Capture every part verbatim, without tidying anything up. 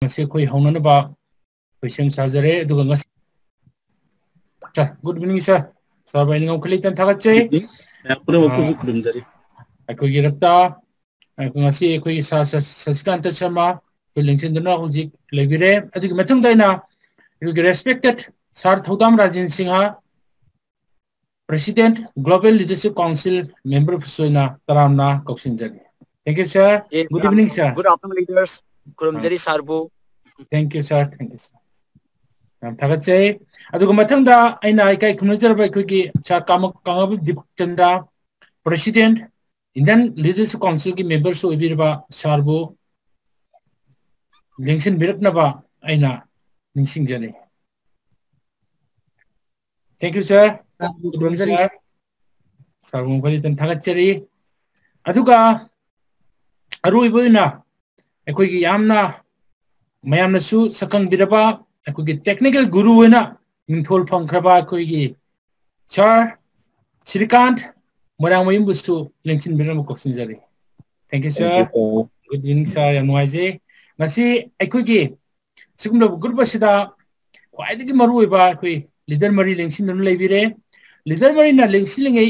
ꯉꯁꯤ ꯑꯩꯈꯣꯏ ꯍꯧꯅꯅꯕ ꯑꯩꯈꯣꯏ ꯁꯦꯝ ꯁꯥꯖꯔꯦ꯫ ꯑꯗꯨꯒ ꯉꯁꯤ, sir, good evening, sir. Sir ꯕꯨ ꯑꯩꯅ ꯉꯝꯈꯩ ꯂꯩꯇꯅ ꯊꯥꯒꯠꯆꯩ꯫ Good evening. ꯃꯌꯥꯝ ꯄꯨꯝꯅꯃꯛꯄꯨꯁꯨ ꯑꯥ, ꯈꯨꯔꯨꯝꯖꯔꯤ꯫ ꯑꯩꯈꯣꯏꯒꯤ ꯔꯛꯇ, ꯑꯩꯈꯣꯏ ꯉꯁꯤ ꯑꯩꯈꯣꯏꯒꯤ sir ꯁ-, ꯁꯁꯤꯀꯥꯟꯇ ꯁꯔꯃ ꯑꯩꯈꯣꯏ ꯂꯦꯡꯁꯤꯟꯗꯨꯅ ꯍꯧꯖꯤꯛ ꯂꯩꯕꯤꯔꯦ꯫ ꯑꯗꯨꯒꯤ ꯃꯇꯨꯡꯗ ꯑꯩꯅ ꯑꯩꯈꯣꯏꯒꯤ respected sir ꯊꯧꯗꯥꯝ Rajen Singh, President, Global Leadership Council member ꯁꯨ ꯑꯣꯏꯅ ꯇꯔꯥꯝꯅ ꯀꯧꯁꯤꯟꯖꯔꯤ꯫ Thank you, sir. A, good evening, sir. Good afternoon, leaders. ꯈꯨꯔꯨꯝꯖꯔꯤ, ah, sir ꯕꯨ꯫ Thank you, sir. Thank you, sir. ꯌꯥꯝ ꯊꯥꯒꯠꯆꯩ꯫ ꯑꯗꯨꯒ ꯃꯊꯪꯗ ꯑꯩꯅ ꯏꯀꯥꯏ ꯈꯨꯝꯅꯖꯔꯕ ꯑꯩꯈꯣꯏꯒꯤ sir ꯀꯥꯃ-, ꯀꯥꯉꯕ ꯗꯤꯄꯛꯆꯟꯗ꯭ꯔ, President, Indian Leadership Council ꯒꯤ member ꯁꯨ ꯑꯣꯏꯕꯤꯔꯕ sir ꯕꯨ ꯂꯦꯡꯁꯤꯟꯕꯤꯔꯛꯅꯕ ꯑꯩꯅ ꯅꯤꯡꯁꯤꯡꯖꯔꯤ꯫ Thank you, sir. Good evening, sir. Sir ꯕꯨ ꯃꯈꯣꯏꯗ ꯊꯥꯒꯠꯆꯔꯤ꯫ ꯑꯗꯨꯒ ꯑꯔꯣꯏꯕ ꯑꯣꯏꯅ ꯑꯩꯈꯣꯏꯒꯤ ꯌꯥꯝꯅ ꯃꯌꯥꯝꯅꯁꯨ ꯁꯛꯈꯪꯕꯤꯔꯕ ꯑꯩꯈꯣꯏꯒꯤ technical guru ꯑꯣꯏꯅ ꯃꯤꯡꯊꯣꯜ ꯐꯪꯈ꯭ꯔꯕ ꯑꯩꯈꯣꯏꯒꯤ sir ꯁ꯭ꯔꯤꯀꯥꯟꯠ ꯃꯣꯏꯔꯥꯡꯃꯌꯨꯝꯕꯨꯁꯨ ꯂꯦꯡꯁꯤꯟꯕꯤꯅꯕ ꯀꯧꯁꯤꯟꯖꯔꯤ꯫ Thank you, sir. Thank you, sir. Good evening, sir. ꯌꯥꯝ ꯅꯨꯡꯉꯥꯏꯖꯩ꯫ ꯉꯁꯤ ꯑꯩꯈꯣꯏꯒꯤ ꯁꯤꯒꯨꯝꯂꯕ group ꯑꯁꯤꯗ ꯈ꯭ꯋꯥꯏꯗꯒꯤ ꯃꯔꯨꯑꯣꯏꯕ ꯑꯩꯈꯣꯏ leader ꯃꯔꯤ ꯂꯦꯡꯁꯤꯟꯗꯨꯅ ꯂꯩꯕꯤꯔꯦ꯫ Leader ꯃꯔꯤꯅ ꯂꯦꯡꯁꯤꯜꯂꯤꯉꯩ,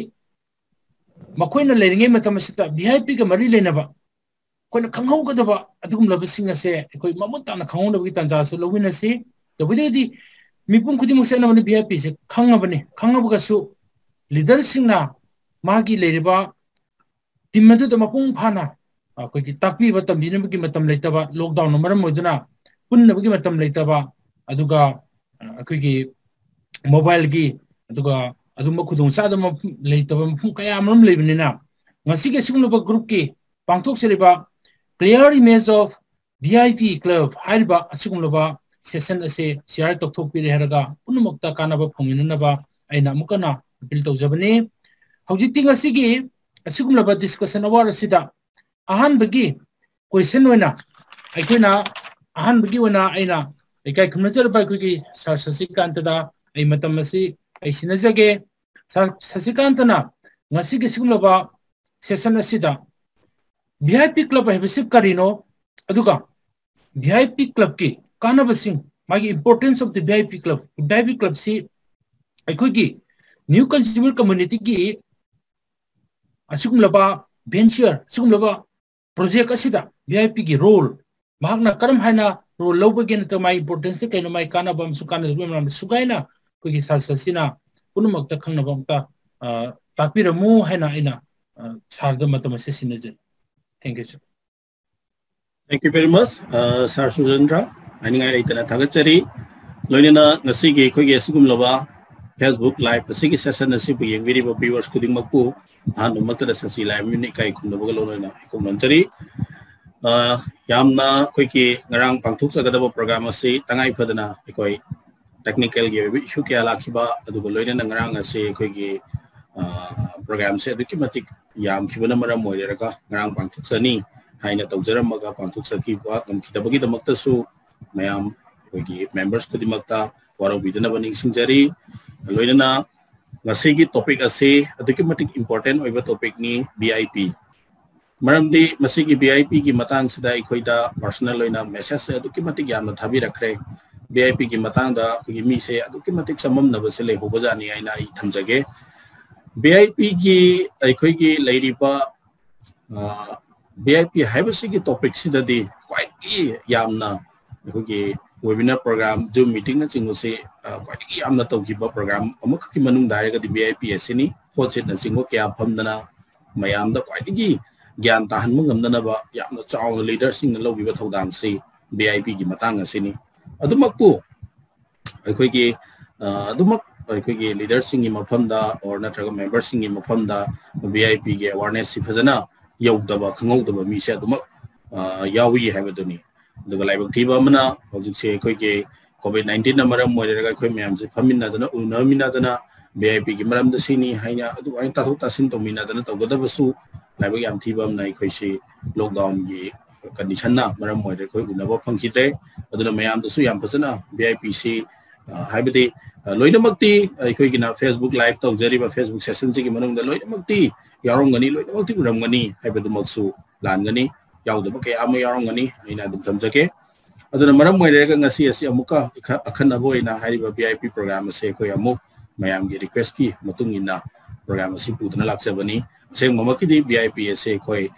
ꯃꯈꯣꯏꯅ ꯂꯩꯔꯤꯉꯩ ꯃꯇꯝ ꯑꯁꯤꯗ V I P ꯒ ꯃꯔꯤ ꯂꯩꯅꯕ ꯑꯩꯈꯣꯏꯅ ꯈꯪꯍꯧꯒꯗꯕ ꯑꯗꯨꯒꯨꯝꯂꯕꯁꯤꯡ ꯑꯁꯦ ꯑꯩꯈꯣꯏ ꯃꯃꯨꯠ ꯇꯥꯅ ꯈꯪꯍꯧꯅꯕꯒꯤ ꯇꯥꯟꯖꯥꯁꯨ ꯂꯧꯃꯤꯟꯅꯁꯤ꯫ ꯇꯧꯕꯗꯩꯗꯤ ꯃꯤꯄꯨꯝ ꯈꯨꯗꯤꯡꯃꯛꯁꯦ ꯑꯅꯝꯕꯅ V I P say ꯈꯪꯉꯕꯅꯤ꯫ ꯈꯪꯉꯕꯒꯁꯨ leader ꯁꯤꯡꯅ ꯃꯥꯒꯤ ꯂꯩꯔꯤꯕ team ꯑꯗꯨꯗ ꯃꯄꯨꯡ ꯐꯥꯅ ꯑꯩꯈꯣꯏꯒꯤ ꯇꯥꯛꯄꯤꯕ ꯇꯝꯕꯤꯅꯕꯒꯤ ꯃꯇꯝ ꯂꯩꯇꯕ, lockdown ꯅ ꯃꯔꯝ ꯑꯣꯏꯗꯨꯅ ꯄꯨꯟꯅꯕꯒꯤ ꯃꯇꯝ ꯂꯩꯇꯕ, ꯑꯗꯨꯒ ꯑꯩꯈꯣꯏꯒꯤ mobile ꯒꯤ, ꯑꯗꯨꯒ ꯑꯗꯨꯝꯕ ꯈꯨꯗꯣꯡꯆꯥꯗꯕ ꯃꯐꯝ ꯂꯩꯇꯕ ꯃꯐꯝ ꯀꯌꯥ ꯑꯃꯔꯣꯝ ꯂꯩꯕꯅꯤꯅ, ꯉꯁꯤꯒꯤ ꯑꯁꯤꯒꯨꯝꯂꯕ group ꯀꯤ ꯄꯥꯡꯊꯣꯛꯆꯔꯤꯕ Clear Image of V I P Club ꯍꯥꯏꯔꯤꯕ ꯑꯁꯤꯒꯨꯝꯂꯕ session ꯑꯁꯤ share ꯇꯧꯊꯣꯛꯄꯤꯔꯦ ꯍꯥꯏꯔꯒ ꯄꯨꯝꯅꯃꯛꯇ ꯀꯥꯟꯅꯕ ꯐꯪꯃꯤꯟꯅꯅꯕ ꯑꯩꯅ ꯑꯃꯨꯛ ꯍꯟꯅ appeal ꯇꯧꯖꯕꯅꯤ꯫ ꯍꯧꯖꯤꯛꯇꯤ ꯉꯁꯤꯒꯤ ꯑꯁꯤꯒꯨꯝꯂꯕ discussion hour ꯑꯁꯤꯗ ꯑꯍꯥꯟꯕꯒꯤ question ꯑꯣꯏꯅ ꯑꯩꯈꯣꯏꯅ, ꯑꯍꯥꯟꯕꯒꯤ ꯑꯣꯏꯅ ꯑꯩꯅ ꯏꯀꯥꯏ ꯈꯨꯝꯅꯖꯔꯕ ꯑꯩꯈꯣꯏꯒꯤ sir ꯁꯁꯤꯀꯥꯟꯇꯗ ꯑꯩ ꯃꯇꯝ ꯑꯁꯤ ꯑꯩ ꯁꯤꯟꯅꯖꯒꯦ꯫ Sir ꯁꯁꯤꯀꯥꯟꯇꯅ ꯉꯁꯤꯒꯤ ꯁꯤꯒꯨꯝꯂꯕ session ꯑꯁꯤꯗ V I P club ꯍꯥꯏꯕꯁꯤ ꯀꯔꯤꯅꯣ, ꯑꯗꯨꯒ V I P clubꯀꯤ ꯀꯥꯟꯅꯕꯁꯤꯡ, ꯃꯥꯒꯤ importance of the V I P club, V I P clubꯁꯤ ꯑꯩꯈꯣꯏꯒꯤ new consumer communityꯒꯤ ꯑꯁꯤꯒꯨꯝꯂꯕ venture, ꯑꯁꯤꯒꯨꯝꯂꯕ project ꯑꯁꯤꯗ V I Pꯒꯤ role, ꯃꯍꯥꯛꯅ ꯀꯔꯝ ꯍꯥꯏꯅ role ꯂꯧꯕꯒꯦ, ꯅꯠꯇ꯭ꯔꯒ ꯃꯥꯒꯤ importanceꯁꯦ ꯀꯩꯅꯣ, ꯃꯥꯒꯤ ꯀꯥꯟꯅꯕ ꯑꯃꯁꯨꯡ ꯀꯥꯟꯅꯗꯕꯒꯤ ꯃꯔꯝꯗ ꯁꯨꯒꯥꯏꯅ ꯑꯩꯈꯣꯏꯒꯤ sir ꯁꯤꯅ ꯄꯨꯝꯅꯃꯛꯇ ꯈꯪꯅꯕ ꯑꯃꯨꯛꯇ, ꯑ, ꯇꯥꯛꯄꯤꯔꯝꯃꯨ ꯍꯥꯏꯅ ꯑꯩꯅ, ꯑ, sirꯗ ꯃꯇꯝ ꯑꯁꯤ ꯁꯤꯟꯅꯖꯔꯤ꯫ Thank you, sir. Thank you very much, uh, Sir Sujendra꯫ ꯍꯥꯏꯅꯤꯡꯉꯥꯏ ꯂꯩꯇꯅ ꯊꯥꯒꯠꯆꯔꯤ꯫ ꯂꯣꯏꯅꯅ ꯉꯁꯤꯒꯤ ꯑꯩꯈꯣꯏꯒꯤ ꯑꯁꯤꯒꯨꯝꯂꯕ Facebook Live ꯑꯁꯤꯒꯤ session ꯑꯁꯤꯕꯨ ꯌꯦꯡꯕꯤꯔꯤꯕ viewers ꯈꯨꯗꯤꯡꯃꯛꯄꯨ ꯑꯍꯥꯟꯕꯃꯛꯇꯗ ꯁꯁꯤ ꯂꯥꯏꯃꯤꯠ ꯏꯀꯥꯏ ꯈꯨꯝꯅꯕꯒ ꯂꯣꯏꯅꯅ ꯏꯀꯣꯛ ꯅꯣꯟꯖꯔꯤ꯫ ꯑ, ꯌꯥꯝꯅ ꯑꯩꯈꯣꯏꯒꯤ ꯉꯔꯥꯡ ꯄꯥꯡꯊꯣꯛꯆꯒꯗꯕ program ꯑꯁꯤ ꯇꯉꯥꯏ ꯐꯗꯅ ꯑꯩꯈꯣꯏ technicalꯒꯤ ꯑꯣꯏꯕ issue ꯀꯌꯥ ꯂꯥꯛꯈꯤꯕ, ꯑꯗꯨꯒ ꯂꯣꯏꯅꯅ ꯉꯔꯥꯡ ꯑꯁꯤ ꯑꯩꯈꯣꯏꯒꯤ, ꯑ, programꯁꯦ ꯑꯗꯨꯛꯀꯤ ꯃꯇꯤꯛ ꯌꯥꯝꯈꯤꯕꯅ ꯃꯔꯝ ꯑꯣꯏꯔꯒ ꯉꯔꯥꯡ ꯄꯥꯡꯊꯣꯛꯆꯅꯤ ꯍꯥꯏꯅ ꯇꯧꯖꯔꯝꯃꯒ ꯄꯥꯡꯊꯣꯛꯆꯈꯤꯕ ꯉꯝꯈꯤꯗꯕꯒꯤꯗꯃꯛꯇꯁꯨ ꯃꯌꯥꯝ ꯑꯩꯈꯣꯏꯒꯤ members ꯈꯨꯗꯤꯡꯃꯛꯇ ꯋꯥꯔꯧꯕꯤꯗꯅꯕ ꯅꯤꯡꯁꯤꯡꯖꯔꯤ꯫ ꯂꯣꯏꯅꯅ ꯉꯁꯤꯒꯤ topic ꯑꯁꯤ ꯑꯗꯨꯛꯀꯤ ꯃꯇꯤꯛ important ꯑꯣꯏꯕ topicꯅꯤ, V I P꯫ ꯃꯔꯝꯗꯤ ꯃꯁꯤꯒꯤ V I Pꯒꯤ ꯃꯇꯥꯡꯁꯤꯗ ꯑꯩꯈꯣꯏꯗ personal ꯑꯣꯏꯅ messageꯁꯦ ꯑꯗꯨꯛꯀꯤ ꯃꯇꯤꯛ ꯌꯥꯝꯅ ꯊꯥꯕꯤꯔꯛꯈ꯭ꯔꯦ꯫ V I Pꯒꯤ ꯃꯇꯥꯡꯗ ꯑꯩꯈꯣꯏꯒꯤ ꯃꯤꯁꯦ ꯑꯗꯨꯛꯀꯤ ꯃꯇꯤꯛ ꯆꯃꯝꯅꯕꯁꯦ ꯂꯩꯍꯧꯕꯖꯥꯠꯅꯤ ꯍꯥꯏꯅ ꯑꯩ ꯊꯝꯖꯒꯦ꯫ V I Pꯒꯤ ꯑꯩꯈꯣꯏꯒꯤ ꯂꯩꯔꯤꯕ, ꯑ, V I P ꯍꯥꯏꯕꯁꯤꯒꯤ topicꯁꯤꯗꯗꯤ ꯈ꯭ꯋꯥꯏꯗꯒꯤ ꯌꯥꯝꯅ ꯑꯩꯈꯣꯏꯒꯤ webinar program, Zoom meetingꯅꯆꯤꯡꯕꯁꯤ, ꯑ, ꯈ꯭ꯋꯥꯏꯗꯒꯤ ꯌꯥꯝꯅ ꯇꯧꯈꯤꯕ program ꯑꯃꯈꯛꯀꯤ ꯃꯅꯨꯡꯗ ꯍꯥꯏꯔꯒꯗꯤ V I P ꯑꯁꯤꯅꯤ꯫ Hot seatꯅꯆꯤꯡꯕ ꯀꯌꯥ ꯐꯝꯗꯅ ꯃꯌꯥꯝꯗ ꯈ꯭ꯋꯥꯏꯗꯒꯤ ꯒ꯭ꯌꯥꯟ ꯇꯥꯍꯟꯕ ꯉꯝꯅꯅꯕ ꯌꯥꯝꯅ ꯆꯥꯎꯅ leaderꯁꯤꯡꯅ ꯂꯧꯈꯤꯕ ꯊꯧꯗꯥꯡꯁꯤ V I Pꯒꯤ ꯃꯇꯥꯡ ꯑꯁꯤꯅꯤ꯫ ꯑꯗꯨꯃꯛꯄꯨ ꯑꯩꯈꯣꯏꯒꯤ, ꯑ, ꯑꯗꯨꯃꯛ ꯑꯩꯈꯣꯏꯒꯤ leaderꯁꯤꯡꯒꯤ ꯃꯐꯝꯗ or ꯅꯠꯇ꯭ꯔꯒ memberꯁꯤꯡꯒꯤ ꯃꯐꯝꯗ V I Pꯒꯤ awarenessꯁꯤ ꯐꯖꯅ ꯌꯧꯗꯕ, ꯈꯪꯍꯧꯗꯕ ꯃꯤꯁꯦ ꯑꯗꯨꯃꯛ, ꯑ, ꯌꯥꯎꯏ ꯍꯥꯏꯕꯗꯨꯅꯤ꯫ ꯑꯗꯨꯒ ꯂꯥꯏꯕꯛ ꯊꯤꯕ ꯑꯃꯅ ꯍꯧꯖꯤꯛꯁꯦ ꯑꯩꯈꯣꯏꯒꯤ COVID nineteenꯅ ꯃꯔꯝ ꯑꯣꯏꯔꯒ ꯑꯩꯈꯣꯏ ꯃꯌꯥꯝꯁꯦ ꯐꯝꯃꯤꯟꯅꯗꯅ, ꯎꯅꯃꯤꯟꯅꯗꯅ V I Pꯒꯤ ꯃꯔꯝꯗ ꯁꯤꯅꯤ ꯍꯥꯏꯅ ꯑꯗꯨꯃꯥꯏꯅ ꯇꯥꯊꯣꯛ ꯇꯥꯁꯤꯟ ꯇꯧꯃꯤꯟꯅꯗꯅ ꯇꯧꯒꯗꯕꯁꯨ ꯂꯥꯏꯕꯛ ꯌꯥꯝ ꯊꯤꯕ ꯑꯃꯅ ꯑꯩꯈꯣꯏꯁꯤ lockdownꯒꯤ conditionꯅ ꯃꯔꯝ ꯑꯣꯏꯔꯒ ꯑꯩꯈꯣꯏ ꯎꯅꯕ ꯐꯪꯈꯤꯗ꯭ꯔꯦ꯫ ꯑꯗꯨꯅ ꯃꯌꯥꯝꯗꯁꯨ ꯌꯥꯝ ꯐꯖꯅ V I Pꯁꯤ, ꯑ, ꯍꯥꯏꯕꯗꯤ, ꯑ, ꯂꯣꯏꯅꯃꯛꯇꯤ ꯑꯩꯈꯣꯏꯒꯤꯅ Facebook Live ꯇꯧꯖꯔꯤꯕ Facebook sessionꯁꯤꯒꯤ ꯃꯅꯨꯡꯗ ꯂꯣꯏꯅꯃꯛꯇꯤ ꯌꯥꯎꯔꯝꯒꯅꯤ, ꯂꯣꯏꯅꯃꯛꯇꯤ ꯎꯔꯝꯒꯅꯤ ꯍꯥꯏꯕꯗꯨꯃꯛꯁꯨ ꯂꯥꯟꯒꯅꯤ꯫ ꯌꯥꯎꯗꯕ ꯀꯌꯥ ꯑꯃ ꯌꯥꯎꯔꯝꯒꯅꯤ, ꯑꯩꯅ ꯑꯗꯨꯝ ꯊꯝꯖꯒꯦ꯫ ꯑꯗꯨꯅ ꯃꯔꯝ ꯑꯣꯏꯔꯒ ꯉꯁꯤ ꯑꯁꯤ ꯑꯃꯨꯛꯀ ꯑꯈꯟꯅꯕ ꯑꯣꯏꯅ ꯍꯥꯏꯔꯤꯕ V I P program ꯑꯁꯦ ꯑꯩꯈꯣꯏ ꯑꯃꯨꯛ ꯃꯌꯥꯝꯒꯤ request ꯀꯤ ꯃꯇꯨꯡ ꯏꯟꯅ program ꯑꯁꯤ ꯄꯨꯗꯨꯅ ꯂꯥꯛꯆꯕꯅꯤ꯫ ꯑꯁꯦꯡꯕꯃꯛꯀꯤꯗꯤ V I P ꯑꯁꯦ ꯑꯩꯈꯣꯏ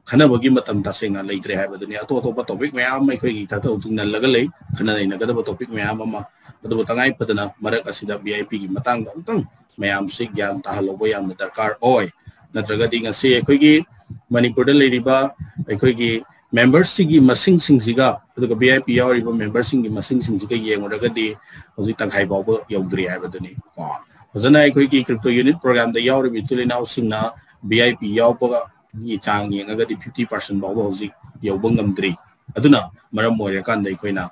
ꯈꯟꯅꯕꯒꯤ ꯃꯇꯝ ꯇꯁꯦꯡꯅ ꯂꯩꯇ꯭ꯔꯦ ꯍꯥꯏꯕꯗꯨꯅꯤ꯫ ꯑꯇꯣꯞ ꯑꯇꯣꯞꯄ topic ꯃꯌꯥꯝ ꯑꯃ ꯑꯩꯈꯣꯏꯒꯤ ꯏꯊꯛꯇ ꯍꯧꯖꯤꯛ ꯅꯜꯂꯒ ꯂꯩ, ꯈꯟꯅ ꯅꯩꯅꯒꯗꯕ topic ꯃꯌꯥꯝ ꯑꯃ꯫ ꯑꯗꯨꯕꯨ ꯇꯉꯥꯏ ꯐꯗꯅ ꯃꯔꯛ ꯑꯁꯤꯗ V I P ꯒꯤ ꯃꯇꯥꯡꯗ ꯑꯃꯨꯛꯇꯪ ꯃꯌꯥꯝꯁꯤ ꯒ꯭ꯌꯥꯟ ꯇꯥꯍꯜꯍꯧꯕ ꯌꯥꯝꯅ ꯗꯔꯀꯥꯔ ꯑꯣꯏ꯫ ꯅꯠꯇ꯭ꯔꯒꯗꯤ ꯉꯁꯤ ꯑꯩꯈꯣꯏꯒꯤ ꯃꯅꯤꯄꯨꯔꯗ ꯂꯩꯔꯤꯕ ꯑꯩꯈꯣꯏꯒꯤ member ꯁꯤꯒꯤ ꯃꯁꯤꯡꯁꯤꯡꯁꯤꯒ ꯑꯗꯨꯒ V I P ꯌꯥꯎꯔꯤꯕ member ꯁꯤꯡꯒꯤ ꯃꯁꯤꯡꯁꯤꯡꯁꯤꯒ ꯌꯦꯡꯉꯨꯔꯒꯗꯤ ꯍꯧꯖꯤꯛ ꯇꯪꯈꯥꯏ ꯐꯥꯎꯕ ꯌꯧꯗ꯭ꯔꯤ ꯍꯥꯏꯕꯗꯨꯅꯤ꯫ ꯀꯣ, ꯐꯖꯅ ꯑꯩꯈꯣꯏꯒꯤ crypto unit program ꯗ ꯌꯥꯎꯔꯤꯕ ꯏꯆꯤꯜ ꯏꯅꯥꯎꯁꯤꯡꯅ V I P ꯌꯥꯎꯕꯒꯤ ꯆꯥꯡ ꯌꯦꯡꯉꯒꯗꯤ fifty percent ꯐꯥꯎꯕ ꯍꯧꯖꯤꯛ ꯌꯧꯕ ꯉꯝꯗ꯭ꯔꯤ꯫ ꯑꯗꯨꯅ ꯃꯔꯝ ꯑꯣꯏꯔꯀꯥꯟꯗ ꯑꯩꯈꯣꯏꯅ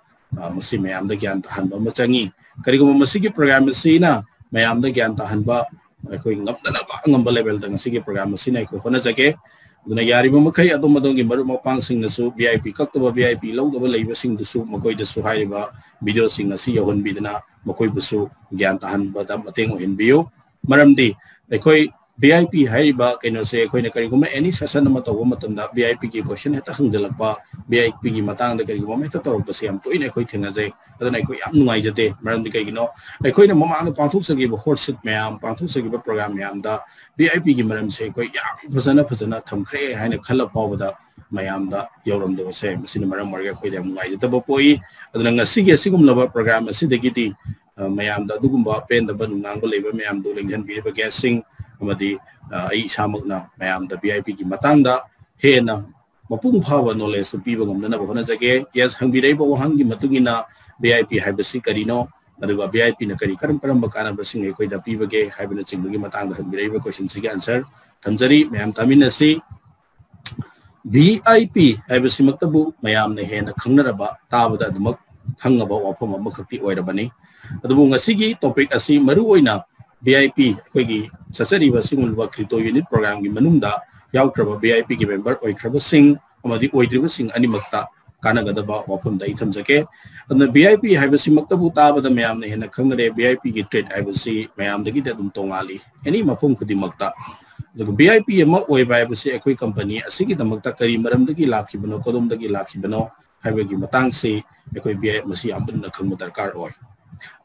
ꯃꯁꯤ ꯃꯌꯥꯝꯗ ꯒ꯭ꯌꯥꯟ ꯇꯥꯍꯟꯕ ꯑꯃ ꯆꯪꯉꯤ꯫ ꯀꯔꯤꯒꯨꯝꯕ ꯃꯁꯤꯒꯤ program ꯑꯁꯤꯅ ꯃꯌꯥꯝꯗ ꯒ꯭ꯌꯥꯟ ꯇꯥꯍꯟꯕ ꯑꯩꯈꯣꯏ ꯉꯝꯅꯅꯕ ꯑꯉꯝꯕ level ꯗ ꯉꯁꯤꯒꯤ program ꯑꯁꯤꯅ ꯑꯩꯈꯣꯏ ꯍꯣꯠꯅꯖꯒꯦ꯫ ꯑꯗꯨꯅ ꯌꯥꯔꯤꯕ ꯃꯈꯩ ꯑꯗꯣꯝ ꯑꯗꯣꯝꯒꯤ ꯃꯔꯨꯞ ꯃꯄꯥꯡꯁꯤꯡꯅꯁꯨ V I P ꯀꯛꯇꯕ, V I P ꯂꯧꯗꯕ ꯂꯩꯕꯁꯤꯡꯗꯨꯁꯨ ꯃꯈꯣꯏꯗꯁꯨ ꯍꯥꯏꯔꯤꯕ video ꯁꯤꯡ ꯑꯁꯤ ꯌꯧꯍꯟꯕꯤꯗꯨꯅ ꯃꯈꯣꯏꯕꯨꯁꯨ ꯒ꯭ꯌꯥꯟ ꯇꯥꯍꯟꯕꯗ ꯃꯇꯦꯡ ꯑꯣꯏꯍꯟꯕꯤꯌꯨ꯫ ꯃꯔꯝꯗꯤ ꯑꯩꯈꯣꯏ V I P ꯍꯥꯏꯔꯤꯕ ꯀꯩꯅꯣꯁꯦ ꯑꯩꯈꯣꯏꯅ ꯀꯔꯤꯒꯨꯝꯕ any session ꯑꯃ ꯇꯧꯕ ꯃꯇꯝꯗ V I P ꯒꯤ question ꯍꯦꯛꯇ ꯍꯪꯖꯜꯂꯛꯄ, V I P ꯒꯤ ꯃꯇꯥꯡꯗ ꯀꯔꯤꯒꯨꯝꯕ ꯑꯃ ꯍꯦꯛꯇ ꯇꯧꯔꯛꯄꯁꯦ ꯌꯥꯝ ꯇꯣꯏꯅ ꯑꯩꯈꯣꯏ ꯊꯦꯡꯅꯖꯩ꯫ ꯑꯗꯨꯅ ꯑꯩꯈꯣꯏ ꯌꯥꯝ ꯅꯨꯡꯉꯥꯏꯖꯗꯦ꯫ ꯃꯔꯝꯗꯤ ꯀꯩꯒꯤꯅꯣ? ꯑꯩꯈꯣꯏꯅ ꯃꯃꯥꯡꯗ ꯄꯥꯡꯊꯣꯛꯆꯈꯤꯕ hot seat ꯃꯌꯥꯝ, ꯄꯥꯡꯊꯣꯛꯆꯈꯤꯕ program ꯃꯌꯥꯝꯗ V I P ꯒꯤ ꯃꯔꯝꯁꯦ ꯑꯩꯈꯣꯏ ꯌꯥꯝ ꯐꯖꯅ ꯐꯖꯅ ꯊꯝꯈ꯭ꯔꯦ ꯍꯥꯏꯅ ꯈꯜꯂ ꯐꯥꯎꯕꯗ ꯃꯌꯥꯝꯗ ꯌꯧꯔꯝꯗꯕꯁꯦ, ꯃꯁꯤꯅ ꯃꯔꯝ ꯑꯣꯏꯔꯒ ꯑꯩꯈꯣꯏꯗ ꯌꯥꯝ ꯅꯨꯡꯉꯥꯏꯖꯗꯕ ꯄꯣꯛꯏ꯫ ꯑꯗꯨꯅ ꯉꯁꯤꯒꯤ ꯑꯁꯤꯒꯨꯝꯂꯕ program ꯑꯁꯤꯗꯒꯤꯗꯤ, ꯑ, ꯃꯌꯥꯝꯗ ꯑꯗꯨꯒꯨꯝꯕ ꯄꯦꯟꯗꯕ ꯅꯨꯡꯅꯥꯡꯕ ꯂꯩꯕ ꯃꯌꯥꯝꯗꯨ ꯂꯦꯡꯁꯤꯟꯕꯤꯔꯤꯕ guest ꯁꯤꯡ ꯑꯃꯗꯤ, ꯑ, ꯑꯩ ꯏꯁꯥꯃꯛꯅ ꯃꯌꯥꯝꯗ V I P ꯒꯤ ꯃꯇꯥꯡꯗ ꯍꯦꯟꯅ ꯃꯄꯨꯡ ꯐꯥꯕ knowledge ꯇꯨ ꯄꯤꯕ ꯉꯝꯅꯅꯕ ꯍꯣꯠꯅꯖꯒꯦ꯫ Yes, ꯍꯪꯕꯤꯔꯛꯏꯕ ꯋꯥꯍꯪꯒꯤ ꯃꯇꯨꯡ ꯏꯟꯅ V I P ꯍꯥꯏꯕꯁꯤ ꯀꯔꯤꯅꯣ, ꯑꯗꯨꯒ V I P ꯅ ꯀꯔꯤ, ꯀꯔꯝ ꯀꯔꯝꯕ ꯀꯥꯟꯅꯕꯁꯤꯡ ꯑꯩꯈꯣꯏꯗ ꯄꯤꯕꯒꯦ ꯍꯥꯏꯕꯅꯆꯤꯡꯕꯒꯤ ꯃꯇꯥꯡꯗ ꯍꯪꯕꯤꯔꯛꯏꯕ question ꯁꯤꯒꯤ answer ꯊꯝꯖꯔꯤ꯫ ꯃꯌꯥꯝ ꯇꯥꯃꯤꯟꯅꯁꯤ꯫ V I P ꯍꯥꯏꯕꯁꯤꯃꯛꯇꯕꯨ ꯃꯌꯥꯝꯅ ꯍꯦꯟꯅ ꯈꯪꯅꯔꯕ, ꯇꯥꯕꯗ ꯑꯗꯨꯃꯛ ꯈꯪꯉꯕ ꯋꯥꯐꯝ ꯑꯃꯈꯛꯇꯤ ꯑꯣꯏꯔꯕꯅꯤ꯫ ꯑꯗꯨꯕꯨ ꯉꯁꯤꯒꯤ topic ꯑꯁꯤ ꯃꯔꯨ ꯑꯣꯏꯅ V I P, ꯑꯩꯈꯣꯏꯒꯤ ꯆꯠꯆꯔꯤꯕ ꯑꯁꯤꯒꯨꯝꯂꯕ crypto unit program ꯒꯤ ꯃꯅꯨꯡꯗ ꯌꯥꯎꯈ꯭ꯔꯕ V I P ꯒꯤ member ꯑꯣꯏꯈ꯭ꯔꯕꯁꯤꯡ ꯑꯃꯗꯤ ꯑꯣꯏꯗ꯭ꯔꯤꯕꯁꯤꯡ ꯑꯅꯤꯃꯛꯇ ꯀꯥꯟꯅꯒꯗꯕ ꯋꯥꯐꯝꯗ ꯑꯩ ꯊꯝꯖꯒꯦ꯫ ꯑꯗꯨꯅ V I P ꯍꯥꯏꯕꯁꯤꯃꯛꯇꯕꯨ ꯇꯥꯕꯗ ꯃꯌꯥꯝꯅ ꯍꯦꯟꯅ ꯈꯪꯅꯔꯦ꯫ V I P ꯒꯤ treat ꯍꯥꯏꯕꯁꯤ ꯃꯌꯥꯝꯗꯒꯤꯗꯤ ꯑꯗꯨꯝ ꯇꯣꯉꯥꯜꯂꯤ꯫ Any ꯃꯐꯝ ꯈꯨꯗꯤꯡꯃꯛꯇ ꯑꯗꯨꯒ ꯚꯤ ꯑꯥꯏ ꯄꯤ ꯑꯃ ꯑꯣꯏꯕ ꯍꯥꯏꯕꯁꯤ ꯑꯩꯈꯣꯏ ꯀꯝꯄꯅꯤ ꯑꯁꯤꯒꯤꯗꯃꯛꯇ ꯀꯔꯤ ꯃꯔꯝꯗꯒꯤ ꯂꯥꯛꯈꯤꯕꯅꯣ, ꯀꯗꯣꯝꯗꯒꯤ ꯂꯥꯛꯈꯤꯕꯅꯣ ꯍꯥꯏꯕꯒꯤ ꯃꯇꯥꯡꯁꯤ ꯑꯩꯈꯣꯏ ꯚꯤ ꯑꯥꯏ ꯃꯁꯤ ꯌꯥꯝ ꯃꯨꯟꯅ ꯈꯪꯕ ꯗꯔꯀꯥꯔ ꯑꯣꯏ꯫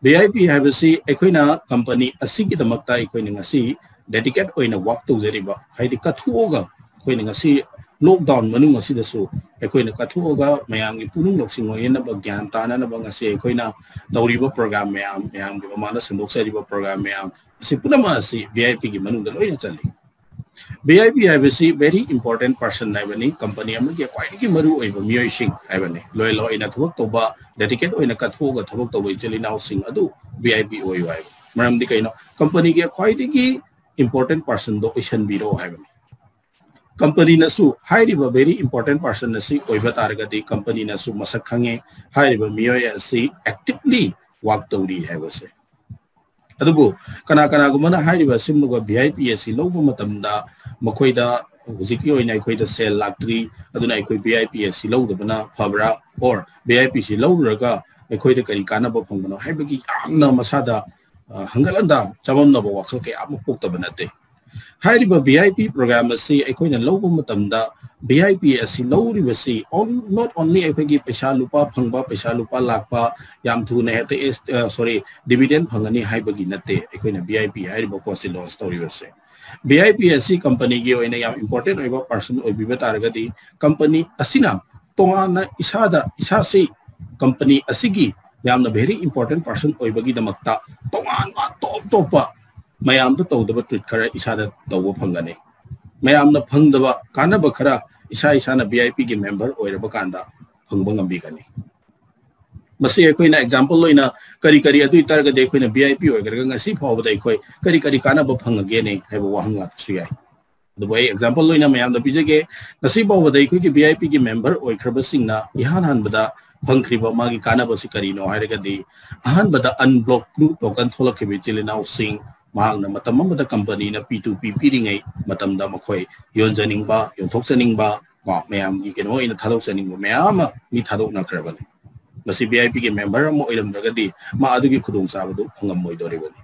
ꯚꯤ ꯑꯥꯏ ꯄꯤ ꯍꯥꯏꯕꯁꯤ ꯑꯩꯈꯣꯏꯅ ꯀꯝꯄꯅꯤ ꯑꯁꯤꯒꯤꯗꯃꯛꯇ ꯑꯩꯈꯣꯏꯅ ꯉꯁꯤ ꯗꯦꯗꯤꯀꯦꯠ ꯑꯣꯏꯅ ꯋꯥꯛ ꯇꯧꯖꯔꯤꯕ, ꯍꯥꯏꯗꯤ ꯀꯠꯊꯣꯛꯑꯒ ꯑꯩꯈꯣꯏꯅ ꯉꯁꯤ ꯂꯣꯛꯗꯥꯎꯟ ꯃꯅꯨꯡ ꯑꯁꯤꯗꯁꯨ ꯑꯩꯈꯣꯏꯅ ꯀꯠꯊꯣꯛꯑꯒ ꯃꯌꯥꯝꯒꯤ ꯄꯨꯛꯅꯤꯡ ꯂꯧꯁꯤꯡ ꯑꯣꯏꯅꯅꯕ, ꯒ꯭ꯌꯥꯟ ꯇꯥꯅꯅꯕ ꯉꯁꯤ ꯑꯩꯈꯣꯏꯅ ꯇꯧꯔꯤꯕ ꯄ꯭ꯔꯣꯒ꯭ꯔꯥꯝ ꯃꯌꯥꯝ, ꯃꯌꯥꯝꯒꯤ ꯃꯃꯥꯡꯗ ꯁꯟꯗꯣꯛꯆꯔꯤꯕ ꯄ꯭ꯔꯣꯒ꯭ꯔꯥꯝ ꯃꯌꯥꯝ ꯑꯁꯤ ꯄꯨꯝꯅꯃꯛ ꯑꯁꯤ ꯚꯤ ꯑꯥꯏ ꯄꯤꯒꯤ ꯃꯅꯨꯡꯗ ꯂꯣꯏꯅ ꯆꯜꯂꯤ꯫ ꯚꯤ ꯑꯥꯏ ꯄꯤ ꯍꯥꯏꯕꯁꯤ very important person ꯍꯥꯏꯕꯅꯤ, ꯀꯝꯄꯅꯤ ꯑꯃꯒꯤ ꯈ꯭ꯋꯥꯏꯗꯒꯤ ꯃꯔꯨ ꯑꯣꯏꯕ ꯃꯤꯑꯣꯏꯁꯤꯡ ꯍꯥꯏꯕꯅꯤ꯫ ꯂꯣꯏ ꯂꯣꯏꯅ ꯊꯕꯛ ꯇꯧꯕ, ꯗꯦꯗꯤꯀꯦꯠ ꯑꯣꯏꯅ ꯀꯠꯊꯣꯛꯑꯒ ꯊꯕꯛ ꯇꯧꯕ ꯏꯆꯤꯜ ꯏꯅꯥꯎꯁꯤꯡ ꯑꯗꯨ ꯚꯤ ꯑꯥꯏ ꯄꯤ ꯑꯣꯏꯌꯨ ꯍꯥꯏꯕ꯫ ꯃꯔꯝꯗꯤ ꯀꯩꯅꯣ? ꯀꯝꯄꯅꯤꯒꯤ ꯈ꯭ꯋꯥꯏꯗꯒꯤ important personꯗꯣ ꯑꯣꯏꯁꯟꯕꯤꯔꯣ ꯍꯥꯏꯕꯅꯤ꯫ ꯀꯝꯄꯅꯤꯅꯁꯨ ꯍꯥꯏꯔꯤꯕ very important person ꯑꯁꯤ ꯑꯣꯏꯕ ꯇꯥꯔꯒꯗꯤ ꯀꯝꯄꯅꯤꯅꯁꯨ ꯃꯁꯛ ꯈꯪꯉꯦ, ꯍꯥꯏꯔꯤꯕ ꯃꯤꯑꯣꯏ ꯑꯁꯤ actively work ꯇꯧꯔꯤ ꯍꯥꯏꯕꯁꯦ꯫ ꯑꯗꯨꯕꯨ ꯀꯅꯥ ꯀꯅꯥꯒꯨꯝꯕꯅ ꯍꯥꯏꯔꯤꯕ ꯑꯁꯤꯒꯨꯝꯕ ꯚꯤ ꯑꯥꯏ ꯄꯤ ꯑꯁꯤ ꯂꯧꯕ ꯃꯇꯝꯗ ꯃꯈꯣꯏꯗ ꯍꯧꯖꯤꯛꯀꯤ ꯑꯣꯏꯅ ꯑꯩꯈꯣꯏꯗ ꯁꯦꯜ ꯂꯥꯛꯇ꯭ꯔꯤ, ꯑꯗꯨꯅ ꯑꯩꯈꯣꯏ ꯚꯤ ꯑꯥꯏ ꯄꯤ ꯑꯁꯤ ꯂꯧꯗꯕꯅ ꯐꯕ꯭ꯔꯥ, or ꯚꯤ ꯑꯥꯏ ꯄꯤ ꯑꯁꯤ ꯂꯧꯔꯨꯔꯒ ꯑꯩꯈꯣꯏꯗ ꯀꯔꯤ ꯀꯥꯟꯅꯕ ꯐꯪꯕꯅꯣ ꯍꯥꯏꯕꯒꯤ ꯌꯥꯝꯅ ꯃꯁꯥꯗ, ꯑ, ꯍꯪꯒꯠ ꯍꯟꯗꯥ ꯆꯃꯝꯅꯕ ꯋꯥꯈꯜ ꯀꯌꯥ ꯑꯃ ꯄꯣꯛꯇꯕ ꯅꯠꯇꯦ꯫ ꯍꯥꯏꯔꯤꯕ ꯚꯤ ꯑꯥꯏ ꯄꯤ ꯄ꯭ꯔꯣꯒ꯭ꯔꯥꯝ ꯑꯁꯤ ꯑꯩꯈꯣꯏꯅ ꯂꯧꯕ ꯃꯇꯝꯗ ꯚꯤ ꯑꯥꯏ ꯄꯤ ꯑꯁꯤ ꯂꯧꯔꯤꯕꯁꯤ on-, not only ꯑꯩꯈꯣꯏꯒꯤ ꯄꯩꯁꯥ ꯂꯨꯄꯥ ꯐꯪꯕ, ꯄꯩꯁꯥ ꯂꯨꯄꯥ ꯂꯥꯛꯄ, ꯌꯥꯝ ꯊꯨꯅ ꯍꯦꯛꯇ ꯑꯦꯁ-, ꯑ, sorry, dividend ꯐꯪꯒꯅꯤ ꯍꯥꯏꯕꯒꯤ ꯅꯠꯇꯦ ꯑꯩꯈꯣꯏꯅ ꯚꯤ ꯑꯥꯏ ꯄꯤ ꯍꯥꯏꯔꯤꯕ ꯄꯣꯠꯁꯤ ꯂꯣꯟꯆ ꯇꯧꯔꯤꯕꯁꯦ꯫ ꯚꯤ ꯑꯥꯏ ꯄꯤ ꯑꯁꯤ ꯀꯝꯄꯅꯤꯒꯤ ꯑꯣꯏꯅ ꯌꯥꯝ important ꯑꯣꯏꯕ person ꯑꯣꯏꯕꯤꯕ ꯇꯥꯔꯒꯗꯤ ꯀꯝꯄꯅꯤ ꯑꯁꯤꯅ ꯇꯣꯉꯥꯟꯅ ꯏꯁꯥꯗ, ꯏꯁꯥꯁꯤ ꯀꯝꯄꯅꯤ ꯑꯁꯤꯒꯤ ꯌꯥꯝꯅ very important person ꯑꯣꯏꯕꯒꯤꯗꯃꯛꯇ ꯇꯣꯉꯥꯟꯕ ꯇꯣꯞ ꯇꯣꯞꯄ ꯃꯌꯥꯝꯗ ꯇꯧꯗꯕ treat ꯈꯔ ꯏꯁꯥꯗ ꯇꯧꯕ ꯐꯪꯒꯅꯤ꯫ ꯃꯌꯥꯝꯅ ꯐꯪꯗꯕ ꯀꯥꯟꯅꯕ ꯈꯔ ꯏꯁꯥ ꯏꯁꯥꯅ ꯚꯤ ꯑꯥꯏ ꯄꯤꯒꯤ member ꯑꯣꯏꯔꯕ ꯀꯥꯟꯗ ꯐꯪꯕ ꯉꯝꯕꯤꯒꯅꯤ꯫ ꯃꯁꯤ ꯑꯩꯈꯣꯏꯅ example ꯑꯣꯏꯅ ꯀꯔꯤ ꯀꯔꯤ, ꯑꯗꯨ ꯑꯣꯏꯇꯥꯔꯒꯗꯤ ꯑꯩꯈꯣꯏꯅ ꯚꯤ ꯑꯥꯏ ꯄꯤ ꯑꯣꯏꯈ꯭ꯔꯒ ꯉꯁꯤ ꯐꯥꯎꯕꯗ ꯑꯩꯈꯣꯏ ꯀꯔꯤ ꯀꯔꯤ ꯀꯥꯟꯅꯕ ꯐꯪꯉꯒꯦꯅꯦ ꯍꯥꯏꯕ ꯋꯥꯍꯪ ꯂꯥꯛꯄꯁꯨ ꯌꯥꯏ꯫ ꯑꯗꯨꯕꯨ ꯑꯩ example ꯑꯣꯏꯅ ꯃꯌꯥꯝꯗ ꯄꯤꯖꯒꯦ꯫ ꯉꯁꯤ ꯐꯥꯎꯕꯗ ꯑꯩꯈꯣꯏꯒꯤ ꯚꯤ ꯑꯥꯏ ꯄꯤꯒꯤ member ꯑꯣꯏꯈ꯭ꯔꯕꯁꯤꯡꯅ ꯏꯍꯥꯟ ꯍꯥꯟꯕꯗ ꯐꯪꯈ꯭ꯔꯤꯕ ꯃꯥꯒꯤ ꯀꯥꯟꯅꯕꯁꯤ ꯀꯔꯤꯅꯣ ꯍꯥꯏꯔꯒꯗꯤ, ꯑꯍꯥꯟꯕꯗ unblock group token ꯊꯣꯛꯂꯛꯈꯤꯕ ꯏꯆꯤꯜ ꯏꯅꯥꯎꯁꯤꯡ, ꯃꯍꯥꯛꯅ ꯃꯇꯝ ꯑꯃꯗ ꯀꯝꯄꯅꯤꯅ ꯄꯤ ꯇꯨ ꯄꯤ ꯄꯤꯔꯤꯉꯩ ꯃꯇꯝꯗ ꯃꯈꯣꯏ ꯌꯣꯟꯖꯅꯤꯡꯕ, ꯌꯣꯟꯊꯣꯛꯆꯅꯤꯡꯕ, ꯀꯣ, ꯃꯌꯥꯝꯒꯤ ꯀꯩꯅꯣ ꯑꯣꯏꯅ ꯊꯥꯗꯣꯛꯆꯅꯤꯡꯕ ꯃꯌꯥꯝ ꯑꯃ ꯃꯤ ꯊꯥꯗꯣꯛꯅꯈ꯭ꯔꯕꯅꯤ꯫ ꯃꯁꯤ ꯚꯤ ꯑꯥꯏ ꯄꯤꯒꯤ member ꯑꯃ ꯑꯣꯏꯔꯝꯗ꯭ꯔꯒꯗꯤ ꯃꯥ ꯑꯗꯨꯒꯤ ꯈꯨꯗꯣꯡꯆꯥꯕꯗꯨ ꯐꯪꯉꯝꯃꯣꯏꯗꯧꯔꯤꯕꯅꯤ꯫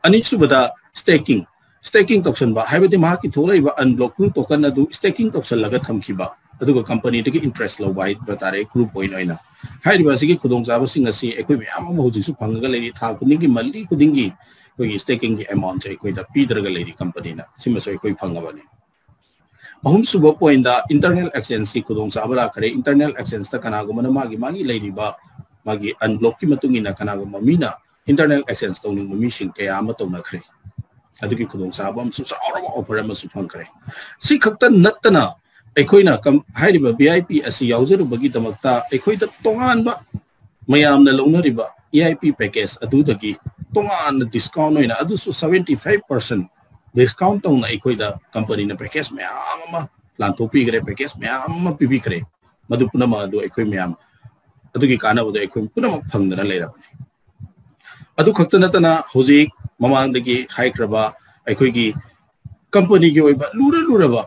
ꯑꯅꯤꯁꯨꯕꯗ staking꯫ staking ꯇꯧꯁꯟꯕ ꯍꯥꯏꯕꯗꯤ ꯃꯍꯥꯛꯀꯤ ꯊꯣꯛꯂꯛꯏꯕ unblock CRO token ꯑꯗꯨ staking ꯇꯧꯁꯜꯂꯒ ꯊꯝꯈꯤꯕ, ꯑꯗꯨꯒ company ꯗꯒꯤ interest ꯂꯧꯕ ꯍꯥꯏꯕ ꯇꯥꯔꯦ, CRO point ꯑꯣꯏꯅ꯫ ꯍꯥꯏꯔꯤꯕ ꯑꯁꯤꯒꯤ ꯈꯨꯗꯣꯡꯆꯥꯕꯁꯤꯡ ꯑꯁꯤ ꯑꯩꯈꯣꯏ ꯃꯌꯥꯝ ꯑꯃ ꯍꯧꯖꯤꯛꯁꯨ ꯐꯪꯉꯒ ꯂꯩꯔꯤ꯫ ꯊꯥ ꯈꯨꯗꯤꯡꯒꯤ, monthly ꯈꯨꯗꯤꯡꯒꯤ ꯑꯩꯈꯣꯏꯒꯤ staking ꯒꯤ amount ꯁꯦ ꯑꯩꯈꯣꯏꯗ ꯄꯤꯗ꯭ꯔꯒ ꯂꯩꯔꯤ company ꯅ꯫ ꯁꯤꯃꯁꯨ ꯑꯩꯈꯣꯏ ꯐꯪꯉꯕꯅꯤ꯫ ꯑꯍꯨꯝꯁꯨꯕ point ꯗ internal exchange ꯀꯤ ꯈꯨꯗꯣꯡꯆꯥꯕ ꯂꯥꯛꯈ꯭ꯔꯦ꯫ Internal exchange ꯇ ꯀꯅꯥꯒꯨꯝꯕꯅ ꯃꯥꯒꯤ, ꯃꯥꯒꯤ ꯂꯩꯔꯤꯕ ꯃꯥꯒꯤ unblock ꯀꯤ ꯃꯇꯨꯡ ꯏꯟꯅ ꯀꯅꯥꯒꯨꯝꯕ ꯃꯤꯅ internal exchange ꯇꯧꯅꯤꯡꯕ ꯃꯤꯁꯤꯡ ꯀꯌꯥ ꯑꯃ ꯇꯧꯅꯈ꯭ꯔꯦ꯫ ꯑꯗꯨꯒꯤ ꯈꯨꯗꯣꯡꯆꯥꯕ ꯑꯃꯁꯨ, ꯆꯥꯎꯔꯕ offer ꯑꯃꯁꯨ ꯐꯪꯈ꯭ꯔꯦ꯫ ꯁꯤ ꯈꯛꯇ ꯅꯠꯇꯅ ꯑꯩꯈꯣꯏꯅ ꯀꯝ-, ꯍꯥꯏꯔꯤꯕ V I P ꯑꯁꯤ ꯌꯥꯎꯖꯔꯨꯕꯒꯤꯗꯃꯛꯇ ꯑꯩꯈꯣꯏꯗ ꯇꯣꯉꯥꯟꯕ ꯃꯌꯥꯝꯅ ꯂꯧꯅꯔꯤꯕ E I P package ꯑꯗꯨꯗꯒꯤ ꯇꯣꯉꯥꯟꯅ discount ꯑꯣꯏꯅ, ꯑꯗꯨꯁꯨ seventy five percent discount ꯇꯧꯅ ꯑꯩꯈꯣꯏꯗ company ꯅ package ꯃꯌꯥꯝ ꯑꯃ ꯂꯥꯟꯊꯣꯛꯄꯤꯈ꯭ꯔꯦ, package ꯃꯌꯥꯝ ꯑꯃ ꯄꯤꯕꯤꯈ꯭ꯔꯦ꯫ ꯃꯗꯨ ꯄꯨꯝꯅꯃꯛ ꯑꯗꯨ ꯑꯩꯈꯣꯏ ꯃꯌꯥꯝ, ꯑꯗꯨꯒꯤ ꯀꯥꯟꯅꯕꯗꯣ ꯑꯩꯈꯣꯏ ꯄꯨꯝꯅꯃꯛ ꯐꯪꯗꯅ ꯂꯩꯔꯕꯅꯤ꯫ ꯑꯗꯨ ꯈꯛꯇ ꯅꯠꯇꯅ ꯍꯧꯖꯤꯛ ꯃꯃꯥꯡꯗꯒꯤ ꯍꯥꯏꯈ꯭ꯔꯕ ꯑꯩꯈꯣꯏꯒꯤ company ꯒꯤ ꯑꯣꯏꯕ ꯂꯨꯔ ꯂꯨꯔꯕ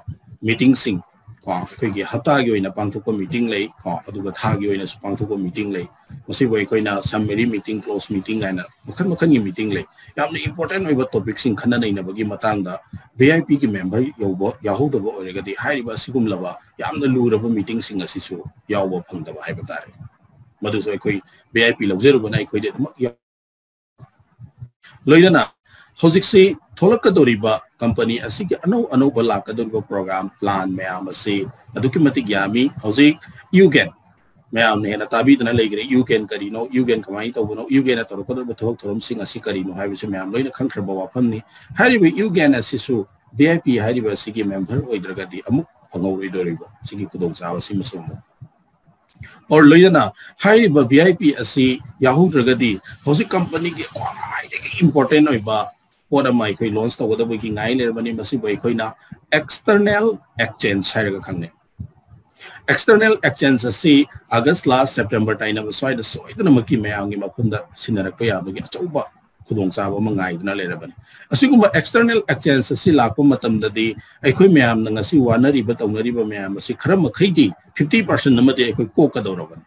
meeting ꯁꯤꯡ, ꯀꯣ, ꯑꯩꯈꯣꯏꯒꯤ ꯍꯞꯇꯥꯒꯤ ꯑꯣꯏꯅ ꯄꯥꯡꯊꯣꯛꯄ meeting ꯂꯩ, ꯀꯣ, ꯑꯗꯨꯒ ꯊꯥꯒꯤ ꯑꯣꯏꯅꯁꯨ ꯄꯥꯡꯊꯣꯛꯄ meeting ꯂꯩ꯫ ꯃꯁꯤꯕꯨ ꯑꯩꯈꯣꯏꯅ summary meeting, close meeting ꯍꯥꯏꯅ ꯃꯈꯜ ꯃꯈꯜꯒꯤ meeting ꯂꯩ꯫ ꯌꯥꯝꯅ important ꯑꯣꯏꯕ topic ꯁꯤꯡ ꯈꯟꯅ ꯅꯩꯅꯕꯒꯤ ꯃꯇꯥꯡꯗ V I P ꯒꯤ member ꯌꯧꯕ, ꯌꯥꯍꯧꯗꯕ ꯑꯣꯏꯔꯒꯗꯤ ꯍꯥꯏꯔꯤꯕ ꯑꯁꯤꯒꯨꯝꯂꯕ ꯌꯥꯝꯅ ꯂꯨꯔꯕ meeting ꯁꯤꯡ ꯑꯁꯤꯁꯨ ꯌꯥꯎꯕ ꯐꯪꯗꯕ ꯍꯥꯏꯕ ꯇꯥꯔꯦ꯫ ꯃꯗꯨꯁꯨ ꯑꯩꯈꯣꯏ V I P ꯂꯧꯖꯔꯨꯕꯅ ꯑꯩꯈꯣꯏꯗꯤ ꯑꯗꯨꯃꯛ ꯌꯥꯎ-, ꯂꯣꯏꯅꯅ ꯍꯧꯖꯤꯛꯁꯤ ꯊꯣꯛꯂꯛꯀꯗꯧꯔꯤꯕ company ꯑꯁꯤꯒꯤ ꯑꯅꯧ ꯑꯅꯧꯕ ꯂꯥꯛꯀꯗꯧꯔꯤꯕ program, plan ꯃꯌꯥꯝ ꯑꯁꯤ ꯑꯗꯨꯛꯀꯤ ꯃꯇꯤꯛ ꯌꯥꯝꯃꯤ꯫ ꯍꯧꯖꯤꯛ UGEN, ꯃꯌꯥꯝꯅ ꯍꯦꯟꯅ ꯇꯥꯕꯤꯗꯅ ꯂꯩꯈ꯭ꯔꯦ꯫ UGEN ꯀꯔꯤꯅꯣ, UGEN ꯀꯃꯥꯏꯅ ꯇꯧꯕꯅꯣ, UGEN ꯅ ꯇꯧꯔꯛꯀꯗꯧꯔꯤꯕ ꯊꯕꯛ ꯊꯧꯔꯝꯁꯤꯡ ꯑꯁꯤ ꯀꯔꯤꯅꯣ ꯍꯥꯏꯕꯁꯤ ꯃꯌꯥꯝ ꯂꯣꯏꯅ ꯈꯪꯈ꯭ꯔꯕ ꯋꯥꯐꯝꯅꯤ꯫ ꯍꯥꯏꯔꯤꯕ UGEN ꯑꯁꯤꯁꯨ V I P ꯍꯥꯏꯔꯤꯕ ꯑꯁꯤꯒꯤ member ꯑꯣꯏꯗ꯭ꯔꯒꯗꯤ ꯑꯃꯨꯛ ꯐꯪꯍꯧꯔꯣꯏꯗꯧꯔꯤꯕ ꯁꯤꯒꯤ ꯈꯨꯗꯣꯡꯆꯥꯕ ꯑꯁꯤꯃꯁꯨ ꯑꯃꯨꯛ, or ꯂꯣꯏꯅꯅ ꯍꯥꯏꯔꯤꯕ V I P ꯑꯁꯤ ꯌꯥꯍꯧꯗ꯭ꯔꯒꯗꯤ ꯍꯧꯖꯤꯛ company ꯒꯤ ꯈ꯭ꯋꯥꯏꯗꯒꯤ important ꯑꯣꯏꯕ ꯄꯣꯠ ꯑꯃ ꯑꯩꯈꯣꯏ launch ꯇꯧꯒꯗꯕꯒꯤ ꯉꯥꯏ ꯂꯩꯔꯕꯅꯤ꯫ ꯃꯁꯤꯕꯨ ꯑꯩꯈꯣꯏꯅ external exchange ꯍꯥꯏꯔꯒ ꯈꯪꯅꯩ꯫ External exchange ꯑꯁꯤ August last, September ꯇꯥꯏꯅꯕ ꯁ꯭ꯋꯥꯏꯗ ꯁꯣꯏꯗꯅꯃꯛꯀꯤ ꯃꯌꯥꯝꯒꯤ ꯃꯐꯝꯗ ꯁꯤꯟꯅꯔꯛꯄ ꯌꯥꯕꯒꯤ ꯑꯆꯧꯕ ꯈꯨꯗꯣꯡꯆꯥꯕ ꯑꯃ ꯉꯥꯏꯗꯨꯅ ꯂꯩꯔꯕꯅꯤ꯫ ꯑꯁꯤꯒꯨꯝꯕ external exchange ꯑꯁꯤ ꯂꯥꯛꯄ ꯃꯇꯝꯗꯗꯤ ꯑꯩꯈꯣꯏ ꯃꯌꯥꯝꯅ ꯉꯁꯤ ꯋꯥꯅꯔꯤꯕ ꯇꯧꯅꯔꯤꯕ ꯃꯌꯥꯝ ꯑꯁꯤ ꯈꯔ ꯃꯈꯩꯗꯤ fifty percent ꯑꯃꯗꯤ ꯑꯩꯈꯣꯏ ꯀꯣꯛꯀꯗꯧꯔꯕꯅꯤ꯫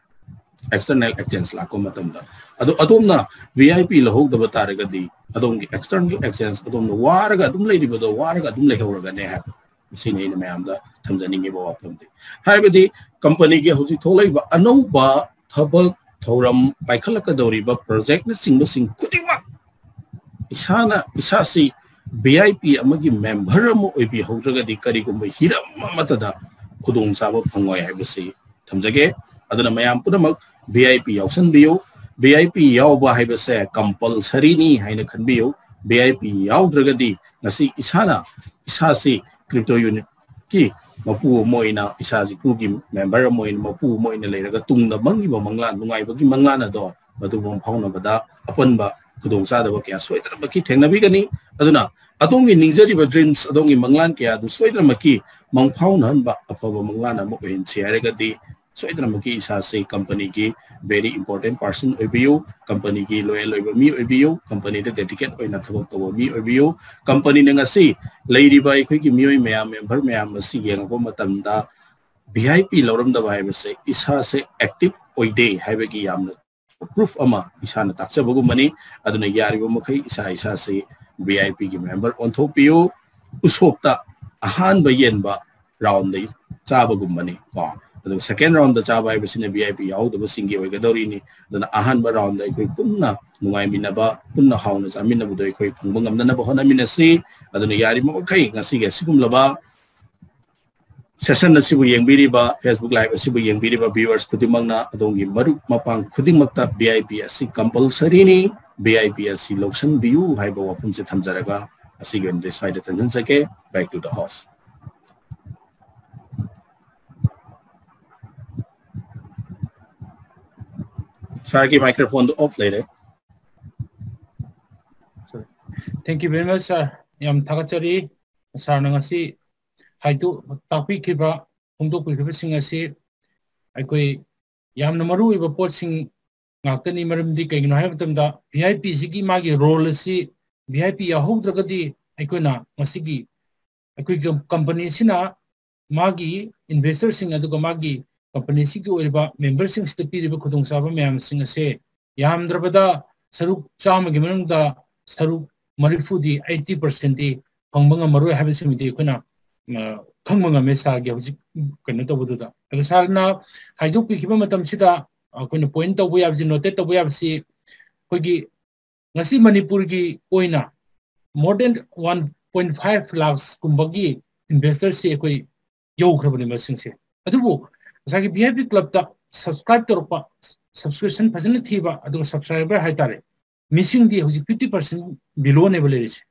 external exchange ꯂꯥꯛꯄ ꯃꯇꯝꯗ꯫ ꯑꯗꯣ ꯑꯗꯣꯝꯅ V I P ꯂꯧꯍꯧꯗꯕ ꯇꯥꯔꯒꯗꯤ ꯑꯗꯣꯝꯒꯤ external exchange, ꯑꯗꯣꯝꯅ ꯋꯥꯔꯒ ꯑꯗꯨꯝ ꯂꯩꯔꯤꯕꯗꯣ ꯋꯥꯔꯒ ꯑꯗꯨꯝ ꯂꯩꯍꯧꯔꯒꯅꯦ ꯍꯥꯏꯕ꯫ ꯃꯁꯤꯅꯤ ꯑꯩꯅ ꯃꯌꯥꯝꯗ ꯊꯝꯖꯅꯤꯡꯉꯤꯕ ꯋꯥꯐꯝꯗꯤ꯫ ꯍꯥꯏꯕꯗꯤ company ꯒꯤ ꯍꯧꯖꯤꯛ ꯊꯣꯛꯂꯛꯏꯕ ꯑꯅꯧꯕ ꯊꯕꯛ ꯊꯧꯔꯝ ꯄꯥꯏꯈꯠꯂꯛꯀꯗꯧꯔꯤꯕ project ꯅꯆꯤꯡꯕꯁꯤꯡ ꯈꯨꯗꯤꯡꯃꯛ ꯏꯁꯥꯅ, ꯏꯁꯥꯁꯤ V I P ꯑꯃꯒꯤ member ꯑꯃ ꯑꯣꯏꯕꯤꯍꯧꯗ꯭ꯔꯒꯗꯤ ꯀꯔꯤꯒꯨꯝꯕ ꯍꯤꯔꯝ ꯑꯃꯠꯇꯗ ꯈꯨꯗꯣꯡꯆꯥꯕ ꯐꯪꯉꯣꯏ ꯍꯥꯏꯕꯁꯤ ꯊꯝꯖꯒꯦ꯫ ꯑꯗꯨꯅ ꯃꯌꯥꯝ ꯄꯨꯝꯅꯃꯛ V I P ꯌꯥꯎꯁꯟꯕꯤꯌꯨ꯫ V I P ꯌꯥꯎꯕ ꯍꯥꯏꯕꯁꯦ compulsory ꯅꯤ ꯍꯥꯏꯅ ꯈꯟꯕꯤꯌꯨ꯫ V I P ꯌꯥꯎꯗ꯭ꯔꯒꯗꯤ ꯉꯁꯤ ꯏꯁꯥꯅ, ꯏꯁꯥꯁꯤ crypto unit ꯀꯤ ꯃꯄꯨ ꯑꯃ ꯑꯣꯏꯅ, ꯏꯁꯥꯁꯤ crew ꯒꯤ member ꯑꯃ ꯑꯣꯏꯅ, ꯃꯄꯨ ꯑꯃ ꯑꯣꯏꯅ ꯂꯩꯔꯒ ꯇꯨꯡꯗ ꯃꯪꯉꯤꯕ ꯃꯪꯂꯥꯟ, ꯅꯨꯡꯉꯥꯏꯕꯒꯤ ꯃꯪꯂꯥꯟ ꯑꯗꯣ ꯃꯗꯨ ꯃꯪ ꯐꯥꯎꯅꯕꯗ ꯑꯄꯟꯕ ꯈꯨꯗꯣꯡꯆꯥꯗꯕ ꯀꯌꯥ ꯁꯣꯏꯗꯅꯃꯛꯀꯤ ꯊꯦꯡꯅꯕꯤꯒꯅꯤ꯫ ꯑꯗꯨꯅ ꯑꯗꯣꯝꯒꯤ ꯅꯤꯡꯖꯔꯤꯕ dreams, ꯑꯗꯣꯝꯒꯤ ꯃꯪꯂꯥꯟ ꯀꯌꯥ ꯑꯗꯨ ꯁꯣꯏꯗꯅꯃꯛꯀꯤ ꯃꯪ ꯐꯥꯎꯅꯍꯟꯕ ꯑꯐꯕ ꯃꯪꯂꯥꯟ ꯑꯃ ꯑꯣꯏꯍꯟꯁꯤ ꯍꯥꯏꯔꯒꯗꯤ ꯁꯣꯏꯗꯅꯃꯛꯀꯤ ꯏꯁꯥꯁꯤ company ꯒꯤ very important person ꯑꯣꯏꯕꯤꯌꯨ, company ꯒꯤ loyal ꯑꯣꯏꯕ ꯃꯤ ꯑꯣꯏꯕꯤꯌꯨ, company ꯗ dedicate ꯑꯣꯏꯅ ꯊꯕꯛ ꯇꯧꯕ ꯃꯤ ꯑꯣꯏꯕꯤꯌꯨ꯫ Company ꯅ ꯉꯁꯤ ꯂꯩꯔꯤꯕ ꯑꯩꯈꯣꯏꯒꯤ ꯃꯤꯑꯣꯏ ꯃꯌꯥꯝ, member ꯃꯌꯥꯝ ꯑꯁꯤ ꯌꯦꯡꯉꯛꯄ ꯃꯇꯝꯗ V I P ꯂꯧꯔꯝꯗꯕ ꯍꯥꯏꯕꯁꯦ ꯏꯁꯥꯁꯦ active ꯑꯣꯏꯗꯦ ꯍꯥꯏꯕꯒꯤ ꯌꯥꯝꯅ proof ꯑꯃ ꯏꯁꯥꯅ ꯇꯥꯛꯆꯕꯒꯨꯝꯕꯅꯤ꯫ ꯑꯗꯨꯅ ꯌꯥꯔꯤꯕ ꯃꯈꯩ ꯏꯁꯥ ꯏꯁꯥꯁꯤ V I P ꯒꯤ member ꯑꯣꯟꯊꯣꯛꯄꯤꯌꯨ꯫ ꯎꯁꯣꯞꯇ ꯑꯍꯥꯟꯕ ꯌꯦꯟꯕ round ꯗ ꯆꯥꯕꯒꯨꯝꯕꯅꯤ ꯀꯣ꯫ ꯑꯗꯨꯒ second round ꯗ ꯆꯥꯕ ꯍꯥꯏꯕꯁꯤꯅ V I P ꯌꯥꯎꯗꯕꯁꯤꯡꯒꯤ ꯑꯣꯏꯒꯗꯧꯔꯤꯅꯤ꯫ ꯑꯗꯨꯅ ꯑꯍꯥꯟꯕ round ꯗ ꯑꯩꯈꯣꯏ ꯄꯨꯟꯅ ꯅꯨꯡꯉꯥꯏꯃꯤꯟꯅꯕ, ꯄꯨꯟꯅ ꯍꯥꯎꯅ ꯆꯥꯃꯤꯟꯅꯕꯗꯨ ꯑꯩꯈꯣꯏ ꯐꯪꯕ ꯉꯝꯅꯅꯕ ꯍꯣꯠꯅꯃꯤꯟꯅꯁꯤ꯫ ꯑꯗꯨꯅ ꯌꯥꯔꯤꯕ ꯃꯈꯩ ꯉꯁꯤꯒꯤ ꯑꯁꯤꯒꯨꯝꯂꯕ session ꯑꯁꯤꯕꯨ ꯌꯦꯡꯕꯤꯔꯤꯕ, Facebook live ꯑꯁꯤꯕꯨ ꯌꯦꯡꯕꯤꯔꯤꯕ viewers ꯈꯨꯗꯤꯡꯃꯛꯅ ꯑꯗꯣꯝꯒꯤ ꯃꯔꯨꯞ ꯃꯄꯥꯡ ꯈꯨꯗꯤꯡꯃꯛꯇ V I P ꯑꯁꯤ compulsory ꯅꯤ, V I P ꯑꯁꯤ ꯂꯧꯁꯤꯟꯕꯤꯌꯨ ꯍꯥꯏꯕ ꯋꯥꯐꯝꯁꯦ ꯊꯝꯖꯔꯒ ꯉꯁꯤꯒꯤ ꯑꯣꯏꯅꯗꯤ ꯁ꯭ꯋꯥꯏꯗ ꯊꯝꯖꯤꯟꯖꯒꯦ꯫ Back to the host. Sir ꯒꯤ microphone ꯗꯨ off ꯂꯩꯔꯦ꯫ Thank you very much, sir. ꯌꯥꯝ ꯊꯥꯒꯠꯆꯔꯤ꯫ Sir ꯅ ꯉꯁꯤ ꯍꯥꯏꯗꯣ-, ꯇꯥꯛꯄꯤꯈꯤꯕ, ꯐꯣꯡꯗꯣꯛꯄꯤꯈꯤꯕꯁꯤꯡ ꯑꯁꯤ ꯑꯩꯈꯣꯏ ꯌꯥꯝꯅ ꯃꯔꯨ ꯑꯣꯏꯕ ꯄꯣꯠꯁꯤꯡ ꯉꯥꯛꯇꯅꯤ꯫ ꯃꯔꯝꯗꯤ ꯀꯩꯒꯤꯅꯣ ꯍꯥꯏꯕ ꯃꯇꯝꯗ V I P ꯁꯤꯒꯤ ꯃꯥꯒꯤ role ꯑꯁꯤ, V I P ꯌꯥꯎꯍꯧꯗ꯭ꯔꯒꯗꯤ ꯑꯩꯈꯣꯏꯅ ꯉꯁꯤꯒꯤ ꯑꯩꯈꯣꯏꯒꯤ company ꯑꯁꯤꯅ ꯃꯥꯒꯤ investor ꯁꯤꯡ ꯑꯗꯨꯒ ꯃꯥꯒꯤ ꯀꯝꯄꯅꯤꯁꯤꯒꯤ ꯑꯣꯏꯔꯤꯕ ꯃꯦꯝꯕꯔꯁꯤꯡꯁꯤꯗ ꯄꯤꯔꯤꯕ ꯈꯨꯗꯣꯡꯆꯥꯕ ꯃꯌꯥꯝꯁꯤꯡ ꯑꯁꯦ ꯌꯥꯝꯗ꯭ꯔꯕꯗ ꯁꯔꯨꯛ ꯆꯥꯝꯃꯒꯤ ꯃꯅꯨꯡꯗ ꯁꯔꯨꯛ ꯃꯔꯤꯐꯨꯗꯤ, eighty percent ꯗꯤ ꯐꯪꯕ ꯉꯝꯃꯔꯣꯏ ꯍꯥꯏꯕꯁꯤꯃꯗꯤ ꯑꯩꯈꯣꯏꯅ, ꯑ, ꯈꯪꯕ ꯉꯝꯃꯦ ꯁꯥꯔꯒꯤ ꯍꯧꯖꯤꯛ ꯀꯩꯅꯣ ꯇꯧꯕꯗꯨꯗ꯫ ꯑꯗꯣ ꯁꯥꯔꯅ ꯍꯥꯏꯗꯣꯛꯄꯤꯈꯤꯕ ꯃꯇꯝꯁꯤꯗ ꯑꯩꯈꯣꯏꯅ point ꯇꯧꯕ ꯌꯥꯕꯁꯤ, note ꯇꯧꯕ ꯌꯥꯕꯁꯤ, ꯑꯩꯈꯣꯏꯒꯤ ꯉꯁꯤ ꯃꯅꯤꯄꯨꯔꯒꯤ ꯑꯣꯏꯅ more than one point five lakhs ꯀꯨꯝꯕꯒꯤ investors ꯁꯤ ꯑꯩꯈꯣꯏ ꯌꯧꯈ꯭ꯔꯕꯅꯤ ꯃꯁꯤꯡꯁꯦ꯫ ꯑꯗꯨꯕꯨ ꯉꯁꯥꯏꯒꯤ V I P club ꯇ subscribe ꯇꯧꯔꯛꯄ, subscription ꯐꯖꯅ ꯊꯤꯕ, ꯑꯗꯨꯒ subscriber ꯍꯥꯏꯇꯥꯔꯦ, ꯃꯤꯁꯤꯡꯗꯤ ꯍꯧꯖꯤꯛ fifty percent below ꯅꯦꯕ ꯂꯩꯔꯤꯁꯦ,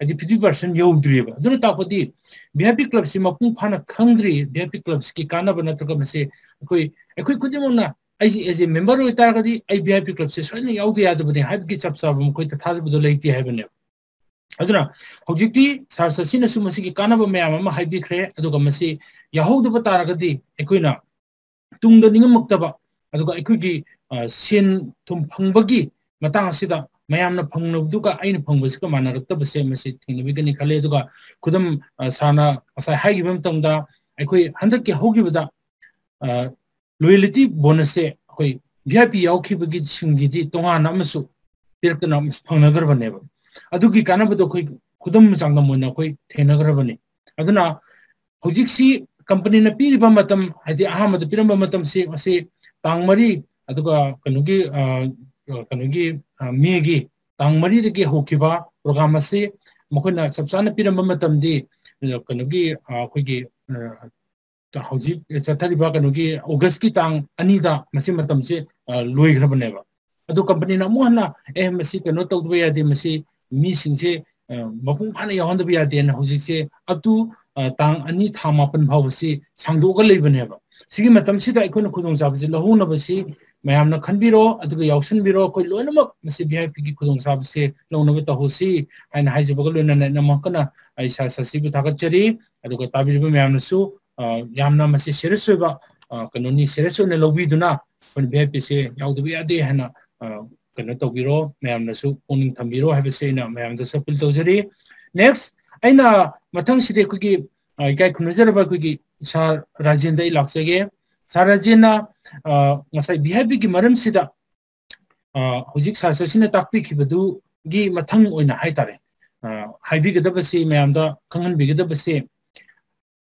ꯍꯥꯏꯗꯤ fifty percent ꯌꯧꯗ꯭ꯔꯤꯑꯕ꯫ ꯑꯗꯨꯅ ꯇꯥꯛꯄꯗꯤ V I P club ꯁꯤ ꯃꯄꯨꯡ ꯐꯥꯅ ꯈꯪꯗ꯭ꯔꯤ꯫ V I P club ꯁꯤꯒꯤ ꯀꯥꯟꯅꯕ ꯅꯠꯇ꯭ꯔꯒ ꯃꯁꯤ ꯑꯩꯈꯣꯏ, ꯑꯩꯈꯣꯏ ꯈꯨꯗꯤꯡꯃꯛꯅ ꯑꯩꯁꯦ as a member ꯑꯣꯏꯇꯥꯔꯒꯗꯤ ꯑꯩ V I P club ꯁꯦ ꯁꯣꯏꯗꯅ ꯌꯥꯎꯗ ꯌꯥꯗꯕꯅꯤ ꯍꯥꯏꯕꯒꯤ ꯆꯞ ꯆꯥꯕ ꯃꯈꯣꯏꯗ ꯊꯥꯖꯕꯗꯣ ꯂꯩꯇꯦ ꯍꯥꯏꯕꯅꯦꯕ꯫ ꯑꯗꯨꯅ ꯍꯧꯖꯤꯛꯇꯤ ꯁꯥꯔ ꯁꯁꯤꯅꯁꯨ ꯃꯁꯤꯒꯤ ꯀꯥꯟꯅꯕ ꯃꯌꯥꯝ ꯑꯃ ꯍꯥꯏꯕꯤꯈ꯭ꯔꯦ, ꯑꯗꯨꯒ ꯃꯁꯤ ꯌꯥꯍꯧꯗꯕ ꯇꯥꯔꯒꯗꯤ ꯑꯩꯈꯣꯏꯅ ꯇꯨꯡꯗ ꯅꯤꯡꯉꯝꯃꯛꯇꯕ, ꯑꯗꯨꯒ ꯑꯩꯈꯣꯏꯒꯤ, ꯑ, ꯁꯦꯟ ꯊꯨꯝ ꯐꯪꯕꯒꯤ ꯃꯇꯥꯡ ꯑꯁꯤꯗ ꯃꯌꯥꯝꯅ ꯐꯪꯅꯕꯗꯨꯒ ꯑꯩꯅ ꯐꯪꯕꯁꯤꯒ ꯃꯥꯟꯅꯔꯛꯇꯕꯁꯦ ꯃꯁꯤ ꯊꯦꯡꯅꯕꯤꯒꯅꯤ ꯈꯜꯂꯤ꯫ ꯑꯗꯨꯒ ꯈꯨꯗꯝ, ꯑ, ꯁꯥꯔꯅ ꯉꯁꯥꯏ ꯍꯥꯏꯈꯤꯕ ꯃꯇꯝꯗ ꯑꯩꯈꯣꯏ ꯍꯟꯗꯛꯀꯤ ꯍꯧꯈꯤꯕꯗ, ꯑ, loyalty bonus ꯁꯦ ꯑꯩꯈꯣꯏ V I P ꯌꯥꯎꯈꯤꯕꯒꯤ ꯁꯤꯡꯒꯤꯗꯤ ꯇꯣꯉꯥꯟꯅ ꯑꯃꯁꯨ ꯄꯤꯔꯛꯇꯅ ꯐꯪꯅꯈ꯭ꯔꯕꯅꯦꯕ꯫ ꯑꯗꯨꯒꯤ ꯀꯥꯟꯅꯕꯗꯣ ꯑꯩꯈꯣꯏ ꯈꯨꯗꯝ ꯆꯥꯡꯗꯝ ꯑꯣꯏꯅ ꯑꯩꯈꯣꯏ ꯊꯦꯡꯅꯈ꯭ꯔꯕꯅꯤ꯫ ꯑꯗꯨꯅ ꯍꯧꯖꯤꯛꯁꯤ ꯀꯝꯄꯅꯤꯅ ꯄꯤꯔꯤꯕ ꯃꯇꯝ, ꯍꯥꯏꯗꯤ ꯑꯍꯥꯟꯕꯗ ꯄꯤꯔꯝꯕ ꯃꯇꯝꯁꯤ ꯉꯁꯤ ꯇꯥꯡ ꯃꯔꯤ, ꯑꯗꯨꯒ ꯀꯩꯅꯣꯒꯤ, ꯑ, ꯀꯩꯅꯣꯒꯤ, ꯑ, ꯃꯦꯒꯤ ꯇꯥꯡ ꯃꯔꯤꯗꯒꯤ ꯍꯧꯈꯤꯕ program ꯑꯁꯤ ꯃꯈꯣꯏꯅ ꯆꯞ ꯆꯥꯅ ꯄꯤꯔꯝꯕ ꯃꯇꯝꯗꯤ, ꯑ, ꯀꯩꯅꯣꯒꯤ, ꯑ, ꯑꯩꯈꯣꯏꯒꯤ, ꯑ, ꯍꯧꯖꯤꯛ ꯆꯠꯊꯔꯤꯕ ꯀꯩꯅꯣꯒꯤ August ꯀꯤ ꯇꯥꯡ ꯑꯅꯤꯗ ꯃꯁꯤ ꯃꯇꯝꯁꯦ, ꯑ, ꯂꯣꯏꯈ꯭ꯔꯕꯅꯦꯕ꯫ ꯑꯗꯨ ꯀꯝꯄꯅꯤꯅ ꯑꯃꯨꯛ ꯍꯟꯅ, "ꯑꯦ, ꯃꯁꯤ ꯀꯩꯅꯣ ꯇꯧꯗꯕ ꯌꯥꯗꯦ, ꯃꯁꯤ ꯃꯤꯁꯤꯡꯁꯦ, ꯑ, ꯃꯄꯨꯡ ꯐꯥꯅ ꯌꯥꯎꯍꯟꯗꯕ ꯌꯥꯗꯦꯅ" ꯍꯧꯖꯤꯛꯁꯦ up to, ꯑ, ꯇꯥꯡ ꯑꯅꯤ ꯊꯥ ꯃꯥꯄꯟ ꯐꯥꯎꯕꯁꯤ ꯁꯥꯡꯗꯣꯛꯑꯒ ꯂꯩꯕꯅꯦꯕ꯫ ꯁꯤꯒꯤ ꯃꯇꯝꯁꯤꯗ ꯑꯩꯈꯣꯏꯅ ꯈꯨꯗꯣꯡꯆꯥꯕꯁꯤ ꯂꯧꯍꯧꯅꯕꯁꯤ ꯃꯌꯥꯝꯅ ꯈꯟꯕꯤꯔꯣ, ꯑꯗꯨꯒ ꯌꯥꯎꯁꯟꯕꯤꯔꯣ꯫ ꯑꯩꯈꯣꯏ ꯂꯣꯏꯅꯃꯛ ꯃꯁꯤ V I P ꯒꯤ ꯈꯨꯗꯣꯡꯆꯥꯕꯁꯦ ꯂꯧꯅꯕ ꯇꯧꯍꯧꯁꯤ ꯍꯥꯏꯅ ꯍꯥꯏꯖꯕꯒ ꯂꯣꯏꯅꯅ ꯑꯩꯅ ꯑꯃꯨꯛ ꯍꯟꯅ ꯑꯩ ꯁꯥꯔ ꯁꯁꯤꯕꯨ ꯊꯥꯒꯠꯆꯔꯤ꯫ ꯑꯗꯨꯒ ꯇꯥꯕꯤꯔꯤꯕ ꯃꯌꯥꯝꯅꯁꯨ, ꯑ, ꯌꯥꯝꯅ ꯃꯁꯤ serious ꯑꯣꯏꯕ, ꯑ, ꯀꯩꯅꯣꯅꯤ, serious ꯑꯣꯏꯅ ꯂꯧꯕꯤꯗꯨꯅ ꯑꯩꯈꯣꯏꯅ V I P ꯁꯦ ꯌꯥꯎꯗꯕ ꯌꯥꯗꯦ ꯍꯥꯏꯅ, ꯑ, ꯀꯩꯅꯣ ꯇꯧꯕꯤꯔꯣ, ꯃꯌꯥꯝꯅꯁꯨ ꯄꯨꯛꯅꯤꯡ ꯊꯝꯕꯤꯔꯣ ꯍꯥꯏꯕꯁꯦ ꯑꯩꯅ ꯃꯌꯥꯝꯗꯁꯨ appeal ꯇꯧꯖꯔꯤ꯫ Next, ꯑꯩꯅ ꯃꯊꯪꯁꯤꯗꯤ ꯑꯩꯈꯣꯏꯒꯤ, ꯑ, ꯏꯀꯥꯏ ꯈꯨꯝꯅꯖꯔꯕ ꯑꯩꯈꯣꯏꯒꯤ ꯁꯥꯔ ꯔꯥꯖꯦꯟꯗ ꯑꯩ ꯂꯥꯛꯆꯒꯦ꯫ ꯁꯥꯔ ꯔꯥꯖꯦꯟꯅ, ꯑ, ꯉꯁꯥꯏ ꯚꯤ ꯑꯥꯏ ꯄꯤꯒꯤ ꯃꯔꯝꯁꯤꯗ, ꯑ, ꯍꯧꯖꯤꯛ ꯁꯥꯔ ꯁꯁꯤꯅ ꯇꯥꯛꯄꯤꯈꯤꯕꯗꯨꯒꯤ ꯃꯊꯪ ꯑꯣꯏꯅ ꯍꯥꯏꯇꯥꯔꯦ, ꯑ, ꯍꯥꯏꯕꯤꯒꯗꯕꯁꯤ ꯃꯌꯥꯝꯗ ꯈꯪꯍꯟꯕꯤꯒꯗꯕꯁꯦ,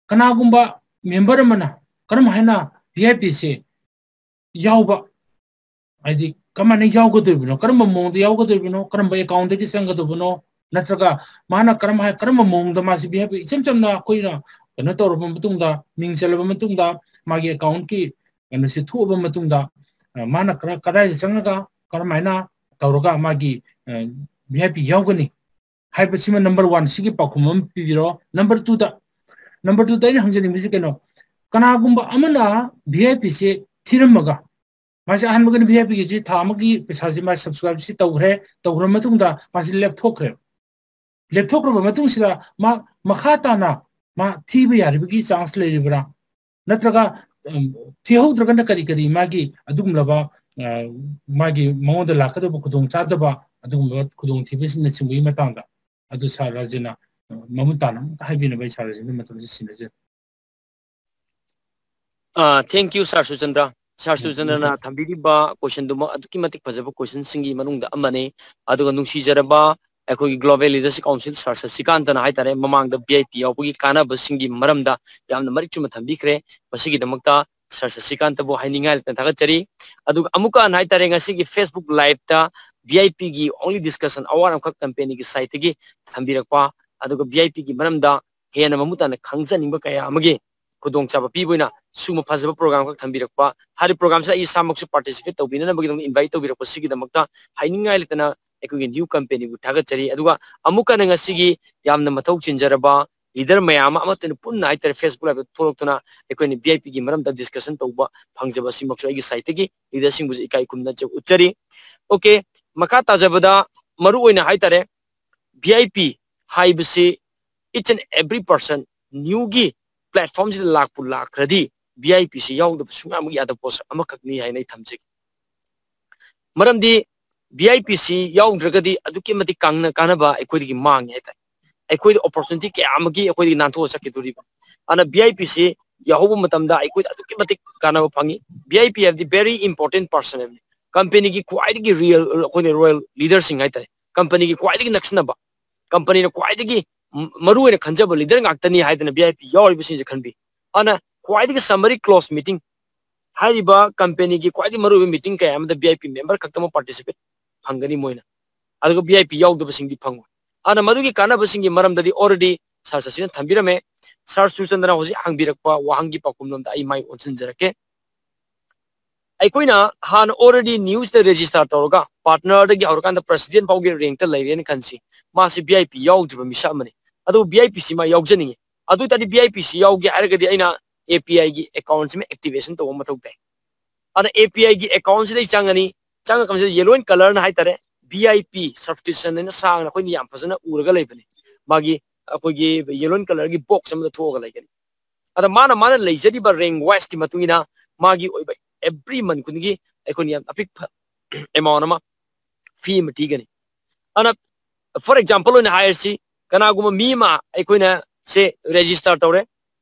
ꯀꯅꯥꯒꯨꯝꯕ ꯃꯦꯝꯕꯔ ꯑꯃꯅ ꯀꯔꯝ ꯍꯥꯏꯅ ꯚꯤ ꯑꯥꯏ ꯄꯤꯁꯦ ꯌꯥꯎꯕ, ꯍꯥꯏꯗꯤ ꯀꯃꯥꯏꯅ ꯌꯥꯎꯒꯗꯣꯏꯕꯅꯣ, ꯀꯔꯝꯕ ꯃꯑꯣꯡꯗ ꯌꯥꯎꯒꯗꯣꯏꯕꯅꯣ, ꯀꯔꯝꯕ ꯑꯦꯀꯥꯎꯟꯗꯒꯤ ꯆꯪꯒꯗꯕꯅꯣ, ꯅꯠꯇ꯭ꯔꯒ ꯃꯥꯅ ꯀꯔꯝ ꯍꯥꯏ, ꯀꯔꯝꯕ ꯃꯑꯣꯡꯗ ꯃꯥꯁꯤ ꯚꯤ ꯑꯥꯏ ꯄꯤ, ꯏꯆꯝ ꯆꯝꯅ ꯑꯩꯈꯣꯏꯅ ꯀꯩꯅꯣ ꯇꯧꯔꯕ ꯃꯇꯨꯡꯗ, ꯃꯤꯡ ꯆꯜꯂꯕ ꯃꯇꯨꯡꯗ, ꯃꯥꯒꯤ ꯑꯦꯀꯥꯎꯟꯀꯤ ꯀꯩꯅꯣꯁꯤ ꯊꯣꯛꯑꯕ ꯃꯇꯨꯡꯗ, ꯑ, ꯃꯥꯅ ꯀꯔ-, ꯀꯗꯥꯏꯗ ꯆꯪꯉꯒ ꯀꯔꯝꯍꯥꯏꯅ ꯇꯧꯔꯒ ꯃꯥꯒꯤ, ꯑ, ꯚꯤ ꯑꯥꯏ ꯄꯤ ꯌꯥꯎꯒꯅꯤ ꯍꯥꯏꯕꯁꯤꯃ ꯅꯝꯕꯔ ꯋꯥꯟ, ꯁꯤꯒꯤ ꯄꯥꯎꯈꯨꯝ ꯑꯃ ꯄꯤꯕꯤꯔꯣ꯫ ꯅꯝꯕꯔ ꯇꯨꯗ, ꯅꯝꯕꯔ ꯇꯨꯗ ꯑꯩꯅ ꯍꯪꯖꯅꯤꯡꯕꯁꯤ ꯀꯩꯅꯣ, ꯀꯅꯥꯒꯨꯝꯕ ꯑꯃꯅ ꯚꯤ ꯑꯥꯏ ꯄꯤꯁꯦ ꯊꯤꯔꯝꯃꯒ, ꯃꯥꯁꯦ ꯑꯍꯥꯟꯕꯒꯤꯅ ꯚꯤ ꯑꯥꯏ ꯄꯤꯒꯤꯁꯤ ꯊꯥ ꯑꯃꯒꯤ ꯄꯩꯁꯥꯁꯤ ꯃꯥ ꯁꯕꯁꯀ꯭ꯔꯥꯏꯕꯁꯤ ꯇꯧꯈ꯭ꯔꯦ, ꯇꯧꯈ꯭ꯔ ꯃꯇꯨꯡꯗ ꯃꯥꯁꯤ ꯂꯦꯞꯊꯣꯛꯈ꯭ꯔꯦ꯫ ꯂꯦꯞꯊꯣꯛꯈ꯭ꯔꯕ ꯃꯇꯨꯡꯁꯤꯗ ꯃꯥ ꯃꯈꯥ ꯇꯥꯅ ꯃꯥ ꯊꯤꯕ ꯌꯥꯔꯤꯕꯒꯤ ꯆꯥꯟꯁ ꯂꯩꯔꯤꯕ꯭ꯔꯥ? ꯅꯠꯇ꯭ꯔꯒ, ꯎꯝ, ꯊꯤꯍꯧꯗ꯭ꯔꯒꯅ ꯀꯔꯤ ꯀꯔꯤ ꯃꯥꯒꯤ ꯑꯗꯨꯒꯨꯝꯂꯕ, ꯑ, ꯃꯥꯒꯤ ꯃꯉꯣꯟꯗ ꯂꯥꯛꯀꯗꯕ ꯈꯨꯗꯣꯡꯆꯥꯗꯕ, ꯑꯗꯨꯒꯨꯝꯕ ꯈꯨꯗꯣꯡꯊꯤꯕꯁꯤꯡꯅꯆꯤꯡꯕꯒꯤ ꯃꯇꯥꯡꯗ ꯑꯗꯨ ꯁꯥꯔ ꯔꯥꯖꯦꯟꯅ, ꯑ, ꯃꯃꯨꯠ ꯇꯥꯅ ꯑꯃꯨꯛꯇ ꯍꯥꯏꯕꯤꯅꯕ ꯑꯩ ꯁꯥꯔ ꯔꯥꯖꯦꯟꯗ ꯃꯇꯝꯁꯤ ꯁꯤꯟꯅꯖꯔꯤ꯫ ꯑꯥ, thank you, ꯁꯥꯔ ꯁꯨꯆꯟꯗ꯭ꯔ꯫ ꯁꯥꯔ ꯎꯝ, ꯁꯨꯆꯟꯗ꯭ꯔꯅ ꯎꯝ꯫ ꯊꯝꯕꯤꯔꯤꯕ questionꯗꯨꯃꯛ ꯑꯗꯨꯛꯀꯤ ꯃꯇꯤꯛ ꯐꯖꯕ questionꯁꯤꯡꯒꯤ ꯃꯅꯨꯡꯗ ꯑꯃꯅꯤ꯫ ꯑꯗꯨꯒ ꯅꯨꯡꯁꯤꯖꯔꯕ ꯑꯩꯈꯣꯏꯒꯤ Global Leadership Council ꯁꯥꯔ ꯁꯁꯤꯀꯥꯟꯇꯅ ꯍꯥꯏꯇꯥꯔꯦ, ꯃꯃꯥꯡꯗ ꯚꯤ ꯑꯥꯏ ꯄꯤ ꯌꯥꯎꯕꯒꯤ ꯀꯥꯟꯅꯕꯁꯤꯡꯒꯤ ꯃꯔꯝꯗ ꯌꯥꯝꯅ ꯃꯔꯤꯛ ꯆꯨꯝꯅ ꯊꯝꯕꯤꯈ꯭ꯔꯦ꯫ ꯃꯁꯤꯒꯤꯗꯃꯛꯇ ꯁꯥꯔ ꯁꯁꯤꯀꯥꯟꯇꯕꯨ ꯍꯥꯏꯅꯤꯡꯉꯥꯏ ꯂꯩꯇꯅ ꯊꯥꯒꯠꯆꯔꯤ꯫ ꯑꯗꯨꯒ ꯑꯃꯨꯛꯀ ꯍꯟꯅ ꯍꯥꯏꯇꯥꯔꯦ, ꯉꯁꯤꯒꯤ Facebook Liveꯇ ꯚꯤ ꯑꯥꯏ ꯄꯤꯒꯤ Only Discussion Hour ꯑꯃꯈꯛ companyꯒꯤ siteꯇꯒꯤ ꯊꯝꯕꯤꯔꯛꯄ, ꯑꯗꯨꯒ ꯚꯤ ꯑꯥꯏ ꯄꯤꯒꯤ ꯃꯔꯝꯗ ꯍꯦꯟꯅ ꯃꯃꯨꯠ ꯇꯥꯅ ꯈꯪꯖꯅꯤꯡꯕ ꯀꯌꯥ ꯑꯃꯒꯤ ꯈꯨꯗꯣꯡꯆꯥꯕ ꯄꯤꯕ ꯑꯣꯏꯅ ꯁꯤꯒꯨꯝꯕ ꯐꯖꯕ program ꯈꯛ ꯊꯝꯕꯤꯔꯛꯄ, ꯍꯥꯏꯔꯤꯕ programꯁꯦ ꯑꯩ ꯏꯁꯥꯃꯛꯁꯨ participate ꯇꯧꯕꯤꯅꯅꯕꯒꯤꯗꯃꯛ invite ꯇꯧꯕꯤꯔꯛꯄꯁꯤꯒꯤꯗꯃꯛꯇ ꯍꯥꯏꯅꯤꯡꯉꯥꯏ ꯂꯩꯇꯅ ꯑꯩꯈꯣꯏꯒꯤ new companyꯕꯨ ꯊꯥꯒꯠꯆꯔꯤ꯫ ꯑꯗꯨꯒ ꯑꯃꯨꯛꯀ ꯍꯟꯅ ꯉꯁꯤꯒꯤ ꯌꯥꯝꯅ ꯃꯊꯧ ꯆꯤꯟꯖꯔꯕ leader ꯃꯌꯥꯝ ꯑꯃ ꯑꯃꯠꯇ ꯑꯣꯏꯅ ꯄꯨꯟꯅ ꯍꯥꯏꯇꯥꯔꯦ, Facebook Liveꯇ ꯊꯣꯛꯂꯛꯇꯨꯅ ꯑꯩꯈꯣꯏꯅ ꯚꯤ ꯑꯥꯏ ꯄꯤꯒꯤ ꯃꯔꯝꯗ discussion ꯇꯧꯕ ꯐꯪꯖꯕ ꯑꯁꯤꯃꯛꯁꯨ ꯑꯩꯒꯤ siteꯇꯒꯤ leaderꯁꯤꯡꯕꯨꯁꯨ ꯏꯀꯥꯏ ꯈꯨꯝꯅꯖ ꯎꯠꯆꯔꯤ꯫ Okay, ꯃꯈꯥ ꯇꯥꯖꯕꯗ ꯃꯔꯨ ꯑꯣꯏꯅ ꯍꯥꯏꯇꯥꯔꯦ, ꯚꯤ ꯑꯥꯏ ꯄꯤ ꯍꯥꯏꯕꯁꯤ each and every person newꯒꯤ platformꯁꯤꯗ ꯂꯥꯛꯄꯨ ꯂꯥꯛꯈ꯭ꯔꯗꯤ ꯚꯤ ꯑꯥꯏ ꯄꯤꯁꯤ ꯌꯥꯎꯗꯕ ꯁꯨꯡꯌꯥꯃꯛ ꯌꯥꯗꯕ ꯄꯣꯠꯁꯛ ꯑꯃꯈꯛꯅꯤ ꯍꯥꯏꯅ ꯑꯩ ꯊꯝꯖꯒꯦ꯫ ꯃꯔꯝꯗꯤ ꯚꯤ ꯑꯥꯏ ꯄꯤꯁꯤ ꯌꯥꯎꯗ꯭ꯔꯒꯗꯤ ꯑꯗꯨꯛꯀꯤ ꯃꯇꯤꯛ ꯀꯥꯟꯅ-, ꯀꯥꯟꯅꯕ ꯑꯩꯈꯣꯏꯗꯒꯤ ꯃꯥꯡꯉꯦ ꯍꯥꯏꯇꯥꯔꯦ꯫ ꯑꯩꯈꯣꯏꯗ opportunity ꯀꯌꯥ ꯑꯃꯒꯤ ꯑꯩꯈꯣꯏꯗꯒꯤ ꯅꯥꯟꯊꯣꯛꯑ ꯆꯠꯈꯤꯗꯣꯔꯤꯕ꯫ ꯑꯗꯨꯅ ꯚꯤ ꯑꯥꯏ ꯄꯤꯁꯤ ꯌꯥꯎꯍꯧꯕ ꯃꯇꯝꯗ ꯑꯩꯈꯣꯏꯗ ꯑꯗꯨꯛꯀꯤ ꯃꯇꯤꯛ ꯀꯥꯟꯅꯕ ꯐꯪꯉꯤ꯫ ꯚꯤ ꯑꯥꯏ ꯄꯤ ꯍꯥꯏꯕꯗꯤ very important person ꯍꯥꯏꯕꯅꯤ꯫ ꯀꯝꯄꯦꯅꯤꯒꯤ ꯈ꯭ꯋꯥꯏꯗꯒꯤ ꯔꯤꯌꯦꯜ, ꯑꯩꯈꯣꯏꯅ ꯔꯣꯌꯦꯜ ꯂꯤꯗꯔꯁꯤꯡ ꯍꯥꯏꯇꯥꯔꯦ, ꯀꯝꯄꯦꯅꯤꯒꯤ ꯈ꯭ꯋꯥꯏꯗꯒꯤ ꯅꯛꯁꯤꯟꯅꯕ, ꯀꯝꯄꯦꯅꯤꯅ ꯈ꯭ꯋꯥꯏꯗꯒꯤ ꯃ-, ꯃꯔꯨ ꯑꯣꯏꯅ ꯈꯟꯖꯕ ꯂꯤꯗꯔ ꯉꯥꯛꯇꯅꯤ ꯍꯥꯏꯗꯅ ꯚꯤ ꯑꯥꯏ ꯄꯤ ꯌꯥꯎꯔꯤꯕꯁꯤꯡꯁꯦ ꯈꯟꯕꯤ꯫ ꯑꯗꯨꯅ ꯈ꯭ꯋꯥꯏꯗꯒꯤ summary close meeting ꯍꯥꯏꯔꯤꯕ ꯀꯝꯄꯦꯅꯤꯒꯤ ꯈ꯭ꯋꯥꯏꯗꯒꯤ ꯃꯔꯨꯑꯣꯏꯕ ꯃꯤꯇꯤꯡ ꯀꯌꯥ ꯑꯃꯗ ꯚꯤ ꯑꯥꯏ ꯄꯤ ꯃꯦꯝꯕꯔ ꯈꯛꯇꯃꯛ ꯄꯥꯔꯇꯤꯁꯤꯄꯦꯠ ꯐꯪꯒꯅꯤ ꯃꯣꯏꯅ, ꯑꯗꯨꯒ ꯚꯤ ꯑꯥꯏ ꯄꯤ ꯌꯥꯎꯗꯕꯁꯤꯡꯗꯤ ꯐꯪꯉꯣꯏ꯫ ꯑꯗꯨꯅ ꯃꯗꯨꯒꯤ ꯀꯥꯟꯅꯕꯁꯤꯡꯒꯤ ꯃꯔꯝꯗꯗꯤ already ꯁꯥꯔ ꯁꯆꯤꯟꯅ ꯊꯝꯕꯤꯔꯝꯃꯦ꯫ ꯁꯥꯔ ꯁꯨꯔꯆꯟꯗ꯭ꯔꯅ ꯍꯧꯖꯤꯛ ꯍꯪꯕꯤꯔꯛꯄ ꯋꯥꯍꯪꯒꯤ ꯄꯥꯎꯈꯨꯝꯂꯣꯝꯗ ꯑꯩ ꯃꯥꯏ ꯑꯣꯟꯁꯤꯟꯖꯔꯛꯀꯦ꯫ ꯑꯩꯈꯣꯏꯅ ꯍꯥꯟꯅ already ꯅ꯭ꯌꯨꯁꯇ ꯔꯦꯖꯤꯁꯇꯥꯔ ꯇꯧꯔꯒ ꯄꯥꯔꯠꯅꯔꯗꯒꯤ ꯍꯧꯔꯀꯥꯟꯗ ꯄ꯭ꯔꯁꯤꯗꯦꯟ ꯐꯥꯎꯒꯤ ꯔꯦꯡꯛꯇ ꯂꯩꯔꯦꯅ ꯈꯟꯁꯤ, ꯃꯥꯁꯤ ꯚꯤ ꯑꯥꯏ ꯄꯤ ꯌꯥꯎꯗ꯭ꯔꯤꯕ ꯃꯤꯁꯛ ꯑꯃꯅꯤ꯫ ꯑꯗꯨꯕꯨ ꯚꯤ ꯑꯥꯏ ꯄꯤꯁꯤ ꯃꯥ ꯌꯥꯎꯖꯅꯤꯡꯉꯤ꯫ ꯑꯗꯨ ꯑꯣꯏ ꯇꯥꯔꯗꯤ ꯚꯤ ꯑꯥꯏ ꯄꯤꯁꯤ ꯌꯥꯎꯒꯦ ꯍꯥꯏꯔꯒꯗꯤ ꯑꯩꯅ ꯑꯦ ꯄꯤ ꯑꯥꯏꯒꯤ ꯑꯦꯀꯥꯎꯟꯁꯤꯃ ꯑꯦꯛꯇꯤꯚꯦꯁꯟ ꯇꯧꯕ ꯃꯊꯧ ꯇꯥꯏ꯫ ꯑꯗꯨꯅ ꯑꯦ ꯄꯤ ꯑꯥꯏꯒꯤ ꯑꯦꯀꯥꯎꯟꯁꯤꯗ ꯑꯩ ꯆꯪꯉꯅꯤ꯫ ꯆꯪꯉꯀꯥꯟꯁꯤꯗ ꯌꯦꯜꯂꯣ ꯑꯦꯟ ꯀꯂꯔꯅ ꯍꯥꯏꯇꯥꯔꯦ, ꯚꯤ ꯑꯥꯏ ꯄꯤ ꯁꯕꯁꯀ꯭ꯔꯤꯞꯁꯟ ꯍꯥꯏꯅ ꯁꯥꯡꯅ ꯑꯩꯈꯣꯏꯅ ꯌꯥꯝ ꯐꯖꯅ ꯎꯔꯒ ꯂꯩꯕꯅꯤ꯫ ꯃꯥꯒꯤ ꯑꯩꯈꯣꯏꯒꯤ ꯌꯦꯜꯂꯣ ꯑꯦꯟ ꯀꯂꯔꯒꯤ ꯕꯣꯛꯁ ꯑꯃꯗ ꯊꯣꯛꯑꯒ ꯂꯩꯒꯅꯤ꯫ ꯑꯗ ꯃꯥꯅ, ꯃꯥꯅ ꯂꯩꯖꯔꯤꯕ ꯔꯦꯡ ꯋꯥꯏꯁꯀꯤ ꯃꯇꯨꯡ ꯏꯟꯅ ꯃꯥꯒꯤ ꯑꯣꯏꯕ ꯑꯦꯕ꯭ꯔꯤ ꯃꯟ ꯈꯨꯗꯤꯡꯒꯤ ꯑꯩꯈꯣꯏꯅ ꯌꯥꯝ ꯑꯄꯤꯛꯄ ꯑꯦꯃꯥꯎꯟ ꯑꯃ ꯐꯤ ꯑꯃ ꯊꯤꯒꯅꯤ꯫ ꯑꯗꯨꯅ, for example ꯑꯣꯏꯅ ꯍꯥꯏꯔꯁꯤ, ꯀꯅꯥꯒꯨꯝꯕ ꯃꯤ ꯑꯃ ꯑꯩꯈꯣꯏꯅ ꯁꯦ ꯔꯦꯖꯤꯁꯇꯔ ꯇꯧꯔꯦ,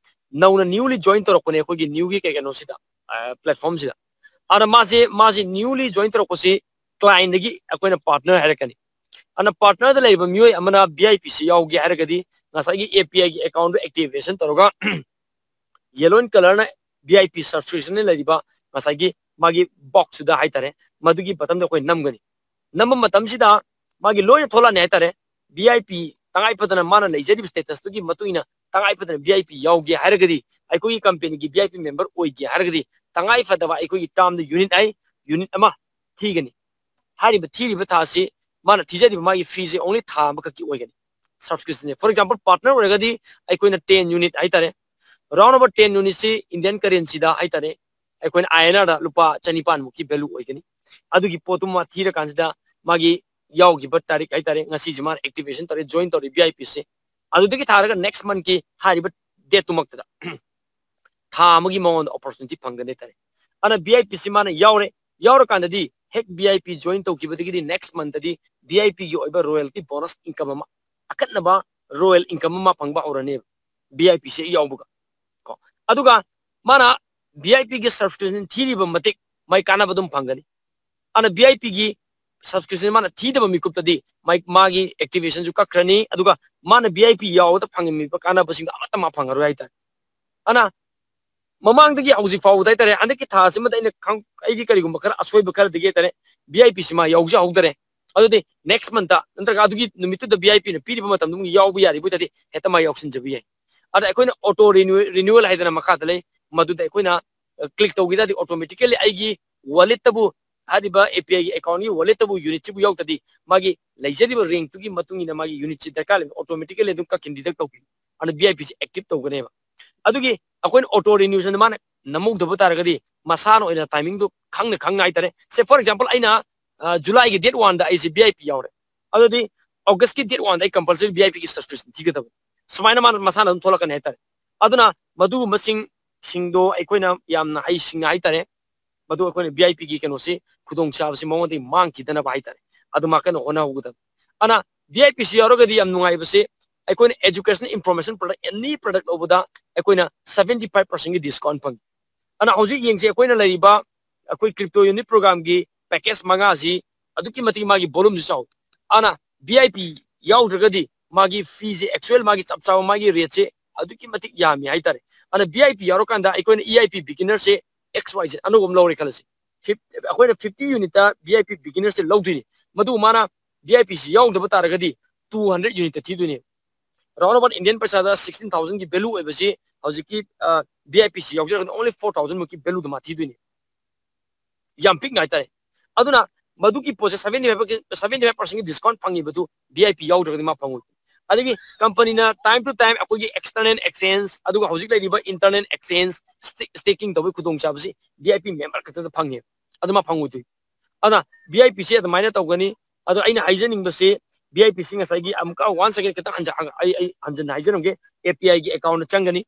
ꯅꯧꯅ ꯅ꯭ꯌꯨꯂꯤ ꯖꯣꯏꯟ ꯇꯧꯔꯛꯄꯅꯦ ꯑꯩꯈꯣꯏꯒꯤ ꯅ꯭ꯌꯨꯒꯤ ꯀꯩ ꯀꯩꯅꯣꯁꯤꯗ, ꯄ꯭ꯂꯦꯠꯐꯣꯝꯁꯤꯗ꯫ ꯑꯗ ꯃꯥꯁꯦ, ꯃꯥꯁꯦ ꯅ꯭ꯌꯨꯂꯤ ꯖꯣꯏꯟ ꯇꯧꯔꯛꯄꯁꯤ ꯀ꯭ꯂꯥꯏꯟꯗꯒꯤ ꯑꯩꯈꯣꯏꯅ ꯄꯥꯔꯠꯅꯔ ꯍꯥꯏꯔꯛꯀꯅꯤ꯫ ꯑꯗꯨꯅ ꯄꯥꯔꯠꯅꯔꯗ ꯂꯩꯔꯤꯕ ꯃꯤꯑꯣꯏ ꯑꯃꯅ ꯚꯤ ꯑꯥꯏ ꯄꯤꯁꯤ ꯌꯥꯎꯒꯦ ꯍꯥꯏꯔꯒꯗꯤ ꯉꯁꯥꯏꯒꯤ ꯑꯦ ꯄꯤ ꯑꯥꯏꯒꯤ ꯑꯦꯀꯥꯎꯟꯗꯣ ꯑꯦꯛꯇꯤꯚꯦꯁꯟ ꯇꯧꯔꯒ ꯌꯦꯜꯂꯣ ꯑꯦꯟ ꯀꯂꯔꯅ ꯚꯤ ꯑꯥꯏ ꯄꯤ ꯁꯕꯁꯀ꯭ꯔꯤꯞꯁꯟꯅ ꯂꯩꯔꯤꯕ ꯉꯁꯥꯏꯒꯤ ꯃꯥꯒꯤ ꯕꯣꯛꯁꯇꯨꯗ ꯍꯥꯏꯇꯥꯔꯦ, ꯃꯗꯨꯒꯤ ꯕꯇꯟꯗꯣ ꯑꯩꯈꯣꯏ ꯅꯝꯒꯅꯤ꯫ ꯅꯝꯕ ꯃꯇꯝꯁꯤꯗ ꯃꯥꯒꯤ ꯂꯣꯏꯅ ꯊꯣꯛꯂꯛꯑꯅꯤ ꯍꯥꯏꯇꯥꯔꯦ꯫ ꯚꯤ ꯑꯥꯏ ꯄꯤ ꯇꯉꯥꯏ ꯐꯗꯅ ꯃꯥꯅ ꯂꯩꯖꯔꯤꯕ ꯁ꯭ꯇꯦꯇꯁꯇꯨꯒꯤ ꯃꯇꯨꯡ ꯏꯟꯅ ꯇꯉꯥꯏ ꯐꯗꯅ ꯚꯤ ꯑꯥꯏ ꯄꯤ ꯌꯥꯎꯒꯦ ꯍꯥꯏꯔꯒꯗꯤ, ꯑꯩꯈꯣꯏꯒꯤ ꯀꯝꯄꯦꯅꯤꯒꯤ ꯚꯤ ꯑꯥꯏ ꯄꯤ ꯃꯦꯝꯕꯔ ꯑꯣꯏꯒꯦ ꯍꯥꯏꯔꯒꯗꯤ, ꯇꯉꯥꯏ ꯐꯗꯕ ꯑꯩꯈꯣꯏꯒꯤ ꯇꯥꯔꯝꯗ ꯌꯨꯅꯤꯠ ꯑꯥꯏ, ꯌꯨꯅꯤꯠ ꯑꯃ ꯊꯤꯒꯅꯤ꯫ ꯍꯥꯏꯔꯤꯕ ꯊꯤꯔꯤꯕ ꯊꯥ ꯑꯁꯤ ꯃꯥꯅ ꯊꯤꯖꯔꯤꯕ ꯃꯥꯒꯤ ꯐꯤꯁꯦ only ꯊꯥ ꯑꯃꯈꯛꯀꯤ ꯑꯣꯏꯒꯅꯤ꯫ ꯁꯕꯁꯀ꯭ꯔꯤꯞꯁꯟꯁꯦ, for example, ꯄꯥꯔꯠꯅꯔ ꯑꯣꯏꯔꯒꯗꯤ ꯑꯩꯈꯣꯏꯅ ꯇꯦꯟ ꯌꯨꯅꯤꯠ ꯍꯥꯏꯇꯥꯔꯦ, round about ꯇꯦꯟ ꯌꯨꯅꯤꯠꯁꯤ ꯏꯟꯗꯤꯌꯟ ꯀꯔꯦꯟꯁꯤꯗ ꯍꯥꯏꯇꯥꯔꯦ, ꯑꯩꯈꯣꯏꯅ ꯑꯥꯏ ꯑꯦꯟ ꯑꯥꯔꯗ ꯂꯨꯄꯥ ꯆꯅꯤꯄꯥꯟꯃꯨꯛꯀꯤ ꯚꯦꯂꯨ ꯑꯣꯏꯒꯅꯤ꯫ ꯑꯗꯨꯒꯤ ꯄꯣꯠꯇꯨꯃ ꯊꯤꯔꯀꯥꯟꯁꯤꯗ ꯃꯥꯒꯤ ꯌꯥꯎꯈꯤꯕ ꯇꯥꯔꯤꯛ ꯍꯥꯏꯇꯥꯔꯦ, ꯉꯁꯤꯁꯦ ꯃꯥꯅ ꯑꯦꯛꯇꯤꯚꯦꯁꯟ ꯇꯧꯔꯦ, ꯖꯣꯏꯟ ꯇꯧꯔꯦ ꯚꯤ ꯑꯥꯏ ꯄꯤꯁꯦ, ꯑꯗꯨꯗꯒꯤ ꯊꯥꯔꯒ ꯅꯦꯛꯁ ꯃꯟꯠꯀꯤ ꯍꯥꯏꯔꯤꯕ ꯗꯦꯠꯇꯨꯃꯛꯇꯗ ꯊꯥ ꯑꯃꯒꯤ ꯃꯉꯣꯟꯗ ꯑꯣꯄꯣꯔꯆꯨꯅꯤꯇꯤ ꯐꯪꯒꯅꯤ ꯍꯥꯏꯇꯥꯔꯦ꯫ ꯑꯗꯨꯅ ꯚꯤ ꯑꯥꯏ ꯄꯤꯁꯤ ꯃꯥꯅ ꯌꯥꯎꯔꯦ, ꯌꯥꯎꯔꯀꯥꯟꯗꯗꯤ ꯍꯦꯛ ꯚꯤ ꯑꯥꯏ ꯄꯤ ꯖꯣꯏꯟ ꯇꯧꯈꯤꯕꯗꯒꯤꯗꯤ ꯅꯦꯛꯁ ꯃꯟꯠꯇꯗꯤ ꯚꯤ ꯑꯥꯏ ꯄꯤꯒꯤ ꯑꯣꯏꯕ ꯔꯣꯌꯦꯜꯇꯤ ꯕꯣꯅꯁ ꯏꯟꯀꯝ ꯑꯃ, ꯑꯀꯟꯅꯕ ꯔꯣꯌꯦꯜ ꯏꯟꯀꯝ ꯑꯃ ꯐꯪꯕ ꯍꯧꯔꯅꯦꯕ, ꯚꯤ ꯑꯥꯏ ꯄꯤꯁꯦ ꯌꯥꯎꯕꯒ꯫ ꯀꯣ, ꯑꯗꯨꯒ ꯃꯥꯅ ꯚꯤ ꯑꯥꯏ ꯄꯤꯒꯤ ꯁꯕꯁꯀ꯭ꯔꯤꯞꯁꯟ ꯊꯤꯔꯤꯕ ꯃꯇꯤꯛ ꯃꯥꯏ ꯀꯥꯟꯅꯕ ꯑꯗꯨꯝ ꯐꯪꯒꯅꯤ꯫ ꯑꯗꯨꯅ ꯚꯤ ꯑꯥꯏ ꯄꯤꯒꯤ ꯁꯕꯁꯀ꯭ꯔꯤꯞꯁꯟ ꯃꯥꯅ ꯊꯤꯗꯕ ꯃꯤꯀꯨꯞꯇꯗꯤ ꯃꯥꯏ, ꯃꯥꯒꯤ ꯑꯦꯛꯇꯤꯚꯦꯁꯟꯁꯨ ꯀꯛꯈ꯭ꯔꯅꯤ, ꯑꯗꯨꯒ ꯃꯥꯅ ꯚꯤ ꯑꯥꯏ ꯄꯤ ꯌꯥꯎꯕꯗ ꯐꯪꯉꯝꯃꯤꯕ ꯀꯥꯟꯅꯕꯁꯤꯡꯗꯣ ꯑꯃꯠꯇ ꯃꯥ ꯐꯪꯉꯔꯣꯏ ꯍꯥꯏꯇꯥꯔꯦ꯫ ꯑꯗꯨꯅ ꯃꯃꯥꯡꯗꯒꯤ ꯍꯧꯖꯤꯛ ꯐꯥꯎꯕꯗ ꯍꯥꯏꯇꯥꯔꯦ, ꯍꯟꯗꯛꯀꯤ ꯊꯥ ꯑꯁꯤꯃꯗ ꯑꯩꯅ ꯈꯪ-, ꯑꯩꯒꯤ ꯀꯔꯤꯒꯨꯝꯕ ꯈꯔ ꯑꯁꯣꯏꯕ ꯈꯔꯗꯒꯤ ꯍꯥꯏꯇꯥꯔꯦ, ꯚꯤ ꯑꯥꯏ ꯄꯤꯁꯤ ꯃꯥ ꯌꯥꯎꯖꯍꯧꯗꯔꯦ꯫ ꯑꯗꯨꯗꯤ ꯅꯦꯛꯁ ꯃꯟꯇ ꯅꯠꯇ꯭ꯔꯒ ꯑꯗꯨꯒꯤ ꯅꯨꯃꯤꯠꯇꯨꯗ ꯚꯤ ꯑꯥꯏ ꯄꯤꯅ ꯄꯤꯔꯤꯕ ꯃꯇꯝꯗꯨ ꯌꯥꯎꯕ ꯌꯥꯔꯤꯕ ꯑꯣꯏꯇꯥꯔꯗꯤ ꯍꯦꯛꯇ ꯃꯥ ꯌꯥꯎꯁꯤꯟꯖꯕ ꯌꯥꯏ꯫ ꯑꯗ ꯑꯩꯈꯣꯏꯅ ꯑꯣꯇꯣ ꯔꯤꯅ꯭ꯌꯨꯑꯦꯜ ꯍꯥꯏꯗꯅ ꯃꯈꯥꯗ ꯂꯩ, ꯃꯗꯨꯗ ꯑꯩꯈꯣꯏꯅ ꯀ꯭ꯂꯤꯛ ꯇꯧꯈꯤ ꯇꯥꯔꯗꯤ ꯑꯣꯇꯣꯃꯦꯇꯤꯀꯦꯜꯂꯤ ꯑꯩꯒꯤ ꯋꯥꯂꯦꯠꯇꯕꯨ, ꯍꯥꯏꯔꯤꯕ ꯑꯦ ꯄꯤ ꯑꯥꯏꯒꯤ ꯑꯦꯀꯥꯎꯟꯒꯤ ꯋꯥꯂꯦꯠꯇꯕꯨ ꯌꯨꯅꯤꯠꯁꯤꯕꯨ ꯌꯥꯎꯗ꯭ꯔꯗꯤ ꯃꯥꯒꯤ ꯂꯩꯖꯔꯤꯕ ꯔꯦꯡꯛꯇꯨꯒꯤ ꯃꯇꯨꯡ ꯏꯟꯅ ꯃꯥꯒꯤ ꯌꯨꯅꯤꯠꯁꯤ ꯗꯔꯀꯥꯔ ꯂꯩꯕ ꯑꯣꯇꯣꯃꯦꯇꯤꯀꯦꯜꯂꯤ ꯑꯗꯨꯝ ꯀꯛꯈꯤꯅꯤ, ꯗꯤꯗꯛ ꯇꯧꯈꯤꯅꯤ꯫ ꯑꯗꯨꯅ ꯚꯤ ꯑꯥꯏ ꯄꯤꯁꯤ ꯑꯦꯛꯇꯤꯚ ꯇꯧꯒꯅꯦꯕ꯫ ꯑꯗꯨꯒꯤ ꯑꯩꯈꯣꯏꯅ ꯑꯣꯇꯣ ꯔꯤꯅ꯭ꯌꯨꯁꯟꯗ ꯃꯥꯅ ꯅꯝꯍꯧꯗꯕ ꯇꯥꯔꯒꯗꯤ ꯃꯁꯥꯅ ꯑꯣꯏꯅ ꯇꯥꯏꯃꯤꯡꯗꯣ ꯈꯪꯅ ꯈꯪꯅ ꯍꯥꯏꯇꯥꯔꯦ꯫ ꯁꯦ, ꯐꯣꯔ ꯑꯦꯛꯖꯥꯝꯄꯜ, ꯑꯩꯅ ꯖꯨꯂꯥꯏꯒꯤ ꯗꯦꯠ ꯋꯥꯟꯗ ꯑꯩꯁꯦ ꯚꯤ ꯑꯥꯏ ꯄꯤ ꯌꯥꯎꯔꯦ, ꯑꯗꯨꯗꯤ ꯑꯣꯒꯁꯀꯤ ꯗꯦꯠ ꯋꯥꯟꯗ ꯑꯩ ꯀꯝꯄꯜꯁꯔꯤ ꯚꯤ ꯑꯥꯏ ꯄꯤꯒꯤ ꯁꯕꯁꯀ꯭ꯔꯤꯞꯁꯟ ꯊꯤꯒꯗꯕꯅꯤ꯫ ꯁꯨꯃꯥꯏꯅ ꯃꯥꯅ ꯃꯁꯥꯅ ꯑꯗꯨꯝ ꯊꯣꯛꯂꯛꯀꯅꯤ ꯍꯥꯏꯇꯥꯔꯦ꯫ ꯑꯗꯨꯅ ꯃꯗꯨꯒꯨꯝꯕꯁꯤꯡ, ꯁꯤꯡꯗꯣ ꯑꯩꯈꯣꯏꯅ ꯌꯥꯝꯅ ꯍꯩꯁꯤꯡꯅ ꯍꯥꯏꯇꯥꯔꯦ, ꯃꯗꯨ ꯑꯩꯈꯣꯏꯅ ꯚꯤ ꯑꯥꯏ ꯄꯤꯒꯤ ꯀꯩꯅꯣꯁꯤ, ꯈꯨꯗꯣꯡꯆꯥꯕꯁꯤ ꯃꯉꯣꯟꯗꯒꯤ ꯃꯥꯡꯈꯤꯗꯅꯕ ꯍꯥꯏꯇꯥꯔꯦ, ꯑꯗꯨꯃꯥꯏꯅ ꯀꯟꯅ ꯍꯣꯠꯅꯍꯧꯒꯗꯕꯅꯤ꯫ ꯑꯗꯨꯅ ꯚꯤ ꯑꯥꯏ ꯄꯤꯁꯤ ꯌꯥꯎꯔꯒꯗꯤ ꯌꯥꯝ ꯅꯨꯡꯉꯥꯏꯕꯁꯤ, ꯑꯩꯈꯣꯏꯅ educational information product, any product ꯂꯧꯕꯗ ꯑꯩꯈꯣꯏꯅ seventy five percentꯀꯤ discount ꯐꯪꯉꯤ꯫ ꯑꯗꯨꯅ ꯍꯧꯖꯤꯛ ꯌꯦꯡꯁꯤ, ꯑꯩꯈꯣꯏꯅ ꯂꯩꯔꯤꯕ ꯑꯩꯈꯣꯏ Crypto Unit programꯒꯤ package ꯃꯉꯥꯁꯤ ꯑꯗꯨꯛꯀꯤ ꯃꯇꯤꯛ ꯃꯥꯒꯤ volumeꯁꯤ ꯆꯥꯎꯏ꯫ ꯑꯗꯨꯅ ꯚꯤ ꯑꯥꯏ ꯄꯤ ꯌꯥꯎꯗ꯭ꯔꯒꯗꯤ ꯃꯥꯒꯤ feeꯁꯦ, actual ꯃꯥꯒꯤ ꯆꯞ ꯆꯥꯕ ꯃꯥꯒꯤ rateꯁꯦ ꯑꯗꯨꯛꯀꯤ ꯃꯇꯤꯛ ꯌꯥꯝꯃꯤ ꯍꯥꯏꯇꯥꯔꯦ꯫ ꯑꯗꯨꯅ ꯚꯤ ꯑꯥꯏ ꯄꯤ ꯌꯥꯎꯔꯀꯥꯟꯗ ꯑꯩꯈꯣꯏꯅ ꯏ ꯑꯥꯏ ꯄꯤ beginnerꯁꯦ X Y Z ꯑꯅꯧꯕ ꯑꯃ ꯂꯧꯔꯦ ꯈꯜꯂꯁꯤ꯫ Fif-, ꯑꯩꯈꯣꯏꯅ fifty unitꯇ ꯚꯤ ꯑꯥꯏ ꯄꯤ beginnerꯁꯦ ꯂꯧꯗꯣꯏꯅꯤ꯫ ꯃꯗꯨ ꯃꯥꯅ ꯚꯤ ꯑꯥꯏ ꯄꯤꯁꯤ ꯌꯥꯎꯗꯕ ꯇꯥꯔꯒꯗꯤ two hundred unitꯇ ꯊꯤꯗꯣꯏꯅꯦ꯫ Round about Indian ꯄꯩꯁꯥꯗ sixteen thousandꯒꯤ value ꯑꯣꯏꯕꯁꯤ ꯍꯧꯖꯤꯛꯀꯤ, ꯑ, V I ꯄꯤꯁꯤ ꯌꯥꯎꯖꯔꯒꯗꯤ only four thousand ꯃꯨꯛꯀꯤ valueꯗ ꯃꯥ ꯊꯤꯗꯣꯏꯅꯤ꯫ ꯌꯥꯝ ꯄꯤꯛꯅ ꯍꯥꯏꯇꯥꯔꯦ꯫ ꯑꯗꯨꯅ ꯃꯗꯨꯒꯤ ꯄꯣꯠꯁꯦ seventy five, seventy five percentꯀꯤ discount ꯐꯪꯉꯤꯕꯗꯨ ꯚꯤ ꯑꯥꯏ ꯄꯤ ꯌꯥꯎꯗ꯭ꯔꯒꯗꯤ ꯃꯥ ꯐꯪꯉꯣꯏ꯫ ꯑꯗꯒꯤ companyꯅ time to time ꯑꯩꯈꯣꯏꯒꯤ external exchange, ꯑꯗꯨꯒ ꯍꯧꯖꯤꯛ ꯂꯩꯔꯤꯕ internal exchange sta-, staking ꯇꯧꯕꯒꯤ ꯈꯨꯗꯣꯡꯆꯥꯕꯁꯤ ꯚꯤ ꯑꯥꯏ ꯄꯤ member ꯈꯛꯇꯗ ꯐꯪꯉꯦ꯫ ꯑꯗꯨ ꯃꯥ ꯐꯪꯉꯣꯏꯗꯣꯏ꯫ ꯑꯗꯨꯅ ꯚꯤ ꯑꯥꯏ ꯄꯤꯁꯤ ꯑꯗꯨꯃꯥꯏꯅ ꯇꯧꯒꯅꯤ꯫ ꯑꯗꯣ ꯑꯩꯅ ꯍꯥꯏꯖꯅꯤꯡꯕꯁꯤ, ꯚꯤ ꯑꯥꯏ ꯄꯤꯁꯤ ꯉꯁꯥꯏꯒꯤ ꯑꯃꯨꯛꯀ once again ꯈꯤꯇꯪ ꯍꯟꯖ-, ꯑꯩ, ꯑꯩ ꯍꯟꯖꯟꯅ ꯍꯥꯏꯖꯔꯝꯒꯦ꯫ ꯑꯦ ꯄꯤ ꯑꯥꯏꯒꯤ accountꯇ ꯆꯪꯒꯅꯤ꯫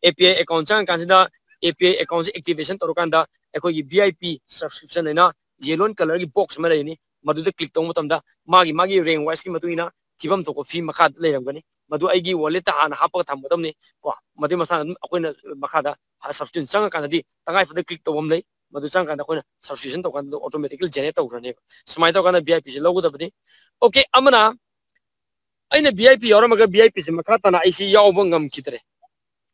ꯑꯦ P I account ꯆꯪꯉꯀꯥꯟꯁꯤꯗ, A P I accountꯁꯦ activation ꯇꯧꯔꯀꯥꯟꯗ ꯑꯩꯈꯣꯏꯒꯤ ꯚꯤ ꯑꯥꯏ ꯄꯤ subscription ꯍꯥꯏꯅ yellow colourꯒꯤ box ꯑꯃ ꯂꯩꯔꯅꯤ꯫ ꯃꯗꯨꯗ click ꯇꯧꯕ ꯃꯇꯝꯗ ꯃꯥꯒꯤ, ꯃꯥꯒꯤ rank wiseꯀꯤ ꯃꯇꯨꯡ ꯏꯟꯅ ꯊꯤꯐꯝ ꯊꯣꯛꯄ fee ꯃꯈꯥꯗ ꯂꯩꯔꯝꯒꯅꯤ꯫ ꯃꯗꯨ ꯑꯩꯒꯤ wallet ꯇ ꯍꯥꯟꯅ ꯍꯥꯞꯄꯒ ꯊꯝꯒꯗꯕꯅꯤ ꯀꯣ꯫ ꯃꯗꯨꯒꯤ ꯃꯁꯥꯅ ꯑꯗꯨꯝ ꯑꯩꯈꯣꯏꯅ ꯃꯈꯥꯗ subscription ꯆꯪꯉꯀꯥꯟꯗꯗꯤ ꯇꯉꯥꯏ ꯐꯗꯅ click ꯇꯧꯕ ꯑꯃ ꯂꯩ꯫ ꯃꯗꯨ ꯆꯪꯉꯀꯥꯟꯗ ꯑꯩꯈꯣꯏꯅ subscription ꯇꯧꯀꯥꯟꯗ automatically generate ꯇꯧꯈ꯭ꯔꯅꯦꯕ꯫ ꯁꯨꯃꯥꯏꯅ ꯇꯧꯔꯀꯥꯟꯗ V I P ꯁꯦ ꯂꯧꯒꯗꯕꯅꯤ꯫ Okay, ꯑꯃꯅ ꯑꯩꯅ V I P ꯌꯥꯎꯔꯝꯃꯒ V I P ꯁꯦ ꯃꯈꯥ ꯇꯥꯅ ꯑꯩꯁꯤ ꯌꯥꯎꯕ ꯉꯝꯈꯤꯗ꯭ꯔꯦ꯫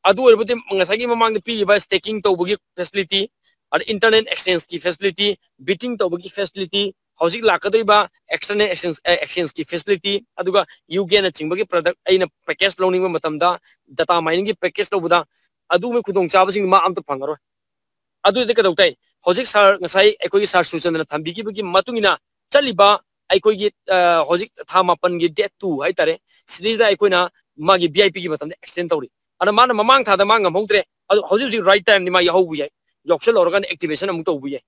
ꯑꯗꯨ ꯑꯣꯏꯔꯕꯗꯤ ꯉꯁꯥꯏꯒꯤ ꯃꯃꯥꯡꯗ ꯄꯤꯔꯤꯕ staking ꯇꯧꯕꯒꯤ facility, ꯑꯗ internet exchange ꯀꯤ facility, bidding ꯇꯧꯕꯒꯤ facility, ꯍꯧꯖꯤꯛ ꯂꯥꯛꯀꯗꯧꯔꯤꯕ external exchange, ꯑꯦ, exchange ꯀꯤ facility, ꯑꯗꯨꯒ U K ꯅꯆꯤꯡꯕꯒꯤ product ꯑꯩꯅ package ꯂꯧꯅꯤꯡꯕ ꯃꯇꯝꯗ data mining ꯒꯤ package ꯂꯧꯕꯗ ꯑꯗꯨꯒꯨꯝꯕ ꯈꯨꯗꯣꯡꯆꯥꯕꯁꯤꯡ ꯃꯥ ꯑꯝꯇ ꯐꯪꯉꯔꯣꯏ꯫ ꯑꯗꯨꯗꯤ ꯀꯩꯗꯧ ꯇꯥꯏ? ꯍꯧꯖꯤꯛ sir, ꯉꯁꯥꯏ ꯑꯩꯈꯣꯏꯒꯤ sir ꯁꯨꯔꯆꯟꯗ꯭ꯔꯅ ꯊꯝꯕꯤꯈꯤꯕꯒꯤ ꯃꯇꯨꯡ ꯏꯟꯅ ꯆꯠꯂꯤꯕ ꯑꯩꯈꯣꯏꯒꯤ, ꯑ, ꯍꯧꯖꯤꯛ ꯊꯥ ꯃꯥꯄꯟꯒꯤ date two ꯍꯥꯏꯇꯥꯔꯦ, ꯁꯤꯗꯩꯁꯤꯗ ꯑꯩꯈꯣꯏꯅ ꯃꯥꯒꯤ V I P ꯒꯤ ꯃꯇꯝꯗ extend ꯇꯧꯔꯤ꯫ ꯑꯗ ꯃꯥꯅ ꯃꯃꯥꯡ ꯊꯥꯗ ꯃꯥ ꯉꯝꯍꯧꯗ꯭ꯔꯦ, ꯑꯗꯣ ꯍꯧꯖꯤꯛ ꯍꯧꯖꯤꯛ right time ꯅꯤ, ꯃꯥ ꯌꯥꯎꯍꯧꯕ ꯌꯥꯏ, ꯌꯥꯎꯁꯜꯍꯧꯔꯒꯅ activation ꯑꯃꯨꯛ ꯇꯧꯕ ꯌꯥꯏ꯫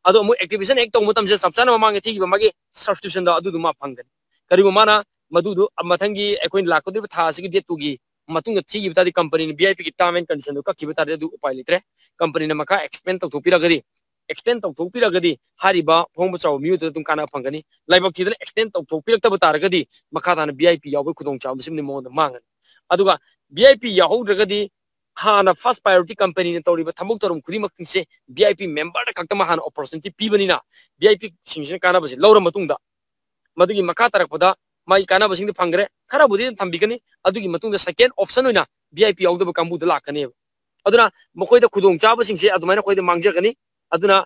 ꯑꯗꯣ ꯑꯃꯨꯛ activation ꯍꯦꯛ ꯇꯧꯕ ꯃꯇꯝꯁꯤꯗ ꯆꯞ ꯆꯥꯅ ꯃꯃꯥꯡꯗ ꯊꯤꯈꯤꯕ ꯃꯥꯒꯤ subscription ꯗꯣ ꯑꯗꯨꯗꯨ ꯃꯥ ꯐꯪꯒꯅꯤ꯫ ꯀꯔꯤꯒꯨꯝꯕ ꯃꯥꯅ ꯃꯗꯨꯗꯨ ꯃꯊꯪꯒꯤ ꯑꯩꯈꯣꯏꯅ ꯂꯥꯛꯀꯗꯧꯔꯤꯕ ꯊꯥ ꯑꯁꯤꯒꯤ date two ꯒꯤ ꯃꯇꯨꯡꯗ ꯊꯤꯈꯤꯕ ꯇꯥꯔꯗꯤ, company ꯅ V I P ꯒꯤ term and condition ꯗꯨ ꯀꯛꯈꯤꯕ ꯇꯥꯔꯗꯤ, ꯑꯗꯨ ꯎꯄꯥꯏ ꯂꯩꯇ꯭ꯔꯦ꯫ Company ꯅ ꯃꯈꯥ extend ꯇꯧꯊꯣꯛꯄꯤꯔꯒꯗꯤ, extend ꯇꯧꯊꯣꯛꯄꯤꯔꯒꯗꯤ ꯍꯥꯏꯔꯤꯕ ꯐꯣꯡꯕ ꯆꯥꯎꯕ ꯃꯤꯑꯣꯏꯗꯨꯗ ꯑꯗꯨꯝ ꯀꯥꯟꯅꯕ ꯐꯪꯒꯅꯤ꯫ ꯂꯥꯏꯕꯛ ꯊꯤꯗꯅ extend ꯇꯧꯊꯣꯛꯄꯤꯔꯛꯇꯕ ꯇꯥꯔꯒꯗꯤ ꯃꯈꯥ ꯇꯥꯅ V I P ꯌꯥꯎꯕꯒꯤ ꯈꯨꯗꯣꯡꯆꯥꯕ ꯃꯁꯤꯃꯗꯤ ꯃꯉꯣꯟꯗ ꯃꯥꯡꯒꯅꯤ꯫ ꯑꯗꯨꯒ V I P ꯌꯥꯎꯍꯧꯗ꯭ꯔꯒꯗꯤ ꯍꯥꯟꯅ first priority company ꯅ ꯇꯧꯔꯤꯕ ꯊꯕꯛ ꯊꯧꯔꯝ ꯈꯨꯗꯤꯡꯃꯛꯁꯦ V I P member ꯗ ꯈꯛꯇꯃꯛ ꯍꯥꯟꯅ opportunity ꯄꯤꯕꯅꯤꯅ, V I P ꯁꯤꯡꯁꯤꯅ ꯀꯥꯟꯅꯕꯁꯦ ꯂꯧꯔ ꯃꯇꯨꯡꯗ, ꯃꯗꯨꯒꯤ ꯃꯈꯥ ꯇꯥꯔꯛꯄꯗ ꯃꯥꯒꯤ ꯀꯥꯟꯅꯕꯁꯤꯡꯗꯨ ꯐꯪꯈ꯭ꯔꯦ, ꯈꯔꯕꯨꯗꯤ ꯑꯗꯨꯝ ꯊꯝꯕꯤꯒꯅꯤ꯫ ꯑꯗꯨꯒꯤ ꯃꯇꯨꯡꯗ second option ꯑꯣꯏꯅ V I P ꯌꯥꯎꯗꯕ ꯀꯥꯡꯕꯨꯗ ꯂꯥꯛꯀꯅꯦꯕ꯫ ꯑꯗꯨꯅ ꯃꯈꯣꯏꯗ ꯈꯨꯗꯣꯡꯆꯥꯕꯁꯤꯡꯁꯦ ꯑꯗꯨꯃꯥꯏꯅ ꯑꯩꯈꯣꯏꯗ ꯃꯥꯡꯖꯒꯅꯤ꯫ ꯑꯗꯨꯅ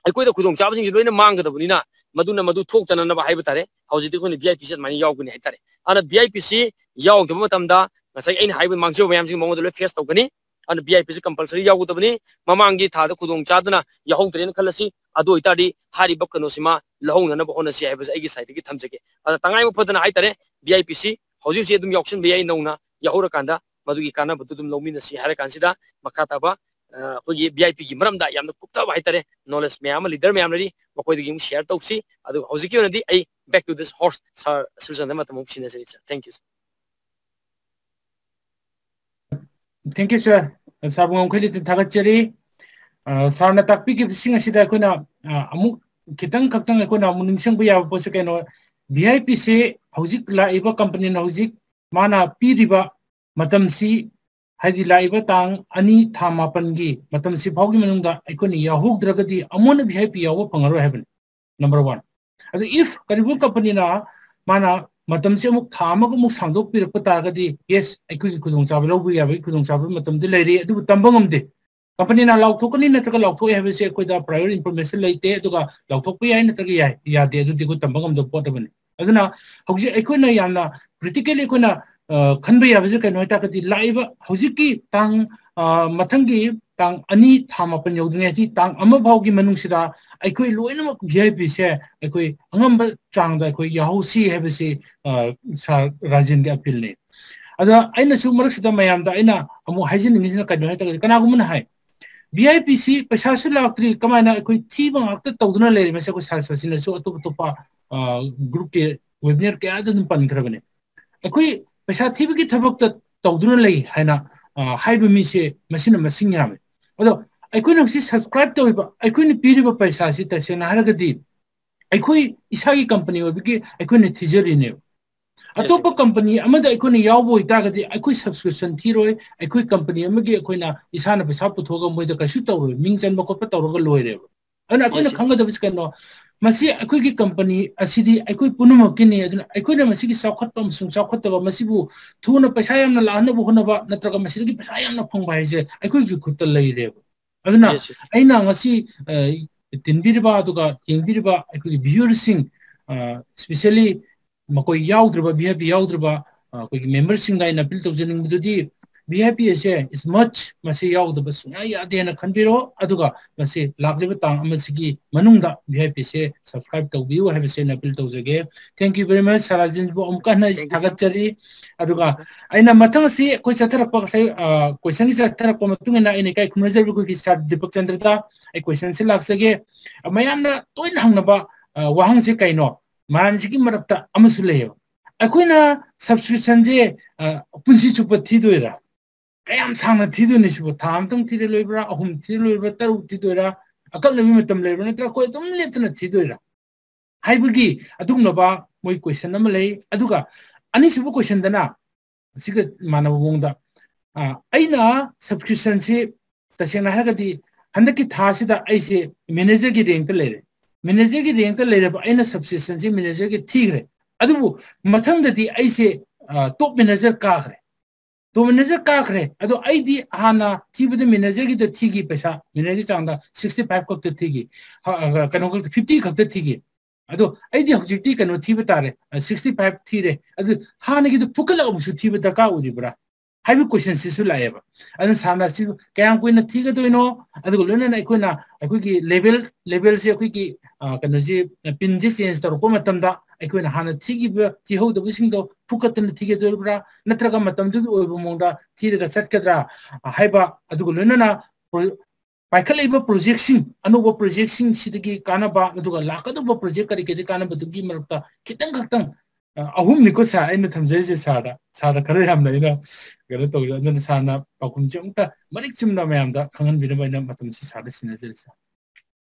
ꯑꯩꯈꯣꯏꯗ ꯈꯨꯗꯣꯡꯆꯥꯕꯁꯤꯡꯁꯦ ꯂꯣꯏꯅ ꯃꯥꯡꯒꯗꯕꯅꯤꯅ, ꯃꯗꯨꯅ ꯃꯗꯨ ꯊꯣꯛꯇꯅꯅꯕ ꯍꯥꯏꯕ ꯇꯥꯔꯦ, ꯍꯧꯖꯤꯛꯇꯤ ꯑꯩꯈꯣꯏꯅ V I P ꯁꯦ ꯑꯗꯨꯃꯥꯏꯅ ꯌꯥꯎꯒꯅꯤ ꯍꯥꯏ ꯇꯥꯔꯦ꯫ ꯑꯗꯨꯅ V I P ꯁꯤ ꯌꯥꯎꯗꯕ ꯃꯇꯝꯗ ꯉꯁꯥꯏ ꯑꯩꯅ ꯍꯥꯏꯕ ꯃꯥꯡꯖꯕ ꯃꯌꯥꯝꯁꯤꯡ ꯃꯉꯣꯟꯗ ꯂꯣꯏ face ꯇꯧꯒꯅꯤ꯫ ꯑꯗꯨꯅ V I P ꯁꯤ compulsory ꯌꯥꯎꯒꯗꯕꯅꯤ꯫ ꯃꯃꯥꯡꯒꯤ ꯊꯥꯗ ꯈꯨꯗꯣꯡ ꯆꯥꯗꯅ ꯌꯥꯎꯍꯧꯗ꯭ꯔꯦꯅ ꯈꯜꯂꯁꯤ, ꯑꯗꯨ ꯑꯣꯏꯇꯥꯔꯗꯤ ꯍꯥꯏꯔꯤꯕ ꯀꯩꯅꯣꯁꯤꯃ ꯂꯧꯍꯧꯅꯅꯕ ꯍꯣꯠꯅꯁꯤ ꯍꯥꯏꯕꯁꯦ ꯑꯩꯒꯤ side ꯇꯒꯤ ꯊꯝꯖꯒꯦ꯫ ꯑꯗ ꯇꯉꯥꯏ ꯐꯗꯅ ꯍꯥꯏ ꯇꯥꯔꯦ, V I P ꯁꯤ ꯍꯧꯖꯤꯛ ꯍꯧꯖꯤꯛ ꯑꯗꯨꯝ ꯌꯥꯎꯁꯟꯕ ꯌꯥꯏ, ꯅꯧꯅ ꯌꯥꯎꯍꯧꯔꯀꯥꯟꯗ ꯃꯗꯨꯒꯤ ꯀꯥꯟꯅꯕꯗꯨ ꯑꯗꯨꯝ ꯂꯧꯃꯤꯟꯅꯁꯤ ꯍꯥꯏꯔ ꯀꯥꯟꯁꯤꯗ, ꯃꯈꯥ ꯇꯥꯕ, ꯑ, ꯑꯩꯈꯣꯏꯒꯤ V I P ꯒꯤ ꯃꯔꯝꯗ ꯌꯥꯝꯅ ꯀꯨꯞꯊꯕ ꯍꯥꯏ ꯇꯥꯔꯦ, knowledge ꯃꯌꯥꯝ ꯑꯃ leader ꯃꯌꯥꯝꯅꯗꯤ ꯃꯈꯣꯏꯗꯒꯤ ꯑꯃꯨꯛ share ꯇꯧꯁꯤ꯫ ꯑꯗꯨꯒ ꯍꯧꯖꯤꯛꯀꯤ ꯑꯣꯏꯅꯗꯤ ꯑꯩ back to this horse, sir Surchandra ꯃꯇꯝ ꯑꯃꯨꯛ ꯁꯤꯟꯅꯖꯔꯤ, sir. Thank you, sir. Thank you, sir. Sir ꯕꯨ ꯉꯝꯈꯩ ꯂꯩꯇꯅ ꯊꯥꯒꯠꯆꯔꯤ꯫ ꯑ, sir ꯅ ꯇꯥꯛꯄꯤꯈꯤꯕꯁꯤꯡ ꯑꯁꯤꯗ ꯑꯩꯈꯣꯏꯅ, ꯑ, ꯑꯃꯨꯛ ꯈꯤꯇꯪ ꯈꯛꯇꯪ ꯑꯩꯈꯣꯏꯅ ꯑꯃꯨꯛ ꯅꯤꯡꯁꯤꯡꯕ ꯌꯥꯕ ꯄꯣꯠꯁꯦ ꯀꯩꯅꯣ, ꯚꯤ ꯑꯥꯏ ꯄꯤꯁꯦ ꯍꯧꯖꯤꯛ ꯂꯥꯛꯏꯕ ꯀꯝꯄꯅꯤꯅ ꯍꯧꯖꯤꯛ ꯃꯥꯅ ꯄꯤꯔꯤꯕ ꯃꯇꯝꯁꯤ, ꯍꯥꯏꯗꯤ ꯂꯥꯛꯏꯕ ꯇꯥꯡ ꯑꯅꯤ ꯊꯥ ꯃꯥꯄꯟꯒꯤ ꯃꯇꯝꯁꯤ ꯐꯥꯎꯒꯤ ꯃꯅꯨꯡꯗ ꯑꯩꯈꯣꯏꯅ ꯌꯥꯎꯍꯧꯗ꯭ꯔꯒꯗꯤ ꯑꯃꯨꯛ ꯍꯟꯅ ꯚꯤ ꯑꯥꯏ ꯄꯤ ꯌꯥꯎꯕ ꯐꯪꯉꯔꯣꯏ ꯍꯥꯏꯕꯅꯤ꯫ Number one. ꯑꯗꯨ if ꯀꯔꯤꯒꯨꯝꯕ ꯀꯝꯄꯅꯤꯅ ꯃꯥꯅ ꯃꯇꯝꯁꯤ ꯑꯃꯨꯛ ꯊꯥ ꯑꯃꯒ ꯑꯃꯨꯛ ꯁꯥꯡꯗꯣꯛꯄꯤꯔꯛꯄ ꯇꯥꯔꯒꯗꯤ, ꯌꯦꯁ, ꯑꯩꯈꯣꯏꯒꯤ ꯈꯨꯗꯣꯡꯆꯥꯕ ꯂꯧꯕ ꯌꯥꯕꯒꯤ ꯈꯨꯗꯣꯡꯆꯥꯕꯒꯤ ꯃꯇꯝꯗꯤ ꯂꯩꯔꯤ, ꯑꯗꯨꯕꯨ ꯇꯝꯕ ꯉꯝꯗꯦ꯫ ꯀꯝꯄꯅꯤꯅ ꯂꯥꯎꯊꯣꯛꯀꯅꯤ ꯅꯠꯇ꯭ꯔꯒ ꯂꯥꯎꯊꯣꯛꯑꯦ ꯍꯥꯏꯕꯁꯦ ꯑꯩꯈꯣꯏꯗ prior information ꯂꯩꯇꯦ, ꯑꯗꯨꯒ ꯂꯥꯎꯊꯣꯛꯄ ꯌꯥꯏ ꯅꯠꯇ꯭ꯔꯒ ꯌꯥꯏ, ꯌꯥꯗꯦ, ꯑꯗꯨꯗꯤ ꯑꯩꯈꯣꯏ ꯇꯝꯕ ꯉꯝꯗꯕ ꯄꯣꯠ ꯑꯃꯅꯤ꯫ ꯑꯗꯨꯅ ꯍꯧꯖꯤꯛ ꯑꯩꯈꯣꯏꯅ ꯌꯥꯝꯅ critically ꯑꯩꯈꯣꯏꯅ, ꯑ, ꯈꯟꯕ ꯌꯥꯕꯁꯦ ꯀꯩꯅꯣ ꯍꯥꯏꯇꯥꯔꯒꯗꯤ, ꯂꯥꯛꯏꯕ ꯍꯧꯖꯤꯛꯀꯤ ꯇꯥꯡ, ꯑ, ꯃꯊꯪꯒꯤ ꯇꯥꯡ ꯑꯅꯤ ꯊꯥ ꯃꯥꯄꯟ ꯌꯧꯗ꯭ꯔꯤꯉꯩ, ꯍꯥꯏꯗꯤ ꯇꯥꯡ ꯑꯃ ꯐꯥꯎꯒꯤ ꯃꯅꯨꯡꯁꯤꯗ ꯑꯩꯈꯣꯏ ꯂꯣꯏꯅꯃꯛ ꯚꯤ ꯑꯥꯏ ꯄꯤꯁꯦ ꯑꯩꯈꯣꯏ ꯑꯉꯝꯕ ꯆꯥꯡꯗ ꯑꯩꯈꯣꯏ ꯌꯥꯎꯍꯧꯁꯤ ꯍꯥꯏꯕꯁꯤ, ꯑ, ꯁꯥꯔ ꯔꯥꯖꯦꯟꯒꯤ appealꯅꯤ꯫ ꯑꯗ ꯑꯩꯅꯁꯨ ꯃꯔꯛꯁꯤꯗ ꯃꯌꯥꯝꯗ ꯑꯩꯅ ꯑꯃꯨꯛ ꯍꯥꯏꯖꯅꯤꯡꯉꯤꯁꯤꯅ ꯀꯩꯅꯣ ꯍꯥꯏꯇꯥꯔꯒꯗꯤ, ꯀꯅꯥꯒꯨꯝꯕꯅ ꯍꯥꯏ, "ꯚꯤ ꯑꯥꯏ ꯄꯤꯁꯤ ꯄꯩꯁꯥꯁꯨ ꯂꯥꯛꯇ꯭ꯔꯤ, ꯀꯃꯥꯏꯅ ꯑꯩꯈꯣꯏ ꯊꯤꯕ ꯉꯥꯛꯇ ꯇꯧꯗꯨꯅ ꯂꯩꯔꯤ?" ꯃꯁꯤ ꯑꯩꯈꯣꯏ ꯁꯥꯔ ꯁꯆꯤꯟꯅꯁꯨ ꯑꯇꯣꯞ ꯑꯇꯣꯞꯄ, ꯑ, groupꯀꯤ webinar ꯀꯌꯥꯗ ꯑꯗꯨꯝ ꯄꯟꯈ꯭ꯔꯕꯅꯦ꯫ ꯑꯩꯈꯣꯏ ꯄꯩꯁꯥ ꯊꯤꯕꯒꯤ ꯊꯕꯛꯇ ꯇꯧꯗꯨꯅ ꯂꯩ ꯍꯥꯏꯅ, ꯑ, ꯍꯥꯏꯕ ꯃꯤꯁꯦ ꯃꯁꯤꯅ ꯃꯁꯤꯡ ꯌꯥꯝꯃꯦ꯫ ꯑꯗꯣ ꯑꯩꯈꯣꯏꯅ ꯍꯧꯖꯤꯛ subscribe ꯇꯧꯔꯤꯕ, ꯑꯩꯈꯣꯏꯅ ꯄꯤꯔꯤꯕ ꯄꯩꯁꯥꯁꯤ ꯇꯁꯦꯡꯅ ꯍꯥꯏꯔꯒꯗꯤ ꯑꯩꯈꯣꯏ ꯏꯁꯥꯒꯤ ꯀꯝꯄꯅꯤ ꯑꯣꯏꯕꯒꯤ ꯑꯩꯈꯣꯏꯅ ꯊꯤꯖꯔꯤꯅꯦꯕ꯫ ꯑꯇꯣꯞꯄ ꯀꯝꯄꯅꯤ ꯑꯃꯗ ꯑꯩꯈꯣꯏꯅ ꯌꯥꯎꯕ ꯑꯣꯏꯇꯥꯔꯒꯗꯤ ꯑꯩꯈꯣꯏ subscription ꯊꯤꯔꯣꯏ, ꯑꯩꯈꯣꯏ ꯀꯝꯄꯅꯤ ꯑꯃꯒꯤ ꯑꯩꯈꯣꯏꯅ ꯏꯁꯥꯅ ꯄꯩꯁꯥ ꯄꯨꯊꯣꯛꯑꯒ ꯃꯣꯏꯗ ꯀꯩꯁꯨ ꯇꯧꯔꯣꯏ, ꯃꯤꯡ ꯆꯟꯕ ꯈꯣꯠꯄ ꯇꯧꯔꯒ ꯂꯣꯏꯔꯦꯕ꯫ ꯑꯗꯨꯅ ꯑꯩꯈꯣꯏꯅ ꯈꯪꯒꯗꯕꯁꯤ ꯀꯩꯅꯣ, ꯃꯁꯤ ꯑꯩꯈꯣꯏꯒꯤ ꯀꯝꯄꯅꯤ ꯑꯁꯤꯗꯤ ꯑꯩꯈꯣꯏ ꯄꯨꯝꯅꯃꯛꯀꯤꯅꯤ, ꯑꯗꯨꯅ ꯑꯩꯈꯣꯏꯅ ꯃꯁꯤꯒꯤ ꯆꯥꯎꯈꯠꯄ ꯑꯃꯁꯨꯡ ꯆꯥꯎꯈꯠꯇꯕ, ꯃꯁꯤꯕꯨ ꯊꯨꯅ ꯄꯩꯁꯥ ꯌꯥꯝꯅ ꯂꯥꯛꯍꯟꯅꯕ ꯍꯣꯠꯅꯕ ꯅꯠꯇ꯭ꯔꯒ ꯃꯁꯤꯗꯒꯤ ꯄꯩꯁꯥ ꯌꯥꯝꯅ ꯐꯪꯕ ꯍꯥꯏꯁꯦ ꯑꯩꯈꯣꯏꯒꯤ ꯈꯨꯠꯇ ꯂꯩꯔꯦꯕ꯫ ꯑꯗꯨꯅ ꯑꯩꯅ ꯉꯁꯤ, ꯑ, ꯇꯤꯟꯕꯤꯔꯤꯕ ꯑꯗꯨꯒ ꯌꯦꯡꯕꯤꯔꯤꯕ ꯑꯩꯈꯣꯏꯒꯤ viewerꯁꯤꯡ, ꯑ, specially ꯃꯈꯣꯏ ꯌꯥꯎꯗ꯭ꯔꯤꯕ, ꯚꯤ ꯑꯥꯏ ꯄꯤ ꯌꯥꯎꯗ꯭ꯔꯤꯕ, ꯑ, ꯑꯩꯈꯣꯏꯒꯤ memberꯁꯤꯡꯗ ꯑꯩꯅ appeal ꯇꯧꯖꯅꯤꯡꯕꯗꯨꯗꯤ, ꯚꯤ ꯑꯥꯏ ꯄꯤ ꯑꯁꯦ is must, ꯃꯁꯤ ꯌꯥꯎꯗꯕ ꯁꯨꯡꯌꯥ ꯌꯥꯗꯦ ꯍꯥꯏꯅ ꯈꯟꯕꯤꯔꯣ꯫ ꯑꯗꯨꯒ ꯃꯁꯤ ꯂꯥꯛꯂꯤꯕ ꯇꯥꯡ ꯑꯃꯁꯤꯒꯤ ꯃꯅꯨꯡꯗ ꯚꯤ ꯑꯥꯏ ꯄꯤꯁꯦ subscribe ꯇꯧꯕꯤꯌꯨ ꯍꯥꯏꯕꯁꯦ ꯑꯩꯅ appeal ꯇꯧꯖꯒꯦ꯫ Thank you very much, ꯁꯥꯔ ꯔꯥꯖꯦꯟꯕꯨ ꯑꯃꯨꯛꯀ ꯍꯟꯅ ꯑꯩ ꯊꯥꯒꯠꯆꯔꯤ꯫ ꯑꯗꯨꯒ ꯑꯩꯅ ꯃꯊꯪ ꯑꯁꯤ ꯑꯩꯈꯣꯏ ꯆꯠꯊꯔꯛꯄ ꯉꯁꯥꯏ, ꯑ, questionꯒꯤ ꯆꯠꯊꯔꯛꯄ ꯃꯇꯨꯡ ꯏꯟꯅ ꯑꯩꯅ ꯏꯀꯥꯏ ꯈꯨꯝꯅꯖꯔꯤꯕ ꯑꯩꯈꯣꯏꯒꯤ ꯁꯥꯔ ꯗꯤꯄꯛ ꯆꯟꯗ꯭ꯔꯗ ꯑꯩ questionꯁꯤ ꯂꯥꯛꯆꯒꯦ꯫ ꯃꯌꯥꯝꯅ ꯇꯣꯏꯅ ꯍꯪꯅꯕ, ꯑ, ꯋꯥꯍꯪꯁꯦ ꯀꯩꯅꯣ? ꯃꯌꯥꯝꯁꯤꯒꯤ ꯃꯔꯛꯇ ꯑꯃꯁꯨ ꯂꯩꯌꯦꯕ꯫ ꯑꯩꯈꯣꯏꯅ subscriptionꯁꯦ, ꯑ, ꯄꯨꯟꯁꯤ ꯆꯨꯞꯄ ꯊꯤꯗꯣꯏꯔꯥ? ꯀꯌꯥꯝ ꯁꯥꯡꯅ ꯊꯤꯗꯣꯏꯅꯣ ꯁꯤꯕꯨ? ꯊꯥ ꯑꯃꯇꯪ ꯊꯤꯔ ꯂꯣꯏꯕ꯭ꯔꯥ? ꯑꯍꯨꯝ ꯊꯤꯔ ꯂꯣꯏꯕ꯭ꯔꯥ? ꯇꯔꯨꯛ ꯊꯤꯗꯣꯏꯔꯥ? ꯑꯀꯛꯅꯕ ꯃꯇꯝ ꯂꯩꯕ꯭ꯔꯥ? ꯅꯠꯇ꯭ꯔꯒ ꯑꯩꯈꯣꯏ ꯑꯗꯨꯝ ꯂꯦꯞꯇꯅ ꯊꯤꯗꯣꯏꯔꯥ? ꯍꯥꯏꯕꯒꯤ ꯑꯗꯨꯒꯨꯝꯂꯕ ꯃꯣꯏ question ꯑꯃ ꯂꯩ꯫ ꯑꯗꯨꯒ ꯑꯅꯤꯁꯨꯕ questionꯗꯅ ꯁꯤꯒ ꯃꯥꯟꯅꯕ ꯃꯑꯣꯡꯗ, ꯑ, ꯑꯩꯅ subscriptionꯁꯤ ꯇꯁꯦꯡꯅ ꯍꯥꯏꯔꯒꯗꯤ ꯍꯟꯗꯛꯀꯤ ꯊꯥꯁꯤꯗ ꯑꯩꯁꯦ managerꯒꯤ rankꯇ ꯂꯩꯔꯦ꯫ Managerꯒꯤ rankꯇ ꯂꯩꯔꯕ ꯑꯩꯅ subscriptionꯁꯤ managerꯒꯤ ꯊꯤꯈ꯭ꯔꯦ꯫ ꯑꯗꯨꯕꯨ ꯃꯊꯪꯗꯗꯤ ꯑꯩꯁꯦ, ꯑ, top manager ꯀꯥꯈ꯭ꯔꯦ꯫ Top manager ꯀꯥꯈ꯭ꯔꯦ꯫ ꯑꯗꯣ ꯑꯩꯗꯤ ꯍꯥꯟꯅ ꯊꯤꯕꯗ managerꯒꯤꯗ ꯊꯤꯈꯤ ꯄꯩꯁꯥ, managerꯒꯤ ꯆꯥꯡꯗ sixty five ꯈꯛꯇ ꯊꯤꯈꯤ꯫ ꯍ-, ꯑ, ꯀꯩꯅꯣ ꯈꯛꯇ, fifty ꯈꯛꯇ ꯊꯤꯈꯤ꯫ ꯑꯗꯣ ꯑꯩꯗꯤ ꯍꯧꯖꯤꯛꯇꯤ ꯀꯩꯅꯣ ꯊꯤꯕ ꯇꯥꯔꯦ, ꯑ, sixty five ꯊꯤꯔꯦ꯫ ꯑꯗꯨ ꯍꯥꯟꯅꯒꯤꯗꯨ ꯐꯨꯀꯠꯂꯒ ꯑꯃꯨꯛꯁꯨ ꯊꯤꯕ ꯗꯔꯀꯥꯔ ꯑꯣꯏꯔꯤꯕ꯭ꯔꯥ ꯍꯥꯏꯕ questionꯁꯤꯁꯨ ꯂꯥꯛꯑꯦꯕ꯫ ꯑꯗꯨꯅ sirꯅ ꯁꯤ ꯀꯌꯥꯝ ꯀꯨꯏꯅ ꯊꯤꯒꯗꯣꯏꯅꯣ, ꯑꯗꯨꯒ ꯂꯣꯏꯅꯅ ꯑꯩꯈꯣꯏꯅ ꯑꯩꯈꯣꯏꯒꯤ level, levelꯁꯦ ꯑꯩꯈꯣꯏꯒꯤ, ꯑ, ꯀꯩꯅꯣꯁꯦ, pinꯁꯦ change ꯇꯧꯔꯛꯄ ꯃꯇꯝꯗ ꯑꯩꯈꯣꯏꯅ ꯍꯥꯟꯅ ꯊꯤꯈꯤꯕ, ꯊꯤꯍꯧꯗꯕꯁꯤꯡꯗꯣ ꯐꯨꯀꯠꯇꯅ ꯊꯤꯒꯗꯣꯔꯤꯕ꯭ꯔꯥ, ꯅꯠꯇ꯭ꯔꯒ ꯃꯇꯝꯗꯨꯒꯤ ꯑꯣꯏꯕ ꯃꯑꯣꯡꯗ ꯊꯤꯔꯒ ꯆꯠꯀꯗ꯭ꯔꯥ ꯍꯥꯏꯕ, ꯑꯗꯨꯒ ꯂꯣꯏꯅꯅ ꯄꯥꯏꯈꯠꯂꯛꯏꯕ projectꯁꯤꯡ, ꯑꯅꯧꯕ projectꯁꯤꯡꯁꯤꯗꯒꯤ ꯀꯥꯟꯅꯕ, ꯑꯗꯨꯒ ꯂꯥꯛꯀꯗꯧꯕ project ꯀꯔꯤ ꯀꯔꯤ ꯀꯥꯟꯅꯕꯗꯨꯒꯤ ꯃꯔꯛꯇ ꯈꯤꯇꯪ ꯈꯛꯇꯪ, ꯑ, ꯑꯍꯨꯝꯅꯤꯀꯣ sir, ꯑꯩꯅ ꯊꯝꯖꯔꯤꯁꯦ sirꯗ꯫ Sirꯗ ꯈꯔ ꯌꯥꯝꯅ ꯑꯩꯅ ꯀꯩꯅꯣ ꯇꯧꯖꯩ꯫ ꯑꯗꯨꯅ sirꯅ ꯄꯥꯎꯈꯨꯝꯁꯦ ꯑꯃꯨꯛꯇ ꯃꯔꯤꯛ ꯆꯨꯝꯅ ꯃꯌꯥꯝꯗ ꯈꯪꯍꯟꯕꯤꯅꯕ ꯑꯩꯅ ꯃꯇꯝꯁꯤ sirꯗ ꯁꯤꯟꯅꯖꯔꯤ sir꯫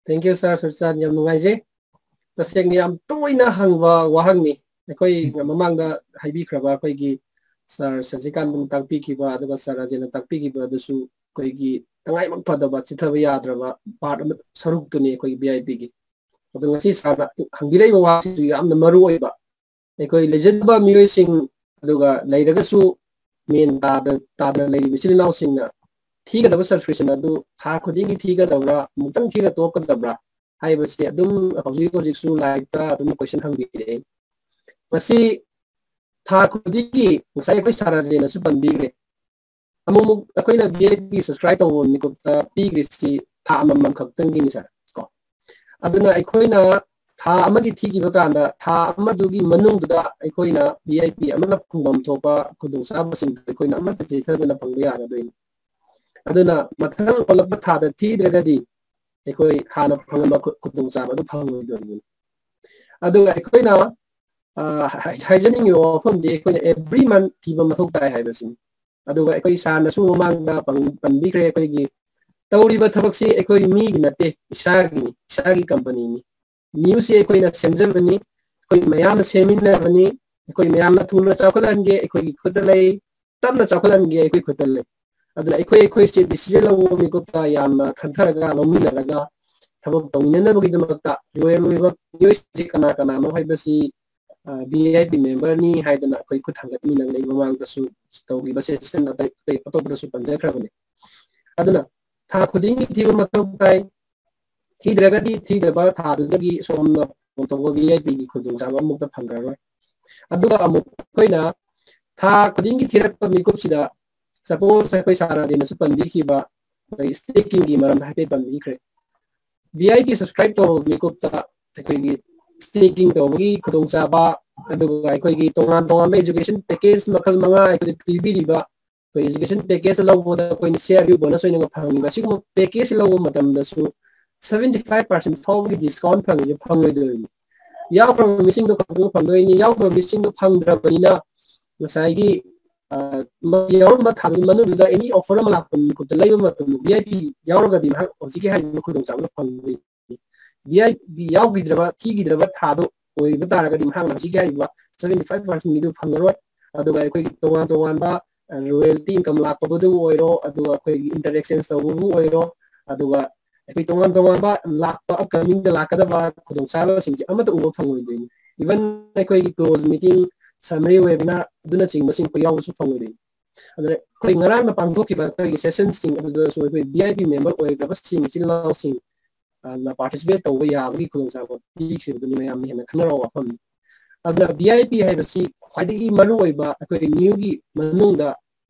Thank you, sir ꯁꯨꯔꯆꯥꯟ, ꯌꯥꯝ ꯅꯨꯡꯉꯥꯏꯖꯩ꯫ ꯇꯁꯦꯡꯅ ꯌꯥꯝ ꯇꯣꯏꯅ ꯍꯪꯕ ꯋꯥꯍꯪꯅꯤ꯫ ꯑꯩꯈꯣꯏ ꯎꯝ꯫ ꯃꯃꯥꯡꯗ ꯍꯥꯏꯕꯤꯈ꯭ꯔꯕ ꯑꯩꯈꯣꯏꯒꯤ sir ꯁꯖꯤꯀꯥꯟꯇꯅ ꯇꯥꯛꯄꯤꯈꯤꯕ, ꯑꯗꯨꯒ sir ꯔꯥꯖꯦꯟꯅ ꯇꯥꯛꯄꯤꯈꯤꯕ ꯑꯗꯨꯁꯨ ꯑꯩꯈꯣꯏꯒꯤ ꯇꯉꯥꯏꯐꯗꯕ, ꯆꯤꯠꯊꯕ ꯌꯥꯗ꯭ꯔꯕ part ꯑꯃ, ꯁꯔꯨꯛꯇꯨꯅꯤ ꯑꯩꯈꯣꯏꯒꯤ V I Pꯒꯤ꯫ ꯑꯗꯣ ꯉꯁꯤ sirꯅ ꯍꯪꯕꯤꯔꯛꯏꯕ ꯋꯥꯁꯤꯁꯨ ꯌꯥꯝꯅ ꯃꯔꯨ ꯑꯣꯏꯕ꯫ ꯑꯩꯈꯣꯏ ꯂꯩꯖꯗꯕ ꯃꯤꯑꯣꯏꯁꯤꯡ, ꯑꯗꯨꯒ ꯂꯩꯔꯒꯁꯨ ꯃꯦꯟ ꯇꯥꯗ-, ꯇꯥꯗꯅ ꯂꯩꯔꯤꯕ ꯏꯆꯤꯜ ꯏꯅꯥꯎꯁꯤꯡꯅ ꯊꯤꯒꯗꯕ subscription ꯑꯗꯨ ꯊꯥ ꯈꯨꯗꯤꯡꯒꯤ ꯊꯤꯒꯗꯕ꯭ꯔꯥ, ꯑꯃꯨꯛꯇꯪ ꯊꯤꯔ ꯇꯣꯛꯀꯗꯕ꯭ꯔꯥ ꯍꯥꯏꯕꯁꯤ ꯑꯗꯨꯝ ꯍꯧꯖꯤꯛ ꯍꯧꯖꯤꯛꯁꯨ liveꯇ ꯑꯗꯨꯝ question ꯍꯪꯕꯤꯔꯛꯑꯦ꯫ ꯃꯁꯤ ꯊꯥ ꯈꯨꯗꯤꯡꯒꯤ ꯉꯁꯥꯏ ꯑꯩꯈꯣꯏ sir ꯔꯥꯖꯦꯟꯅꯁꯨ ꯄꯟꯕꯤꯈ꯭ꯔꯦ꯫ ꯑꯃꯨꯛ ꯑꯃꯨꯛ ꯑꯩꯈꯣꯏꯅ V I P subscribe ꯇꯧꯕ ꯃꯤꯀꯨꯞꯇ ꯄꯤꯈ꯭ꯔꯤꯁꯤ ꯊꯥ ꯑꯃꯃꯝ ꯈꯛꯇꯪꯒꯤꯅꯤ sir ꯀꯣ꯫ ꯑꯗꯨꯅ ꯑꯩꯈꯣꯏꯅ ꯊꯥ ꯑꯃꯒꯤ ꯊꯤꯈꯤꯕ ꯀꯥꯟꯗ ꯊꯥ ꯑꯃꯗꯨꯒꯤ ꯃꯅꯨꯡꯗꯨꯗ ꯑꯩꯈꯣꯏꯅ V I P ꯑꯃꯅ ꯐꯪꯐꯝ ꯊꯣꯛꯄ ꯈꯨꯗꯣꯡꯆꯥꯕꯁꯤꯡꯗꯨ ꯑꯩꯈꯣꯏꯅ ꯑꯃꯠꯇ ꯆꯤꯠꯊꯗꯅ ꯐꯪꯕ ꯌꯥꯔꯗꯣꯏꯅꯤ꯫ ꯑꯗꯨꯅ ꯃꯊꯪ ꯑꯣꯜꯂꯛꯄ ꯊꯥꯗ ꯊꯤꯗ꯭ꯔꯒꯗꯤ ꯑꯩꯈꯣꯏ ꯍꯥꯟꯅ ꯐꯪꯉꯝꯕ ꯈꯨ-, ꯈꯨꯗꯣꯡꯆꯥꯕ ꯑꯗꯨ ꯐꯪꯂꯣꯏꯗꯣꯔꯤꯕꯅꯤ꯫ ꯑꯗꯨꯒ ꯑꯩꯈꯣꯏꯅ, ꯑ, ꯍꯥꯏ-, ꯍꯥꯏꯖꯅꯤꯡꯉꯤꯕ ꯋꯥꯐꯝꯗꯤ ꯑꯩꯈꯣꯏꯅ every month ꯊꯤꯕ ꯃꯊꯧ ꯇꯥꯏ ꯍꯥꯏꯕꯁꯤꯅꯤ꯫ ꯑꯗꯨꯒ ꯑꯩꯈꯣꯏ sirꯅꯁꯨ ꯃꯃꯥꯡꯗ ꯄꯟ-, ꯄꯟꯕꯤꯈ꯭ꯔꯦ, ꯑꯩꯈꯣꯏꯒꯤ ꯇꯧꯔꯤꯕ ꯊꯕꯛꯁꯤ ꯑꯩꯈꯣꯏ ꯃꯤꯒꯤ ꯅꯠꯇꯦ, ꯏꯁꯥꯒꯤꯅꯤ, ꯏꯁꯥꯒꯤ companyꯅꯤ꯫ ꯅ꯭ꯌꯨꯁꯁꯦ ꯑꯩꯈꯣꯏꯅ ꯁꯦꯝꯖꯕꯅꯤ, ꯑꯩꯈꯣꯏ ꯃꯌꯥꯝꯅ ꯁꯦꯝꯃꯤꯟꯅꯕꯅꯤ꯫ ꯑꯩꯈꯣꯏ ꯃꯌꯥꯝꯅ ꯊꯨꯅ ꯆꯥꯎꯈꯠꯍꯟꯒꯦ ꯑꯩꯈꯣꯏꯒꯤ ꯈꯨꯠꯇ ꯂꯩ, ꯇꯞꯅ ꯆꯥꯎꯈꯠꯍꯟꯒꯦ ꯑꯩꯈꯣꯏ ꯈꯨꯠꯇ ꯂꯩ꯫ ꯑꯗꯨꯅ ꯑꯩꯈꯣꯏ ꯑꯩꯈꯣꯏꯁꯦ ꯗꯤꯁꯤꯖꯟ ꯂꯧꯕ ꯃꯤꯀꯨꯞꯇ ꯌꯥꯝꯅ ꯈꯟꯊꯔꯒ ꯂꯧꯃꯤꯟꯅꯔꯒ ꯊꯕꯛ ꯇꯧꯃꯤꯟꯅꯅꯕꯒꯤꯗꯃꯛꯇ ꯂꯣꯌꯦꯜ ꯑꯣꯏꯕ ꯃꯤꯑꯣꯏꯁꯤꯡꯁꯦ ꯀꯅꯥ ꯀꯅꯥꯅꯣ ꯍꯥꯏꯕꯁꯤ ꯚꯤ ꯑꯥꯏ ꯄꯤ ꯃꯦꯝꯕꯔꯅꯤ ꯍꯥꯏꯗꯅ ꯑꯩꯈꯣꯏ ꯈꯨꯠ ꯊꯥꯡꯒꯠꯃꯤꯟꯅꯕꯅꯤ꯫ ꯃꯃꯥꯡꯗꯁꯨ ꯇꯧꯈꯤꯕ ꯁꯦꯁꯟ ꯑꯇꯩ ꯑꯇꯩ ꯑꯇꯣꯞꯄꯗꯁꯨ ꯄꯟꯖꯈ꯭ꯔꯕꯅꯤ꯫ ꯑꯗꯨꯅ ꯊꯥ ꯈꯨꯗꯤꯡꯒꯤ ꯊꯤꯕ ꯃꯊꯧ ꯇꯥꯏ꯫ ꯊꯤꯗ꯭ꯔꯒꯗꯤ ꯊꯤꯗ꯭ꯔꯕ ꯊꯥꯗꯨꯗꯒꯤ ꯁꯣꯝꯅ ꯇꯣꯉꯥꯟ ꯇꯣꯉꯥꯟꯕ ꯚꯤ ꯑꯥꯏ ꯄꯤꯒꯤ ꯈꯨꯗꯣꯡꯆꯥꯕ ꯑꯃꯨꯛꯇ ꯐꯪꯈ꯭ꯔꯔꯣꯏ꯫ ꯑꯗꯨꯒ ꯑꯃꯨꯛ ꯑꯩꯈꯣꯏꯅ ꯊꯥ ꯈꯨꯗꯤꯡꯒꯤ ꯊꯤꯔꯛꯄ ꯃꯤꯀꯨꯞꯁꯤꯗ, ꯁꯄꯣꯁ ꯑꯩꯈꯣꯏ ꯁꯥꯔ ꯔꯥꯖꯦꯟꯅꯁꯨ ꯄꯟꯕꯤꯈꯤꯕ ꯑꯩꯈꯣꯏ ꯁ꯭ꯇꯦꯀꯤꯡꯒꯤ ꯃꯔꯝꯗ ꯍꯥꯏꯐꯦꯠ ꯄꯟꯕꯤꯈ꯭ꯔꯦ꯫ ꯚꯤ ꯑꯥꯏ ꯄꯤ ꯁꯕꯁꯀ꯭ꯔꯥꯏꯕ ꯇꯧꯔꯕ ꯃꯤꯀꯨꯞꯇ ꯑꯩꯈꯣꯏꯒꯤ ꯁ꯭ꯇꯦꯀꯤꯡ ꯇꯧꯕꯒꯤ ꯈꯨꯗꯣꯡꯆꯥꯕ, ꯑꯗꯨꯒ ꯑꯩꯈꯣꯏꯒꯤ ꯇꯣꯉꯥꯟ ꯇꯣꯉꯥꯟꯕ ꯑꯦꯖꯨꯀꯦꯁꯟ ꯄꯦꯀꯦꯖ ꯃꯈꯜ ꯃꯉꯥ ꯑꯩꯈꯣꯏꯗ ꯄꯤꯕꯤꯔꯤꯕ ꯑꯩꯈꯣꯏ ꯑꯦꯖꯨꯀꯦꯁꯟ ꯄꯦꯀꯦꯖ ꯂꯧꯕꯗ ꯑꯩꯈꯣꯏꯅ ꯁꯤ ꯑꯥꯔ ꯌꯨ ꯕꯣꯅꯁ ꯑꯣꯏꯅ ꯐꯪꯉꯤꯕ ꯑꯁꯤꯒꯨꯝꯕ ꯄꯦꯀꯦꯖ ꯂꯧꯕ ꯃꯇꯝꯗꯁꯨ ꯁꯚꯦꯟꯇꯤ ꯐꯥꯏꯚ ꯄꯥꯔꯁꯦꯟ ꯐꯥꯎꯕꯒꯤ ꯗꯤꯁꯀꯥꯎꯟ ꯐꯪꯉꯤꯁꯦ ꯐꯪꯉꯣꯏꯗꯣꯏꯅꯤ꯫ ꯌꯥꯎꯈ꯭ꯔꯕ ꯃꯤꯁꯤꯡꯗꯣ ꯀꯃꯥꯏꯅ ꯐꯪꯗꯣꯏꯅꯤ? ꯌꯥꯎꯈ꯭ꯔꯕ ꯃꯤꯁꯤꯡꯗꯣ ꯐꯪꯗ꯭ꯔꯕꯅꯤꯅ ꯉꯁꯥꯏꯒꯤ, ꯑ, ꯃ-, ꯌꯥꯎꯔꯝꯕ ꯊꯥꯗꯨꯒꯤ ꯃꯅꯨꯡꯗꯨꯗ ꯑꯦꯅꯤ ꯑꯣꯐꯔ ꯑꯃ ꯂꯥꯛꯄ ꯃꯤꯀꯨꯞꯇ ꯂꯩꯕ ꯃꯇꯝꯗ ꯚꯤ ꯑꯥꯏ ꯄꯤ ꯌꯥꯎꯔꯒꯗꯤ ꯃꯍꯥꯛ ꯍꯧꯖꯤꯛꯀꯤ ꯍꯥꯏꯔꯤꯕ ꯈꯨꯗꯣꯡꯆꯥꯕꯗꯣ ꯐꯪꯗꯣꯏꯅꯤ꯫ ꯚꯤ ꯑꯥꯏ ꯄꯤ ꯌꯥꯎꯈꯤꯗ꯭ꯔꯕ, ꯊꯤꯈꯤꯗ꯭ꯔꯕ ꯊꯥꯗꯣ ꯑꯣꯏꯕ ꯇꯥꯔꯒꯗꯤ ꯃꯍꯥꯛꯅ ꯍꯧꯖꯤꯛꯀꯤ ꯍꯥꯏꯔꯤꯕ ꯁꯚꯦꯟꯇꯤ ꯐꯥꯏꯚ ꯄꯥꯔꯁꯦꯟꯒꯤꯗꯨ ꯐꯪꯉꯔꯣꯏ꯫ ꯑꯗꯨꯒ ꯑꯩꯈꯣꯏꯒꯤ ꯇꯣꯉꯥꯟ ꯇꯣꯉꯥꯟꯕ, ꯑ, ꯔꯣꯌꯦꯜꯇꯤ ꯏꯟꯀꯝ ꯂꯥꯛꯄꯕꯨ ꯑꯣꯏꯔꯣ, ꯑꯗꯨꯒ ꯑꯩꯈꯣꯏꯒꯤ ꯏꯟꯇꯔ ꯑꯦꯛꯁꯆꯦꯟꯖ ꯇꯧꯕꯕꯨ ꯑꯣꯏꯔꯣ, ꯑꯗꯨꯒ ꯑꯩꯈꯣꯏ ꯇꯣꯉꯥꯟ ꯇꯣꯉꯥꯟꯕ ꯂꯥꯛꯄ, ꯑꯞꯀꯃꯤꯡꯗ ꯂꯥꯛꯀꯗꯕ ꯈꯨꯗꯣꯡꯆꯥꯕꯁꯤꯡꯁꯦ ꯑꯃꯠꯇ ꯎꯕ ꯐꯪꯉꯣꯏꯗꯣꯏꯅꯤ꯫ ꯏꯚꯟ ꯑꯩꯈꯣꯏꯒꯤ ꯀ꯭ꯂꯣꯖ ꯃꯤꯇꯤꯡ, ꯁꯃꯔꯤ ꯋꯦꯕꯤꯅꯥꯔ ꯑꯗꯨꯅꯆꯤꯡꯕꯁꯤꯡ ꯑꯩꯈꯣꯏ ꯌꯥꯎꯕꯁꯨ ꯐꯪꯉꯣꯏꯗꯣꯏꯅꯤ꯫ ꯑꯗꯨꯅ ꯑꯩꯈꯣꯏ ꯉꯔꯥꯡꯅ ꯄꯥꯡꯊꯣꯛꯈꯤꯕ ꯑꯩꯈꯣꯏꯒꯤ ꯁꯦꯁꯟꯁꯤꯡ ꯑꯗꯨꯗꯁꯨ ꯑꯩꯈꯣꯏ ꯚꯤ ꯑꯥꯏ ꯄꯤ ꯃꯦꯝꯕꯔ ꯑꯣꯏꯈ꯭ꯔꯕꯁꯤꯡ, ꯏꯆꯤꯜ ꯏꯅꯥꯎꯁꯤꯡ, ꯑ, ꯅ ꯄꯥꯔꯇꯤꯁꯤꯄꯦꯠ ꯇꯧꯕ ꯌꯥꯕꯒꯤ ꯈꯨꯗꯣꯡꯆꯥꯕ ꯄꯤꯈ꯭ꯔꯤꯕꯗꯨꯅꯤ ꯃꯌꯥꯝꯅ ꯍꯦꯟꯅ ꯈꯟꯅꯔꯛꯄ ꯋꯥꯐꯝꯅꯤ꯫ ꯑꯗꯨꯅ ꯚꯤ ꯑꯥꯏ ꯄꯤ ꯍꯥꯏꯕꯁꯤ ꯈ꯭ꯋꯥꯏꯗꯒꯤ ꯃꯔꯨꯑꯣꯏꯕ ꯑꯩꯈꯣꯏꯒꯤ ꯅ꯭ꯌꯨꯒꯤ ꯃꯅꯨꯡꯗ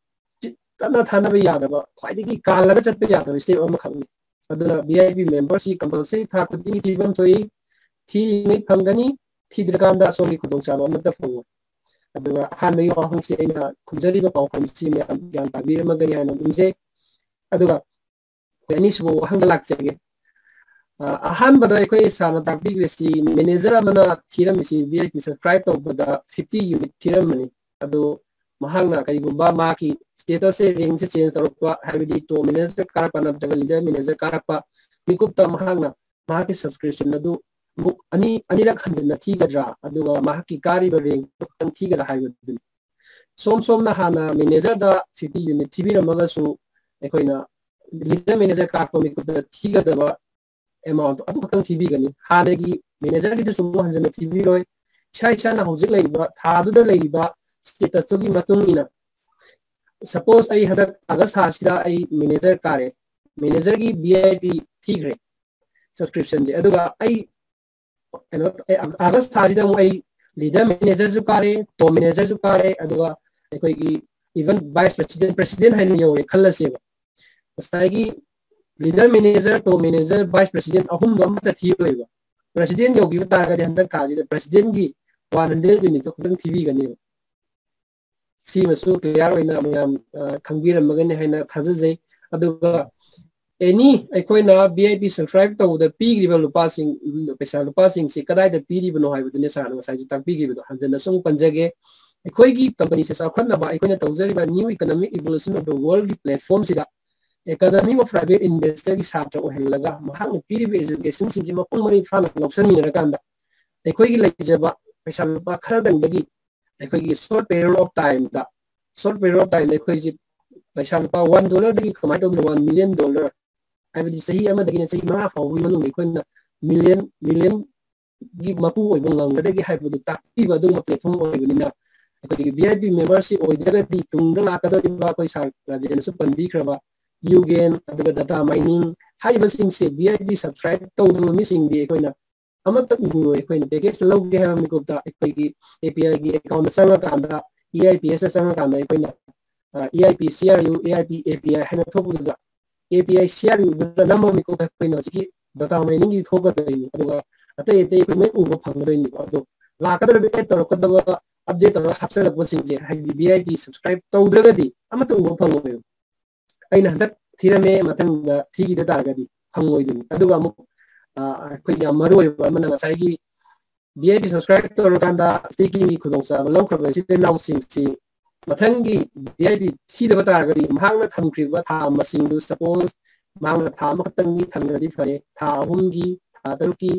ꯆꯤ-, ꯇꯠꯅ ꯊꯥꯅꯕ ꯌꯥꯗꯕ, ꯈ꯭ꯋꯥꯏꯗꯒꯤ ꯀꯥꯜꯂꯒ ꯆꯠꯄ ꯌꯥꯗꯕ ꯁ꯭ꯇꯦꯞ ꯑꯃꯈꯛꯅꯤ꯫ ꯑꯗꯨꯅ ꯚꯤ ꯑꯥꯏ ꯄꯤ ꯃꯦꯝꯕꯔꯁꯤ ꯀꯝꯄꯜꯁꯔꯤ ꯊꯥ ꯈꯨꯗꯤꯡꯒꯤ ꯊꯤꯕ ꯑꯃ ꯊꯣꯛꯏ꯫ ꯊꯤꯔꯤꯉꯩ ꯐꯪꯒꯅꯤ, ꯊꯤꯗ꯭ꯔꯀꯥꯟꯗ ꯑꯁꯣꯝꯒꯤ ꯈꯨꯗꯣꯡꯆꯥꯕ ꯑꯃꯠꯇ ꯐꯪꯉꯣꯏ꯫ ꯑꯗꯨꯒ ꯑꯍꯥꯟꯕꯒꯤ ꯋꯥꯍꯪꯁꯤ ꯑꯩꯅ ꯈꯨꯝꯖꯔꯤꯕ ꯄꯥꯎꯈꯨꯝꯁꯤ ꯃꯌꯥꯝ ꯒ꯭ꯌꯥꯟ ꯇꯥꯕꯤꯔꯝꯃꯒꯅꯤ ꯍꯥꯏꯅ ꯈꯟꯖꯩ꯫ ꯑꯗꯨꯒ ꯑꯩꯈꯣꯏ ꯑꯅꯤꯁꯨꯕ ꯋꯥꯍꯪꯗ ꯂꯥꯛꯆꯒꯦ꯫ ꯑ, ꯑꯍꯥꯟꯕꯗ ꯑꯩꯈꯣꯏ ꯁꯥꯔꯅ ꯇꯥꯛꯄꯤꯈ꯭ꯔꯤꯁꯤ ꯃꯦꯅꯦꯖꯔ ꯑꯃꯅ ꯊꯤꯔꯝꯃꯤꯁꯤ ꯚꯤ ꯑꯥꯏ ꯄꯤ ꯁꯕꯁꯀ꯭ꯔꯥꯏꯕ ꯇꯧꯕꯗ ꯐꯤꯐꯇꯤ ꯌꯨꯅꯤꯠ ꯊꯤꯔꯝꯕꯅꯤ꯫ ꯑꯗꯨ ꯃꯍꯥꯛꯅ ꯀꯔꯤꯒꯨꯝꯕ ꯃꯍꯥꯛꯀꯤ ꯁ꯭ꯇꯦꯇꯁꯁꯦ, ꯔꯦꯡꯁꯦ ꯆꯦꯟꯖ ꯇꯧꯔꯛꯄ, ꯍꯥꯏꯕꯗꯤ ꯇꯣꯞ ꯃꯦꯅꯦꯖꯔ ꯀꯥꯔꯛꯄ ꯅꯠꯇ꯭ꯔꯒ ꯂꯤꯗꯔ ꯃꯦꯅꯦꯖꯔ ꯀꯥꯔꯛꯄ ꯃꯤꯀꯨꯞꯇ ꯃꯍꯥꯛꯅ ꯃꯍꯥꯛꯀꯤ ꯁꯕꯁꯀ꯭ꯔꯤꯞꯁꯟ ꯑꯗꯨ ꯑꯃꯨꯛ ꯑꯅꯤ ꯑꯅꯤꯔꯛ ꯍꯟꯖꯤꯟꯅ ꯊꯤꯒꯗ꯭ꯔꯥ, ꯑꯗꯨꯒ ꯃꯍꯥꯛꯀꯤ ꯀꯥꯔꯤꯕ ꯔꯦꯡꯛꯇꯣ ꯈꯛꯇꯪ ꯊꯤꯒꯗ꯭ꯔꯥ ꯍꯥꯏꯕꯗꯨꯅꯤ꯫ ꯁꯣꯝ ꯁꯣꯝꯅ ꯍꯥꯟꯅ ꯃꯦꯅꯦꯖꯔꯗ ꯐꯤꯐꯇꯤ ꯌꯨꯅꯤꯠ ꯊꯤꯕꯤꯔꯝꯃꯒꯁꯨ ꯑꯩꯈꯣꯏꯅ ꯂꯤꯗꯔ ꯃꯦꯅꯦꯖꯔ ꯀꯥꯔꯛꯄ ꯃꯤꯀꯨꯞꯇ ꯊꯤꯒꯗꯕ ꯑꯦꯃꯥꯎꯟꯠ ꯑꯗꯨ ꯈꯛꯇꯪ ꯊꯤꯕꯤꯒꯅꯤ꯫ ꯍꯥꯟꯅꯒꯤ ꯃꯦꯅꯦꯖꯔꯒꯤꯗꯨꯁꯨ ꯑꯃꯨꯛ ꯍꯟꯖꯤꯟꯅ ꯊꯤꯕꯤꯔꯣꯏ꯫ ꯏꯁꯥ ꯏꯁꯥꯅ ꯍꯧꯖꯤꯛ ꯂꯩꯔꯤꯕ ꯊꯥꯗꯨꯗ ꯂꯩꯔꯤꯕ ꯁ꯭ꯇꯦꯇꯁꯇꯨꯒꯤ ꯃꯇꯨꯡ ꯏꯟꯅ, ꯁꯄꯣꯁ ꯑꯩ ꯍꯟꯗꯛ ꯑꯥꯒꯁ ꯊꯥꯁꯤꯗ ꯑꯩ ꯃꯦꯅꯦꯖꯔ ꯀꯥꯔꯦ, ꯃꯦꯅꯦꯖꯔꯒꯤ ꯚꯤ ꯑꯥꯏ ꯄꯤ ꯊꯤꯈ꯭ꯔꯦ ꯁꯕꯁꯀ꯭ꯔꯤꯞꯁꯟꯁꯦ, ꯑꯗꯨꯒ ꯑꯩ ꯀꯩꯅꯣ ꯑꯩ ꯑꯥꯒꯁ ꯊꯥꯁꯤꯗ ꯑꯃꯨꯛ ꯑꯩ ꯂꯤꯗꯔ ꯃꯦꯅꯦꯖꯔꯁꯨ ꯀꯥꯔꯦ, ꯇꯣꯞ ꯃꯦꯅꯦꯖꯔꯁꯨ ꯀꯥꯔꯦ, ꯑꯗꯨꯒ ꯑꯩꯈꯣꯏꯒꯤ ꯏꯚꯟ ꯚꯥꯏꯁ ꯄ꯭ꯔꯦꯁꯤꯗꯦꯟ, ꯄ꯭ꯔꯦꯁꯤꯗꯦꯟ ꯍꯥꯏꯅ ꯌꯧꯔꯦ ꯈꯜꯂꯁꯦꯕ꯫ ꯉꯁꯥꯏꯒꯤ ꯂꯤꯗꯔ ꯃꯦꯅꯦꯖꯔ, ꯇꯣꯞ ꯃꯦꯅꯦꯖꯔ, ꯚꯥꯏꯁ ꯄ꯭ꯔꯦꯁꯤꯗꯦꯟ ꯑꯍꯨꯝꯗꯣ ꯑꯃꯠꯇ ꯊꯤꯔꯣꯏꯕ꯫ ꯄ꯭ꯔꯦꯁꯤꯗꯦꯟ ꯌꯧꯈꯤꯕ ꯇꯥꯔꯒꯗꯤ ꯍꯟꯗꯛ ꯊꯥꯁꯤꯗ ꯄ꯭ꯔꯦꯁꯤꯗꯦꯟꯒꯤ ꯋꯥꯟ ꯍꯟꯗ꯭ꯔꯦꯗ ꯌꯨꯅꯤꯠꯇꯣ ꯈꯛꯇꯪ ꯊꯤꯕꯤꯒꯅꯦꯕ꯫ ꯁꯤꯃꯁꯨ ꯀ꯭ꯂꯤꯌꯥꯔ ꯑꯣꯏꯅ ꯃꯌꯥꯝ, ꯑ, ꯈꯪꯕꯤꯔꯝꯃꯒꯅꯤ ꯍꯥꯏꯅ ꯊꯥꯖꯖꯩ꯫ ꯑꯗꯨꯒ ꯑꯦꯅꯤ ꯑꯩꯈꯣꯏꯅ ꯚꯤ ꯑꯥꯏ ꯄꯤ ꯁꯕꯁꯀ꯭ꯔꯥꯏꯕ ꯇꯧꯕꯗ ꯄꯤꯈ꯭ꯔꯤꯕ ꯂꯨꯄꯥꯁꯤꯡ, ꯄꯩꯁꯥ ꯂꯨꯄꯥꯁꯤꯡꯁꯤ ꯀꯗꯥꯏꯗ ꯄꯤꯔꯤꯕꯅꯣ ꯍꯥꯏꯕꯗꯨꯅꯤ ꯁꯥꯔꯅ ꯉꯁꯥꯏꯁꯨ ꯇꯥꯛꯄꯤꯈꯤꯕꯗꯣ꯫ ꯍꯟꯖꯟꯅ ꯁꯨꯝ ꯄꯟꯖꯒꯦ, ꯑꯩꯈꯣꯏꯒꯤ ꯀꯝꯄꯅꯤꯁꯦ ꯆꯥꯎꯈꯠꯅꯕ, ꯑꯩꯈꯣꯏꯅ ꯇꯧꯖꯔꯤꯕ New Economic Evolution of the Worldꯒꯤ ꯄ꯭ꯂꯦꯠꯐꯣꯝꯁꯤꯗ Academy of Private Investorꯒꯤ ꯁꯥꯇ꯭ꯔ ꯑꯣꯏꯍꯜꯂꯒ ꯃꯍꯥꯛꯅ ꯄꯤꯔꯤꯕ ꯑꯦꯖꯨꯀꯦꯁꯟꯁꯤꯡꯁꯤ ꯃꯄꯨꯡ ꯃꯔꯩ ꯐꯥꯅ ꯂꯧꯁꯤꯟꯃꯤꯟꯅꯔꯀꯥꯟꯗ ꯑꯩꯈꯣꯏꯒꯤ ꯂꯩꯖꯕ ꯄꯩꯁꯥ ꯂꯨꯄꯥ ꯈꯔꯗꯪꯗꯒꯤ ꯑꯩꯈꯣꯏꯒꯤ short period of timeꯗ, short period of timeꯗ ꯑꯩꯈꯣꯏꯁꯤ ꯄꯩꯁꯥ ꯂꯨꯄꯥ ꯋꯥꯟ ꯗꯣꯂꯔꯗꯒꯤ ꯀꯃꯥꯏꯅ ꯇꯧꯗꯅ ꯋꯥꯟ ꯃꯤꯂꯤꯌꯟ ꯗꯣꯂꯔ, ꯍꯥꯏꯕꯗꯤ ꯆꯍꯤ ꯑꯃꯗꯒꯤꯅ ꯆꯍꯤ ꯃꯉꯥ ꯐꯥꯎꯕꯒꯤ ꯃꯅꯨꯡꯗ ꯑꯩꯈꯣꯏꯅ ꯃꯤꯂꯤꯌꯟ, ꯃꯤꯂꯤꯌꯟꯒꯤ ꯃꯄꯨ ꯑꯣꯏꯕ ꯉꯝꯒꯗꯒꯦ ꯍꯥꯏꯕꯗꯨ ꯇꯥꯛꯄꯤꯕ ꯑꯗꯨꯒꯨꯝꯕ ꯄ꯭ꯂꯦꯠꯐꯣꯝ ꯑꯣꯏꯕꯅꯤꯅ, ꯑꯩꯈꯣꯏꯒꯤ ꯚꯤ ꯑꯥꯏ ꯄꯤ ꯃꯦꯝꯕꯔꯁꯤꯞ ꯑꯣꯏꯗ꯭ꯔꯒꯗꯤ ꯇꯨꯡꯗ ꯂꯥꯛꯀꯗꯧꯔꯤꯕ ꯑꯩꯈꯣꯏ ꯁꯥꯔ ꯔꯥꯖꯦꯟꯅꯁꯨ ꯄꯟꯕꯤꯈ꯭ꯔꯕ ꯌꯨꯒꯦꯟ, ꯑꯗꯨꯒ ꯗꯇꯥ ꯃꯥꯏꯅꯤꯡ ꯍꯥꯏꯔꯤꯕꯁꯤꯡꯁꯦ ꯚꯤ ꯑꯥꯏ ꯄꯤ ꯁꯕꯁꯀ꯭ꯔꯥꯏꯕ ꯇꯧꯗꯕ ꯃꯤꯁꯤꯡꯗꯤ ꯑꯩꯈꯣꯏꯅ ꯑꯃꯠꯇ ꯎꯔꯣꯏ꯫ ꯑꯩꯈꯣꯏꯅ ꯄꯦꯀꯦꯖ ꯂꯧꯒꯦ ꯍꯥꯏꯕ ꯃꯤꯀꯨꯞꯇ ꯑꯩꯈꯣꯏꯒꯤ ꯑꯦ ꯄꯤ ꯑꯥꯏꯒꯤ ꯑꯦꯀꯥꯎꯟꯗ ꯆꯪꯉꯀꯥꯟꯗ, ꯏ ꯑꯥꯏ ꯄꯤ ꯑꯦꯁꯇ ꯆꯪꯉꯀꯥꯟꯗ ꯑꯩꯈꯣꯏꯅ, ꯑ, E I P C are you, E I P A P I ꯍꯥꯏꯅ ꯊꯣꯛꯄꯗꯨꯗ ꯑꯦ ꯄꯤ ꯑꯥꯏ ꯁꯤ ꯑꯥꯔ ꯌꯨꯗꯨꯗ ꯅꯝꯕ ꯃꯤꯀꯨꯞꯇ ꯑꯩꯈꯣꯏꯅ ꯍꯧꯖꯤꯛꯀꯤ ꯗꯇꯥ ꯃꯥꯏꯅꯤꯡꯒꯤ ꯊꯣꯛꯀꯗꯣꯏꯅꯤ꯫ ꯑꯗꯨꯒ ꯑꯇꯩ ꯑꯇꯩ ꯑꯩꯈꯣꯏ ꯂꯣꯏ ꯎꯕ ꯐꯪꯒꯗꯣꯏꯅꯤꯀꯣ꯫ ꯑꯗꯣ ꯂꯥꯛꯀꯗꯧꯔꯤꯕ, ꯑꯦꯗ ꯇꯧꯔꯛꯀꯗꯕ, ꯑꯞꯗꯦꯠ ꯇꯧꯔꯒ ꯍꯥꯞꯆꯤꯜꯂꯛꯄꯁꯤꯡꯁꯦ, ꯍꯥꯏꯗꯤ ꯚꯤ ꯑꯥꯏ ꯄꯤ ꯁꯕꯁꯀ꯭ꯔꯥꯏꯕ ꯇꯧꯗ꯭ꯔꯒꯗꯤ ꯑꯃꯠꯇ ꯎꯕ ꯐꯪꯉꯣꯏꯕ꯫ ꯑꯩꯅ ꯍꯟꯗꯛ ꯊꯤꯔꯝꯃꯦ, ꯃꯊꯪꯗ ꯊꯤꯈꯤꯗ ꯇꯥꯔꯒꯗꯤ ꯐꯪꯉꯣꯏꯗꯣꯏꯅꯤ꯫ ꯑꯗꯨꯒ ꯑꯃꯨꯛ, ꯑ, ꯑꯩꯈꯣꯏ ꯌꯥꯝ ꯃꯔꯨ ꯑꯣꯏꯕ ꯑꯃꯅ ꯉꯁꯥꯏꯒꯤ ꯚꯤ ꯑꯥꯏ ꯄꯤ ꯁꯕꯁꯀ꯭ꯔꯥꯏꯕ ꯇꯧꯔꯀꯥꯟꯗ staking ꯒꯤ ꯈꯨꯗꯣꯡꯆꯥꯕ ꯂꯧꯈ꯭ꯔꯕ ꯏꯆꯤꯜ ꯏꯅꯥꯎꯁꯤꯡꯁꯤ ꯃꯊꯪꯒꯤ ꯚꯤ ꯑꯥꯏ ꯄꯤ ꯊꯤꯗꯕ ꯇꯥꯔꯒꯗꯤ ꯃꯍꯥꯛꯅ ꯊꯝꯈ꯭ꯔꯤꯕ ꯊꯥ ꯃꯁꯤꯡꯗꯨ, ꯁꯄꯣꯁ ꯃꯍꯥꯛꯅ ꯊꯥ ꯑꯃꯈꯛꯇꯪꯒꯤ ꯊꯝꯈ꯭ꯔꯗꯤ ꯐꯔꯦ, ꯊꯥ ꯑꯍꯨꯝꯒꯤ, ꯊꯥ ꯇꯔꯨꯛꯀꯤ,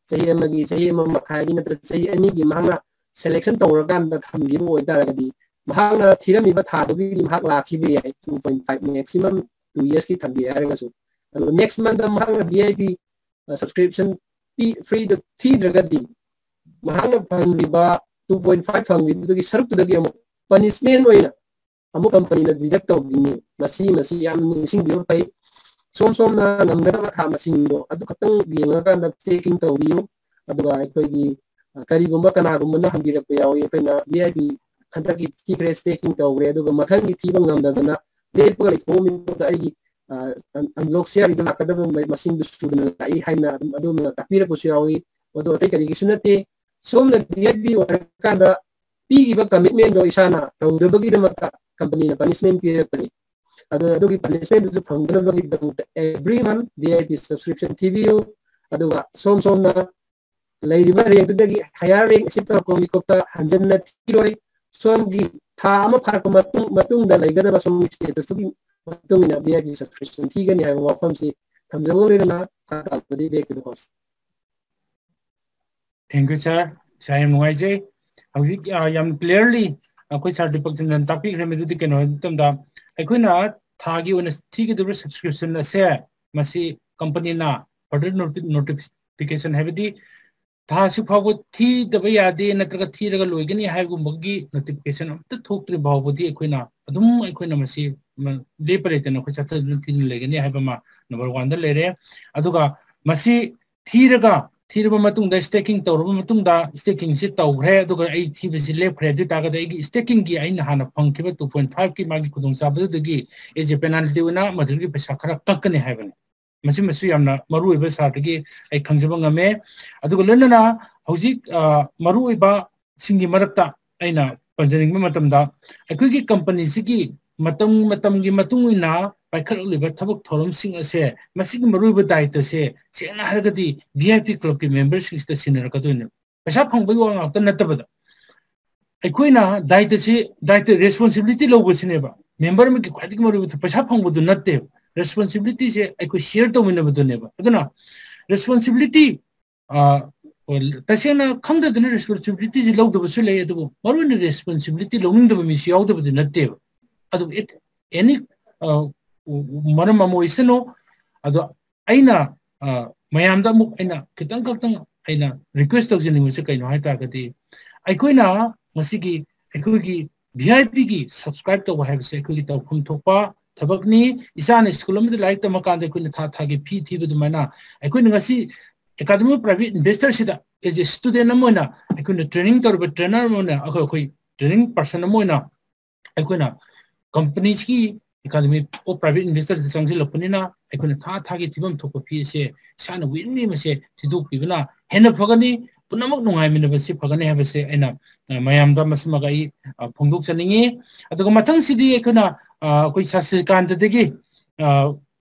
ꯆꯍꯤ ꯑꯃꯒꯤ, ꯆꯍꯤ ꯑꯃ ꯃꯈꯥꯏꯒꯤ ꯅꯠꯇ꯭ꯔꯒ ꯆꯍꯤ ꯑꯅꯤꯒꯤ ꯃꯍꯥꯛꯅ selection ꯇꯧꯔꯀꯥꯟꯗ ꯊꯝꯈꯤꯕ ꯑꯣꯏꯇꯥꯔꯒꯗꯤ, ꯃꯍꯥꯛꯅ ꯊꯤꯔꯝꯃꯤꯕ ꯊꯥꯗꯨꯒꯤꯗꯤ ꯃꯍꯥꯛ ꯂꯥꯛꯈꯤꯕ ꯌꯥꯏ꯫ Two point five, maximum two years ꯀꯤ ꯊꯝꯕꯤꯔꯦ ꯍꯥꯏꯔꯒꯁꯨ, ꯑꯗꯨꯒ next month ꯇ ꯃꯍꯥꯛꯅ V I P subscription P, free ꯗ ꯊꯤꯗ꯭ꯔꯒꯗꯤ, ꯃꯍꯥꯛꯅ ꯐꯪꯂꯤꯕ two point five ꯐꯪꯂꯤꯗꯨꯗꯒꯤ ꯁꯔꯨꯛꯇꯨꯗꯒꯤ ꯑꯃꯨꯛ punishment ꯑꯣꯏꯅ ꯑꯃꯨꯛ company ꯅ deduct ꯇꯧꯕꯤꯅꯤ꯫ ꯃꯁꯤ, ꯃꯁꯤ ꯌꯥꯝ ꯅꯤꯡꯁꯤꯡꯕꯤꯕ ꯐꯩ꯫ ꯁꯣꯝ ꯁꯣꯝꯅ ꯉꯝꯒꯗꯕ ꯊꯥ ꯃꯁꯤꯡꯗꯣ ꯑꯗꯨ ꯈꯛꯇꯪ ꯌꯦꯡꯉꯀꯥꯟꯗ checking ꯇꯧꯕꯤꯌꯨ꯫ ꯑꯗꯨꯒ ꯑꯩꯈꯣꯏꯒꯤ, ꯑ, ꯀꯔꯤꯒꯨꯝꯕ ꯀꯅꯥꯒꯨꯝꯕꯅ ꯍꯪꯕꯤꯔꯛꯄ ꯌꯥꯎꯏ, ꯑꯩꯈꯣꯏꯅ V I P ꯍꯟꯗꯛꯀꯤ ꯊꯤꯈ꯭ꯔꯦ, stacking ꯇꯧꯈ꯭ꯔꯦ, ꯑꯗꯨꯒ ꯃꯊꯪꯒꯤ ꯊꯤꯕ ꯉꯝꯗꯗꯅ ꯂꯦꯞꯄꯒ ꯂꯩꯊꯣꯛꯑꯝꯃꯤ ꯃꯍꯨꯠꯇ ꯑꯩꯒꯤ, ꯑ, unlock share ꯗ ꯂꯥꯛꯀꯗꯕ ꯃꯁꯤꯡꯗꯨ ꯁꯨꯗꯅ ꯂꯥꯛꯏ ꯍꯥꯏꯅ ꯑꯗꯨꯝ ꯑꯗꯣꯝꯅ ꯇꯥꯛꯄꯤꯔꯛꯄꯁꯨ ꯌꯥꯎꯏ꯫ ꯃꯗꯨ ꯑꯇꯩ ꯀꯔꯤꯒꯤꯁꯨ ꯅꯠꯇꯦ꯫ ꯁꯣꯝꯅ V I P ꯑꯣꯏꯔꯀꯥꯟꯗ ꯄꯤꯈꯤꯕ commitment ꯗꯣ ꯏꯁꯥꯅ ꯇꯧꯗꯕꯒꯤꯗꯃꯛꯇ company ꯅ punishment ꯄꯤꯔꯛꯄꯅꯤ꯫ ꯑꯗꯨ, ꯑꯗꯨꯒꯤ punishment ꯗꯨꯁꯨ ꯐꯪꯗꯅꯕꯒꯤꯗꯃꯛꯇ every month V I P subscription ꯊꯤꯕꯤꯌꯨ꯫ ꯑꯗꯨꯒ ꯁꯣꯝ ꯁꯣꯝꯅ ꯂꯩꯔꯤꯕ rank ꯇꯨꯗꯒꯤ higher rank ꯑꯁꯤ ꯇꯧꯔꯛꯄ ꯃꯤꯀꯨꯞꯇ ꯍꯟꯖꯟꯅ ꯊꯤꯔꯣꯏ꯫ ꯁꯣꯝꯒꯤ ꯊꯥ ꯑꯃ ꯐꯥꯔꯛꯄ ꯃꯇꯨꯡ, ꯃꯇꯨꯡꯗ ꯂꯩꯒꯗꯕ ꯁꯣꯝꯒꯤ status ꯇꯨꯒꯤ ꯃꯇꯨꯡ ꯏꯟꯅ V I P subscription ꯊꯤꯒꯅꯤ ꯍꯥꯏꯕ ꯋꯥꯐꯝꯁꯤ ꯊꯝꯖꯕꯒ ꯂꯣꯏꯅꯅ ꯃꯈꯥ ꯇꯥꯕꯗꯤ back to the host꯫ Thank you, sir. Sir, ꯌꯥꯝ ꯅꯨꯡꯉꯥꯏꯖꯩ꯫ ꯍꯧꯖꯤꯛ, ꯑ, ꯌꯥꯝ clearly ꯑꯩꯈꯣꯏ sir ꯗꯤꯄꯛ ꯆꯟꯗ꯭ꯔꯟ ꯇꯥꯛꯄꯤꯈ꯭ꯔꯦ꯫ ꯃꯗꯨꯗꯤ ꯀꯩꯅꯣ ꯍꯥꯏꯕ ꯃꯇꯝꯗ, ꯑꯩꯈꯣꯏꯅ ꯊꯥꯒꯤ ꯑꯣꯏꯅ ꯊꯤꯒꯗꯧꯔꯤꯕ subscription ꯑꯁꯦ, ꯃꯁꯤ company ꯅ further noti-, notification, ꯍꯥꯏꯕꯗꯤ ꯊꯥ ꯑꯁꯨꯛ ꯐꯥꯎꯕ ꯊꯤꯗꯕ ꯌꯥꯗꯦ ꯅꯠꯇ꯭ꯔꯒ ꯊꯤꯔꯒ ꯂꯣꯏꯒꯅꯤ ꯍꯥꯏꯕꯒꯨꯝꯕꯒꯤ notification ꯑꯝꯇ ꯊꯣꯛꯇ꯭ꯔꯤ ꯐꯥꯎꯕꯗꯤ ꯑꯩꯈꯣꯏꯅ ꯑꯗꯨꯝ, ꯑꯩꯈꯣꯏꯅ ꯃꯁꯤ ꯃ-, ꯂꯦꯞꯄ ꯂꯩꯇꯅ ꯑꯩꯈꯣꯏ ꯆꯠꯊꯗꯨꯅ ꯊꯤꯗꯨꯅ ꯂꯩꯒꯅꯤ ꯍꯥꯏꯕ ꯑꯃ number one ꯗ ꯂꯩꯔꯦ꯫ ꯑꯗꯨꯒ ꯃꯁꯤ ꯊꯤꯔꯒ, ꯊꯤꯔꯕ ꯃꯇꯨꯡꯗ, staking ꯇꯧꯔꯕ ꯃꯇꯨꯡꯗ, staking ꯁꯤ ꯇꯧꯈ꯭ꯔꯦ, ꯑꯗꯨꯒ ꯑꯩ ꯊꯤꯕꯁꯤ ꯂꯦꯞꯈ꯭ꯔꯦ꯫ ꯑꯗꯨ ꯑꯣꯏꯇꯥꯔꯒꯗꯤ ꯑꯩꯒꯤ staking ꯒꯤ ꯑꯩꯅ ꯍꯥꯟꯅ ꯐꯪꯈꯤꯕ two point five ꯀꯤ ꯃꯥꯒꯤ ꯈꯨꯗꯣꯡꯆꯥꯕꯗꯨꯗꯒꯤ as a penalty ꯑꯣꯏꯅ ꯃꯗꯨꯗꯒꯤ ꯄꯩꯁꯥ ꯈꯔ ꯀꯛꯀꯅꯤ ꯍꯥꯏꯕꯅꯤ꯫ ꯃꯁꯤꯃꯁꯨ ꯌꯥꯝꯅ ꯃꯔꯨ ꯑꯣꯏꯕ sir ꯗꯒꯤ ꯑꯩ ꯈꯪꯖꯕ ꯉꯝꯃꯦ꯫ ꯑꯗꯨꯒ ꯂꯣꯏꯅꯅ ꯍꯧꯖꯤꯛ, ꯑ, ꯃꯔꯨ ꯑꯣꯏꯕ ꯁꯤꯡꯒꯤ ꯃꯔꯛꯇ ꯑꯩꯅ ꯄꯟꯖꯅꯤꯡꯕ ꯃꯇꯝꯗ, ꯑꯩꯈꯣꯏꯒꯤ company ꯁꯤꯒꯤ ꯃꯇꯝ ꯃꯇꯝꯒꯤ ꯃꯇꯨꯡ ꯏꯟꯅ ꯄꯥꯏꯈꯠꯂꯛꯂꯤꯕ ꯊꯕꯛ ꯊꯧꯔꯝꯁꯤꯡ ꯑꯁꯦ, ꯃꯁꯤꯒꯤ ꯃꯔꯨꯑꯣꯏꯕ ꯗꯥꯌꯤꯠꯇ ꯑꯁꯦ ꯁꯦꯡꯅ ꯍꯥꯏꯔꯒꯗꯤ V I P club ꯀꯤ member ꯁꯤꯡꯁꯤꯗ ꯁꯤꯟꯅꯔꯛꯀꯗꯣꯏꯅꯦ꯫ ꯄꯩꯁꯥ ꯐꯪꯕꯒꯤ ꯋꯥ ꯉꯥꯛꯇ ꯅꯠꯇꯕꯗ, ꯑꯩꯈꯣꯏꯅ ꯗꯥꯌꯤꯠꯇ ꯑꯁꯤ, ꯗꯥꯌꯤꯠꯇ, responsibility ꯂꯧꯕꯁꯤꯅꯦꯕ꯫ Member ꯑꯃꯒꯤ ꯈ꯭ꯋꯥꯏꯗꯒꯤ ꯃꯔꯨꯑꯣꯏꯕ ꯄꯩꯁꯥ ꯐꯪꯕꯗꯨ ꯅꯠꯇꯦꯕ꯫ Responsibility ꯁꯦ ꯑꯩꯈꯣꯏ share ꯇꯧꯃꯤꯟꯅꯕꯗꯨꯅꯦꯕ꯫ ꯑꯗꯨꯅ responsibility ꯑ, ꯇꯁꯦꯡꯅ ꯈꯪꯗꯗꯅ ꯔꯦꯁꯄꯣꯟꯁꯤꯕꯤꯂꯤꯇꯤꯁꯤ ꯂꯧꯗꯕꯁꯨ ꯂꯩ, ꯑꯗꯨꯕꯨ ꯃꯔꯨꯑꯣꯏꯅ ꯔꯦꯁꯄꯣꯟꯁꯤꯕꯤꯂꯤꯇꯤ ꯂꯧꯅꯤꯡꯗꯕ ꯃꯤꯁꯨ ꯌꯥꯎꯗꯕꯗꯤ ꯅꯠꯇꯦꯕ꯫ ꯑꯗꯨꯕꯨ ꯑꯦꯅꯤ ꯃꯔꯝ ꯑꯃ ꯑꯣꯏꯁꯅꯨ, ꯑꯗꯣ ꯑꯩꯅ ꯃꯌꯥꯝꯗ ꯑꯃꯨꯛ ꯑꯩꯅ ꯈꯤꯇꯪ ꯈꯛꯇꯪ ꯑꯩꯅ ꯔꯤꯀ꯭ꯋꯦꯁ ꯇꯧꯖꯅꯤꯡꯕꯁꯦ ꯀꯩꯅꯣ ꯍꯥꯏ ꯇꯥꯔꯒꯗꯤ, ꯑꯩꯈꯣꯏꯅ ꯉꯁꯤꯒꯤ ꯑꯩꯈꯣꯏꯒꯤ ꯚꯤ ꯑꯥꯏ ꯄꯤꯒꯤ ꯁꯕꯁꯀ꯭ꯔꯥꯏꯕ ꯇꯧꯕ ꯍꯥꯏꯕꯁꯦ ꯑꯩꯈꯣꯏꯒꯤ ꯇꯧꯐꯝ ꯊꯣꯛꯄ ꯊꯕꯛꯅꯤ꯫ ꯏꯆꯥꯅ ꯁ꯭ꯀꯨꯜ ꯑꯃꯗ ꯂꯥꯏꯔꯤꯛ ꯇꯝꯃꯀꯥꯟꯗ ꯑꯩꯈꯣꯏꯅ ꯊꯥ ꯊꯥꯒꯤ ꯐꯤ ꯊꯤꯕ ꯑꯗꯨꯃꯥꯏꯅ ꯑꯩꯈꯣꯏꯅ ꯉꯁꯤ Academy of Private Investorꯁꯤꯗ as a student ꯑꯃ ꯑꯣꯏꯅ ꯑꯩꯈꯣꯏꯅ ꯇ꯭ꯔꯦꯅꯤꯡ ꯇꯧꯔꯤꯕ ꯇ꯭ꯔꯦꯅꯔ ꯑꯃ ꯑꯣꯏꯅ ꯑꯩꯈꯣꯏ, ꯑꯩꯈꯣꯏ ꯇ꯭ꯔꯦꯅꯤꯡ ꯄꯥꯔꯁꯟ ꯑꯃ ꯑꯣꯏꯅ ꯑꯩꯈꯣꯏꯅ companyꯁꯤꯒꯤ Academy of Private Investorꯗ ꯆꯪꯁꯤꯜꯂꯛꯄꯅꯤꯅ ꯑꯩꯈꯣꯏꯅ ꯊꯥ ꯊꯥꯒꯤ ꯊꯤꯐꯝ ꯊꯣꯛꯄ ꯐꯤ ꯑꯁꯦ ꯏꯁꯥꯅ willingly ꯃꯁꯦ ꯊꯤꯗꯣꯛꯄꯤꯕꯅ ꯍꯦꯟꯅ ꯐꯒꯅꯤ, ꯄꯨꯝꯅꯃꯛ ꯅꯨꯡꯉꯥꯏꯃꯤꯟꯅꯕꯁꯤ ꯐꯒꯅꯤ ꯍꯥꯏꯕꯁꯦ ꯑꯩꯅ ꯃꯌꯥꯝꯗ ꯃꯁꯤꯃꯒ ꯑꯩ ꯐꯣꯡꯗꯣꯛꯆꯅꯤꯡꯉꯤ꯫ ꯑꯗꯨꯒ ꯃꯊꯪꯁꯤꯗꯤ ꯑꯩꯈꯣꯏꯅ ꯑꯩꯈꯣꯏ ꯁꯥꯁ꯭ꯔꯤꯀꯥꯟꯇꯗꯒꯤ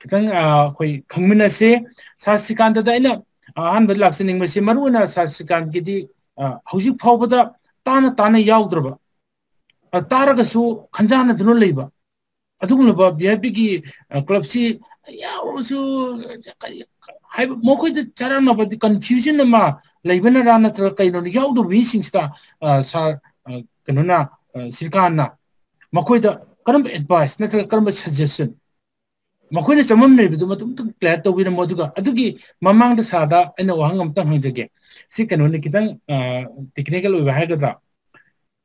ꯈꯤꯇꯪ ꯑꯩꯈꯣꯏ ꯈꯪꯃꯤꯟꯅꯁꯦ꯫ ꯁꯥꯁ꯭ꯔꯤꯀꯥꯟꯇꯗ ꯑꯩꯅ ꯑꯍꯥꯟꯕꯗ ꯂꯥꯛꯆꯅꯤꯡꯕꯁꯤ ꯃꯔꯨꯑꯣꯏꯅ ꯁꯥꯁ꯭ꯔꯤꯀꯥꯟꯇꯒꯤꯗꯤ ꯍꯧꯖꯤꯛ ꯐꯥꯎꯕꯗ ꯇꯥꯅ ꯇꯥꯅ ꯌꯥꯎꯗ꯭ꯔꯕ, ꯇꯥꯔꯒꯁꯨ ꯈꯟꯖꯥꯟꯅꯗꯨꯅ ꯂꯩꯕ ꯑꯗꯨꯒꯨꯝꯂꯕ ꯚꯤ ꯑꯥꯏ ꯄꯤꯒꯤ ꯀ꯭ꯂꯕꯁꯤ ꯌꯥꯎꯔꯁꯨ ꯀꯔꯤ ꯍꯥꯏꯕ, ꯃꯈꯣꯏꯗ ꯆꯔꯥꯡꯅꯕꯗꯤ confusion ꯑꯃ ꯂꯩꯕꯅꯔꯥ ꯅꯠꯇ꯭ꯔꯒ ꯀꯩꯅꯣꯅ ꯌꯥꯎꯗꯕ ꯃꯤꯁꯤꯡꯁꯤꯗ ꯁꯥꯔ ꯀꯩꯅꯣꯅ ꯁ꯭ꯔꯤꯀꯥꯟꯅ ꯃꯈꯣꯏꯗ ꯀꯔꯝꯕ advice ꯅꯠꯇ꯭ꯔꯒ ꯀꯔꯝꯕ suggestion ꯃꯈꯣꯏꯅ ꯆꯃꯝꯅꯔꯤꯕꯗꯨ ꯃꯗꯨ ꯑꯃꯨꯛꯇꯪ clear ꯇꯧꯕꯤꯔꯝꯃꯣ꯫ ꯑꯗꯨꯒ ꯑꯗꯨꯒꯤ ꯃꯃꯥꯡꯗ ꯁꯥꯔꯗ ꯑꯩꯅ ꯋꯥꯍꯪ ꯑꯃꯇꯪ ꯍꯪꯖꯒꯦ꯫ ꯁꯤ ꯀꯩꯅꯣꯅꯤ, ꯈꯤꯇꯪ technical ꯑꯣꯏꯕ ꯍꯥꯏꯒꯗ꯭ꯔꯥ?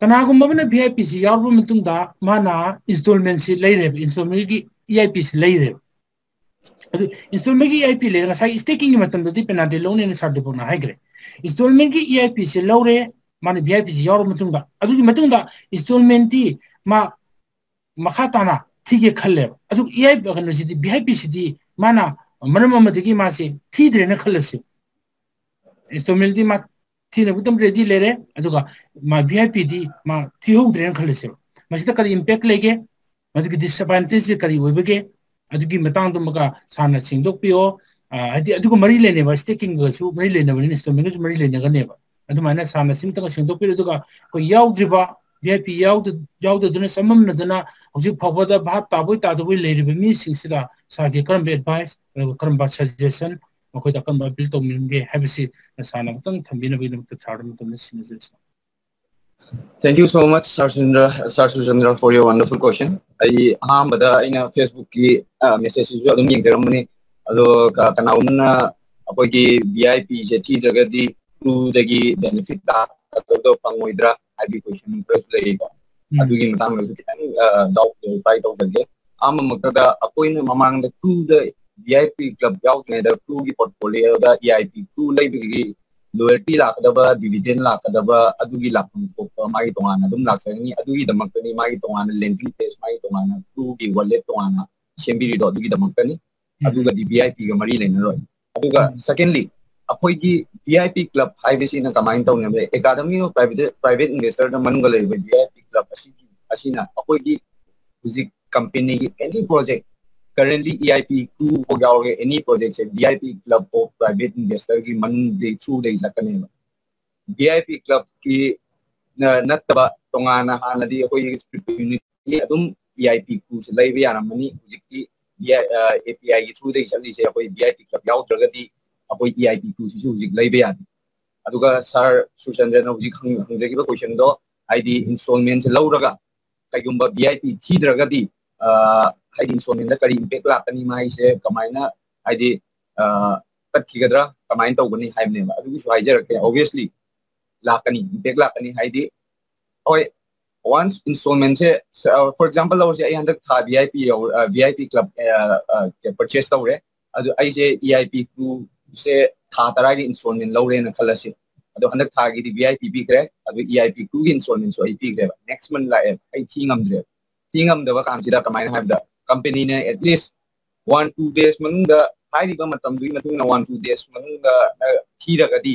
ꯀꯅꯥꯒꯨꯝꯕ ꯑꯃꯅ ꯚꯤ ꯑꯥꯏ ꯄꯤꯁꯤ ꯌꯥꯎꯔꯕ ꯃꯇꯨꯡꯗ ꯃꯥꯅ installmentꯁꯤ ꯂꯩꯔꯦꯕ, installmentꯒꯤ ꯏ ꯑꯥꯏ ꯄꯤꯁꯤ ꯂꯩꯔꯦꯕ꯫ ꯑꯗꯨ installmentꯒꯤ ꯏ ꯑꯥꯏ ꯄꯤ ꯂꯩꯔꯦ, ꯉꯁꯥꯏꯒꯤ stakingꯒꯤ ꯃꯇꯝꯗꯗꯤ penalty ꯂꯧꯅꯦꯅ ꯁꯥꯔ ꯗꯤꯄꯛꯅ ꯍꯥꯏꯈ꯭ꯔꯦ꯫ Installmentꯒꯤ ꯏ ꯑꯥꯏ ꯄꯤꯁꯤ ꯂꯧꯔꯦ, ꯃꯥꯅ ꯚꯤ ꯑꯥꯏ ꯄꯤꯁꯤ ꯌꯥꯎꯔꯕ ꯃꯇꯨꯡꯗ, ꯑꯗꯨꯒꯤ ꯃꯇꯨꯡꯗ installmentꯇꯤ ꯃꯥ ꯃꯈꯥ ꯇꯥꯅ ꯊꯤꯒꯦ ꯈꯜꯂꯦꯕ꯫ ꯑꯗꯨ ꯏ ꯑꯥꯏ ꯀꯩꯅꯣꯁꯤꯗꯤ, ꯚꯤ ꯑꯥꯏ ꯄꯤꯁꯤꯗꯤ ꯃꯥꯅ ꯃꯔꯝ ꯑꯃꯗꯒꯤ ꯃꯥꯁꯦ ꯊꯤꯗ꯭ꯔꯦꯅ ꯈꯜꯂꯁꯤ, installmentꯗꯤ ꯃꯥ ꯊꯤꯅꯕ ꯑꯗꯨꯝ ready ꯂꯩꯔꯦ, ꯑꯗꯨꯒ ꯃꯥ ꯚꯤ ꯑꯥꯏ ꯄꯤꯗꯤ ꯃꯥ ꯊꯤꯍꯧꯗ꯭ꯔꯦꯅ ꯈꯜꯂꯁꯦꯕ꯫ ꯃꯁꯤꯗ ꯀꯔꯤ impact ꯂꯩꯒꯦ? ꯃꯗꯨꯒꯤ disadvantageꯁꯦ ꯀꯔꯤ ꯑꯣꯏꯕꯒꯦ? ꯑꯗꯨꯒꯤ ꯃꯇꯥꯡꯗꯨꯃꯒ ꯁꯥꯔꯅ ꯁꯦꯡꯗꯣꯛꯄꯤꯌꯣ꯫ ꯍꯥꯏꯗꯤ ꯑꯗꯨꯒ ꯃꯔꯤ ꯂꯩꯅꯕ, stakingꯒꯁꯨ ꯃꯔꯤ ꯂꯩꯅꯕꯅꯤꯅ installmentꯒꯁꯨ ꯃꯔꯤ ꯂꯩꯅꯒꯅꯦꯕ꯫ ꯑꯗꯨꯃꯥꯏꯅ ꯁꯥꯔꯅ ꯁꯤꯝꯇꯪꯒ ꯁꯦꯡꯗꯣꯛꯄꯤꯔꯣ꯫ ꯑꯗꯨꯒ ꯑꯩꯈꯣꯏ ꯌꯥꯎꯗ꯭ꯔꯤꯕ, ꯚꯤ ꯑꯥꯏ ꯄꯤ ꯌꯥꯎꯗ-, ꯌꯥꯎꯗꯗꯨꯅ ꯆꯃꯝꯅꯗꯅ ꯍꯧꯖꯤꯛ ꯐꯥꯎꯕꯗ ꯚꯥꯞ ꯇꯥꯕꯣꯏ ꯇꯥꯗꯕꯣꯏ ꯂꯩꯔꯤꯕ ꯃꯤꯁꯤꯡꯁꯤꯗ ꯁꯥꯔꯒꯤ ꯀꯔꯝꯕ advice, ꯑꯗꯨꯒ ꯀꯔꯝꯕ suggestion ꯃꯈꯣꯏꯗ ꯑꯀꯟꯕ ꯑꯄꯤꯜ ꯇꯧꯅꯤꯡꯒꯦ ꯍꯥꯏꯕꯁꯤ ꯁꯥꯔꯅ ꯑꯃꯨꯛꯇꯪ ꯊꯝꯕꯤꯅꯕꯒꯤꯗꯃꯛꯇ ꯁꯥꯔꯗ ꯃꯇꯝꯗ ꯁꯤꯟꯅꯖꯔꯤꯁꯤ꯫ Thank you so much, Sir Sundar, Sir Surchandra, for your wonderful question. ꯑꯩ ꯑꯍꯥꯟꯕꯗ ꯑꯩꯅ Facebookꯀꯤ messageꯁꯤꯁꯨ ꯑꯗꯨꯝ ꯌꯦꯡꯖꯔꯝꯕꯅꯤ꯫ ꯑꯗꯣ ꯀꯅꯥꯒꯨꯝꯕꯅ ꯑꯩꯈꯣꯏꯒꯤ V I Pꯁꯦ ꯊꯤꯗ꯭ꯔꯒꯗꯤ crewꯗꯒꯤ benefit ꯂꯥꯛꯀꯗꯕꯗꯣ ꯐꯪꯉꯣꯏꯗ꯭ꯔꯥ ꯍꯥꯏꯕꯒꯤ question ꯈꯔꯁꯨ ꯂꯩꯌꯦꯀꯣ꯫ ꯑꯗꯨꯒꯤ ꯃꯇꯥꯡꯗꯁꯨ ꯈꯤꯇꯪ doubt clarify ꯇꯧꯖꯒꯦ꯫ ꯑꯍꯥꯟꯕꯃꯛꯇꯗ ꯑꯩꯈꯣꯏꯅ ꯃꯃꯥꯡꯗ crewꯗ V I P club ꯌꯥꯎꯗ꯭ꯔꯤꯉꯩꯗ crewꯒꯤ portfolioꯗ E I P crew ꯂꯩꯕꯒꯤ loyalty ꯂꯥꯛꯀꯗꯕ, dividend ꯂꯥꯛꯀꯗꯕ, ꯑꯗꯨꯒꯤ ꯂꯥꯛꯐꯝ ꯊꯣꯛꯄ ꯃꯥꯒꯤ ꯇꯣꯉꯥꯟꯅ ꯑꯗꯨꯝ ꯂꯥꯛꯆꯒꯅꯤ꯫ ꯑꯗꯨꯒꯤꯗꯃꯛꯇꯅꯤ ꯃꯥꯒꯤ ꯇꯣꯉꯥꯟꯅ lending place, ꯃꯥꯒꯤ ꯇꯣꯉꯥꯟꯅ crewꯒꯤ wallet ꯇꯣꯉꯥꯟꯅ ꯁꯦꯝꯕꯤꯔꯤꯗꯣ ꯑꯗꯨꯒꯤꯗꯃꯛꯇꯅꯤ꯫ ꯑꯗꯨꯒꯗꯤ V I Pꯒ ꯃꯔꯤ ꯂꯩꯅꯔꯣꯏ꯫ ꯑꯗꯨꯒ secondly, ꯑꯩꯈꯣꯏꯒꯤ V I P club ꯍꯥꯏꯕꯁꯤꯅ ꯀꯃꯥꯏꯅ ꯇꯧꯅꯤ ꯍꯥꯏꯕꯗ, Academy of Private, Private Investorꯗ ꯃꯅꯨꯡꯗ ꯂꯩꯔꯤꯕ V I P club ꯑꯁꯤꯒꯤ, ꯑꯁꯤꯅ ꯑꯩꯈꯣꯏꯒꯤ ꯍꯧꯖꯤꯛ companyꯒꯤ any project, currently E I P crew ꯐꯥꯎ ꯌꯥꯎꯔꯒ any projectꯁꯦ V I P club of private investorꯒꯤ ꯃꯅꯨꯡꯗꯒꯤ throughꯗꯒꯤ ꯆꯠꯀꯅꯦꯕ꯫ V I P clubꯀꯤ ꯅꯠꯇꯕ ꯇꯣꯉꯥꯟꯅ ꯍꯥꯟꯅꯗꯤ ꯑꯩꯈꯣꯏꯒꯤ ꯁ꯭ꯇ꯭ꯔꯤꯞ ꯌꯨꯅꯤꯠꯀꯤ ꯑꯗꯨꯝ E I P crewꯁꯦ ꯂꯩꯕ ꯌꯥꯔꯝꯃꯅꯤ꯫ ꯍꯧꯖꯤꯛꯇꯤ V I, ꯑ, A P Iꯒꯤ throughꯗꯒꯤ ꯆꯠꯂꯤꯁꯦ ꯑꯩꯈꯣꯏ V I P club ꯌꯥꯎꯗ꯭ꯔꯒꯗꯤ ꯑꯩꯈꯣꯏ E I P crewꯁꯤꯁꯨ ꯍꯧꯖꯤꯛ ꯂꯩꯕ ꯌꯥꯗꯦ꯫ ꯑꯗꯨꯒ Sir ꯁꯨꯔꯆꯟꯗ꯭ꯔꯅ ꯍꯧꯖꯤꯛ ꯍꯪ-, ꯍꯪꯖꯈꯤꯕ questionꯗꯣ, ꯍꯥꯏꯗꯤ installmentꯁꯦ ꯂꯧꯔꯒ ꯀꯩꯒꯨꯝꯕ V I P ꯊꯤꯗ꯭ꯔꯒꯗꯤ, ꯑ, ꯍꯥꯏꯗꯤ installmentꯗ ꯀꯔꯤ impact ꯂꯥꯛꯀꯅꯤ, ꯃꯥꯒꯤꯁꯦ ꯀꯃꯥꯏꯅ, ꯍꯥꯏꯗꯤ, ꯑ, ꯇꯠꯈꯤꯒꯗ꯭ꯔꯥ, ꯀꯃꯥꯏꯅ ꯇꯧꯒꯅꯤ ꯍꯥꯏꯕꯅꯦꯕ꯫ ꯑꯗꯨꯒꯤꯁꯨ ꯍꯥꯏꯖꯔꯛꯀꯦ꯫ Obviously ꯂꯥꯛꯀꯅꯤ, impact ꯂꯥꯛꯀꯅꯤ꯫ ꯍꯥꯏꯗꯤ, ꯍꯣꯏ, once installmentꯁꯦ, for example ꯂꯧꯔꯁꯦ, ꯑꯩ ꯍꯟꯗꯛ ꯊꯥ V I P ꯌꯧ-, ꯑ, V I P club, ꯑ, ꯑ, purchase ꯇꯧꯔꯦ꯫ ꯑꯗꯨ ꯑꯩꯁꯦ E I P crewꯁꯦ ꯊꯥ ꯇꯔꯥꯒꯤ installment ꯂꯧꯔꯦꯅ ꯈꯜꯂꯁꯤ꯫ ꯑꯗꯣ ꯍꯟꯗꯛ ꯊꯥꯒꯤꯗꯤ V I P ꯄꯤꯈ꯭ꯔꯦ, ꯑꯗꯨ E I P crewꯒꯤ installmentꯁꯨ ꯑꯩ ꯄꯤꯈ꯭ꯔꯦꯕ꯫ Next month ꯂꯥꯛꯑꯦ, ꯑꯩ ꯊꯤ ꯉꯝꯗ꯭ꯔꯦꯕ꯫ ꯊꯤ ꯉꯝꯗꯕ ꯀꯥꯟꯁꯤꯗ ꯀꯃꯥꯏꯅ ꯍꯥꯏꯕꯗ, companyꯅ at least one two days ꯃꯅꯨꯡꯗ, ꯍꯥꯏꯔꯤꯕ ꯃꯇꯝꯗꯨꯒꯤ ꯃꯇꯨꯡ ꯏꯟꯅ one two days ꯃꯅꯨꯡꯗ, ꯑ, ꯊꯤꯔꯒꯗꯤ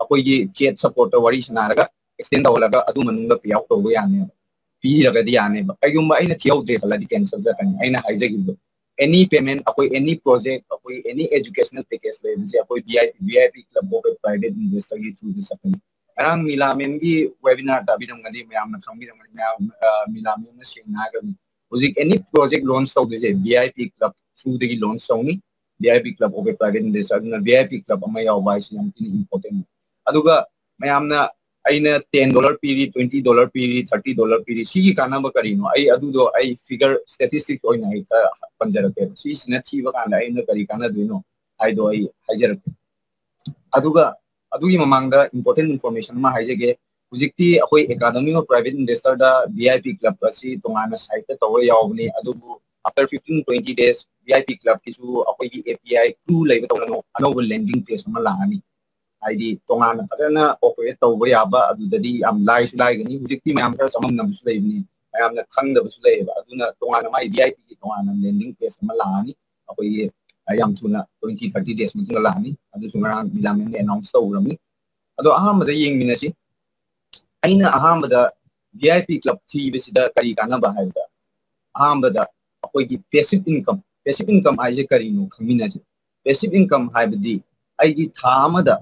ꯑꯩꯈꯣꯏꯒꯤ chat supportꯇ ꯋꯥꯔꯤ ꯁꯥꯟꯅꯔꯒ extend ꯇꯧꯍꯜꯂꯒ ꯑꯗꯨ ꯃꯅꯨꯡꯗ pay out ꯇꯧꯕ ꯌꯥꯅꯦꯕ, ꯄꯤꯔꯒꯗꯤ ꯌꯥꯅꯦꯕ꯫ ꯀꯩꯒꯨꯝꯕ ꯑꯩꯅ ꯊꯤꯍꯧꯗ꯭ꯔꯦ ꯈꯜꯂꯗꯤ cancel ꯆꯠꯀꯅꯤ꯫ ꯑꯩꯅ ꯍꯥꯏꯖꯈꯤꯕꯗꯣ, any payment, ꯑꯩꯈꯣꯏ any project, ꯑꯩꯈꯣꯏ any educational package ꯂꯩꯕꯁꯦ ꯑꯩꯈꯣꯏ V I P, V I P club of a private investorꯒꯤ throughꯗ ꯆꯠꯀꯅꯤ꯫ ꯉꯔꯥꯡ ꯃꯤꯂꯥ ꯃꯦꯝꯒꯤ webinar ꯇꯥꯕꯤꯔꯝꯒꯅꯤ, ꯃꯌꯥꯝꯅ ꯈꯪꯕꯤꯔꯝꯒꯅꯤ, ꯃꯌꯥꯝ, ꯑ, ꯃꯤꯂꯥ ꯃꯦꯝꯅ ꯁꯦꯡꯅ ꯍꯥꯏꯈ꯭ꯔꯕꯅꯤ꯫ ꯍꯧꯖꯤꯛ any project launch ꯇꯧꯗꯣꯏꯁꯦ V I P club throughꯗꯒꯤ launch ꯇꯧꯅꯤ꯫ V I P club of a private investor. ꯑꯗꯨꯅ V I P club ꯑꯃ ꯌꯥꯎꯕ ꯍꯥꯏꯁꯤ ꯌꯥꯝ ꯊꯤꯅ important꯫ ꯑꯗꯨꯒ ꯃꯌꯥꯝꯅ ꯑꯩꯅ ten dollar ꯄꯤꯔꯤ, twenty dollar ꯄꯤꯔꯤ, thirty dollar ꯄꯤꯔꯤ, ꯁꯤꯒꯤ ꯀꯥꯟꯅꯕ ꯀꯔꯤꯅꯣ? ꯑꯩ ꯑꯗꯨꯗꯣ ꯑꯩ figure, statistics ꯑꯣꯏꯅ ꯑꯩ ꯈꯔ ꯄꯟꯖꯔꯛꯀꯦ꯫ ꯁꯤꯁꯤꯅ ꯊꯤꯕ ꯀꯥꯟꯗ ꯑꯩꯅ ꯀꯔꯤ ꯀꯥꯟꯅꯗꯣꯏꯅꯣ ꯍꯥꯏꯗꯣ ꯑꯩ ꯍꯥꯏꯖꯔꯛꯀꯦ꯫ ꯑꯗꯨꯒ ꯑꯗꯨꯒꯤ ꯃꯃꯥꯡꯗ important information ꯑꯃ ꯍꯥꯏꯖꯒꯦ꯫ ꯍꯧꯖꯤꯛꯇꯤ ꯑꯩꯈꯣꯏ Academy of Private Investorꯗ V I P club ꯑꯁꯤ ꯇꯣꯉꯥꯟꯅ siteꯇ ꯇꯧꯔ ꯌꯥꯎꯕꯅꯤ, ꯑꯗꯨꯕꯨ after fifteen twenty days V I P clubꯀꯤꯁꯨ ꯑꯩꯈꯣꯏꯒꯤ A P I crew ꯂꯩꯕ ꯇꯧꯅ ꯑꯅꯧꯕ landing page ꯑꯃ ꯂꯥꯛꯑꯅꯤ꯫ ꯍꯥꯏꯗꯤ ꯇꯣꯉꯥꯟꯅ ꯐꯖꯅ operate ꯇꯧꯕ ꯌꯥꯕ, ꯑꯗꯨꯗꯗꯤ ꯌꯥꯝ ꯂꯥꯏꯁꯨ ꯂꯥꯏꯒꯅꯤ꯫ ꯍꯧꯖꯤꯛꯇꯤ ꯃꯌꯥꯝ ꯈꯔ ꯆꯃꯝꯅꯕꯁꯨ ꯂꯩꯕꯅꯤ, ꯃꯌꯥꯝꯅ ꯈꯪꯗꯕꯁꯨ ꯂꯩꯌꯦꯕ꯫ ꯑꯗꯨꯅ ꯇꯣꯉꯥꯟꯅ ꯃꯥꯏ V I Pꯒꯤ ꯇꯣꯉꯥꯟꯅ landing page ꯑꯃ ꯂꯥꯛꯑꯅꯤ꯫ ꯑꯩꯈꯣꯏꯒꯤ ꯌꯥꯝ ꯊꯨꯅ twenty thirty days ꯃꯇꯨꯡꯗ ꯂꯥꯛꯑꯅꯤ꯫ ꯑꯗꯨꯁꯨ ꯉꯔꯥꯡ ꯃꯤꯂꯥꯃꯦꯟꯗ announce ꯇꯧꯔꯝꯃꯤ꯫ ꯑꯗꯣ ꯑꯍꯥꯟꯕꯗ ꯌꯦꯡꯃꯤꯟꯅꯁꯤ꯫ ꯑꯩꯅ ꯑꯍꯥꯟꯕꯗ V I P club ꯊꯤꯕꯁꯤꯗ ꯀꯔꯤ ꯀꯥꯟꯅꯕ ꯍꯥꯏꯕꯗ, ꯑꯍꯥꯟꯕꯗ ꯑꯩꯈꯣꯏꯒꯤ passive income, passive income ꯍꯥꯏꯁꯦ ꯀꯔꯤꯅꯣ ꯈꯪꯃꯤꯟꯅꯁꯤ꯫ Passive income ꯍꯥꯏꯕꯗꯤ ꯑꯩꯒꯤ ꯊꯥ ꯑꯃꯗ,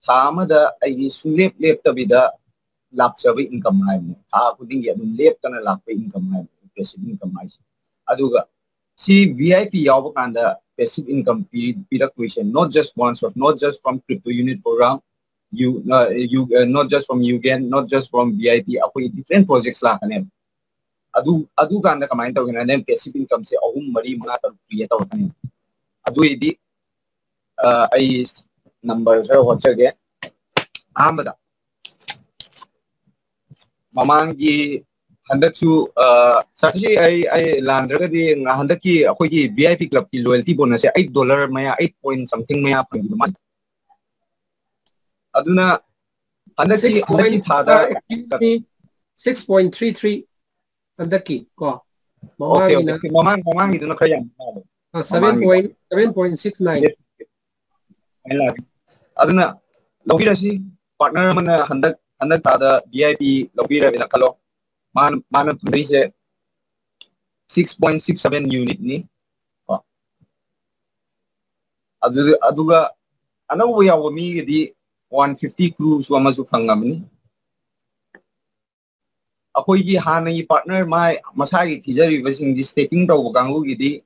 ꯊꯥ ꯑꯃꯗ ꯑꯩꯒꯤ ꯁꯨꯡꯂꯦꯞ ꯂꯦꯞꯇꯕꯤꯗ ꯂꯥꯛꯆꯕ income ꯍꯥꯏꯕꯅꯤ꯫ ꯊꯥ ꯈꯨꯗꯤꯡꯒꯤ ꯑꯗꯨꯝ ꯂꯦꯞꯇꯅ ꯂꯥꯛꯄ income ꯍꯥꯏꯕꯅꯤ passive income ꯍꯥꯏꯁꯦ꯫ ꯑꯗꯨꯒ ꯁꯤ V I P ꯌꯥꯎꯕ ꯀꯥꯟꯗ passive income P-, ꯄꯤꯔꯛꯇꯣꯏꯁꯦ, not just once off, not just from crypto unit program, you, uh, you, uh, not just from Yugen, not just from V I P, ꯑꯩꯈꯣꯏꯒꯤ different projects ꯂꯥꯛꯀꯅꯦꯕ꯫ ꯑꯗꯨ, ꯑꯗꯨ ꯀꯥꯟꯗ ꯀꯃꯥꯏꯅ ꯇꯧꯒꯦꯅ, ꯅꯪ passive incomeꯁꯦ ꯑꯍꯨꯝ, ꯃꯔꯤ, ꯃꯉꯥ, ꯇꯔꯨꯛ create ꯇꯧꯔꯛꯀꯅꯤ꯫ ꯑꯗꯨꯏꯗꯤ ꯑ, ꯑꯩ number ꯈꯔ ꯍꯣꯠꯆꯒꯦ꯫ ꯑꯍꯥꯟꯕꯗ, ꯃꯃꯥꯡꯒꯤ, ꯍꯟꯗꯛꯁꯨ, ꯑ, sir, ꯁꯤ ꯑꯩ, ꯑꯩ ꯂꯥꯟꯗ꯭ꯔꯒꯗꯤ ꯉ-, ꯍꯟꯗꯛꯀꯤ ꯑꯩꯈꯣꯏꯒꯤ V I P clubꯀꯤ loyalty bonusꯁꯦ eight dollar ꯃꯌꯥ, eight point something ꯃꯌꯥ ꯐꯪꯈꯤꯕ ꯃꯥꯜꯂꯤ꯫ ꯑꯗꯨꯅ ꯍꯟꯗꯛꯀꯤ, six point, ꯍꯟꯗꯛꯀꯤ ꯊꯥꯗ, uh, excuse me, six point three three ꯍꯟꯗꯛꯀꯤ ꯀꯣ꯫ Okay, okay. ꯃꯃꯥꯡꯒꯤꯅ, okay, ꯃꯃꯥꯡ, ꯃꯃꯥꯡꯒꯤꯗꯨꯅ ꯈꯔ ꯌꯥꯝ ꯃꯥꯜꯂꯦ꯫ ꯑ, seven point, seven point six nine꯫ ꯑꯗꯨꯅ ꯂꯧꯕꯤꯔꯁꯤ, partner ꯑꯃꯅ ꯍꯟꯗꯛ, ꯍꯟꯗꯛ ꯊꯥꯗ V I P ꯂꯧꯕꯤꯔꯦꯅ ꯈꯜꯂꯣ꯫ ꯃꯥꯅ, ꯃꯥꯅ ꯐꯪꯗꯣꯏꯁꯦ six point six seven unitꯅꯤ꯫ ꯀꯣ꯫ ꯑꯗꯨ, ꯑꯗꯨꯒ ꯑꯅꯧꯕ ꯌꯥꯎꯕ ꯃꯤꯒꯤꯗꯤ one fifty crore ꯁꯨ ꯑꯃꯁꯨ ꯐꯪꯉꯕꯅꯤ꯫ ꯑꯩꯈꯣꯏꯒꯤ ꯍꯥꯟꯅꯒꯤ partner ꯃꯥꯏ ꯃꯁꯥꯒꯤ ꯊꯤꯖꯔꯤꯕꯁꯤꯡꯗꯤ staking ꯇꯧꯕ ꯀꯥꯡꯕꯨꯒꯤꯗꯤ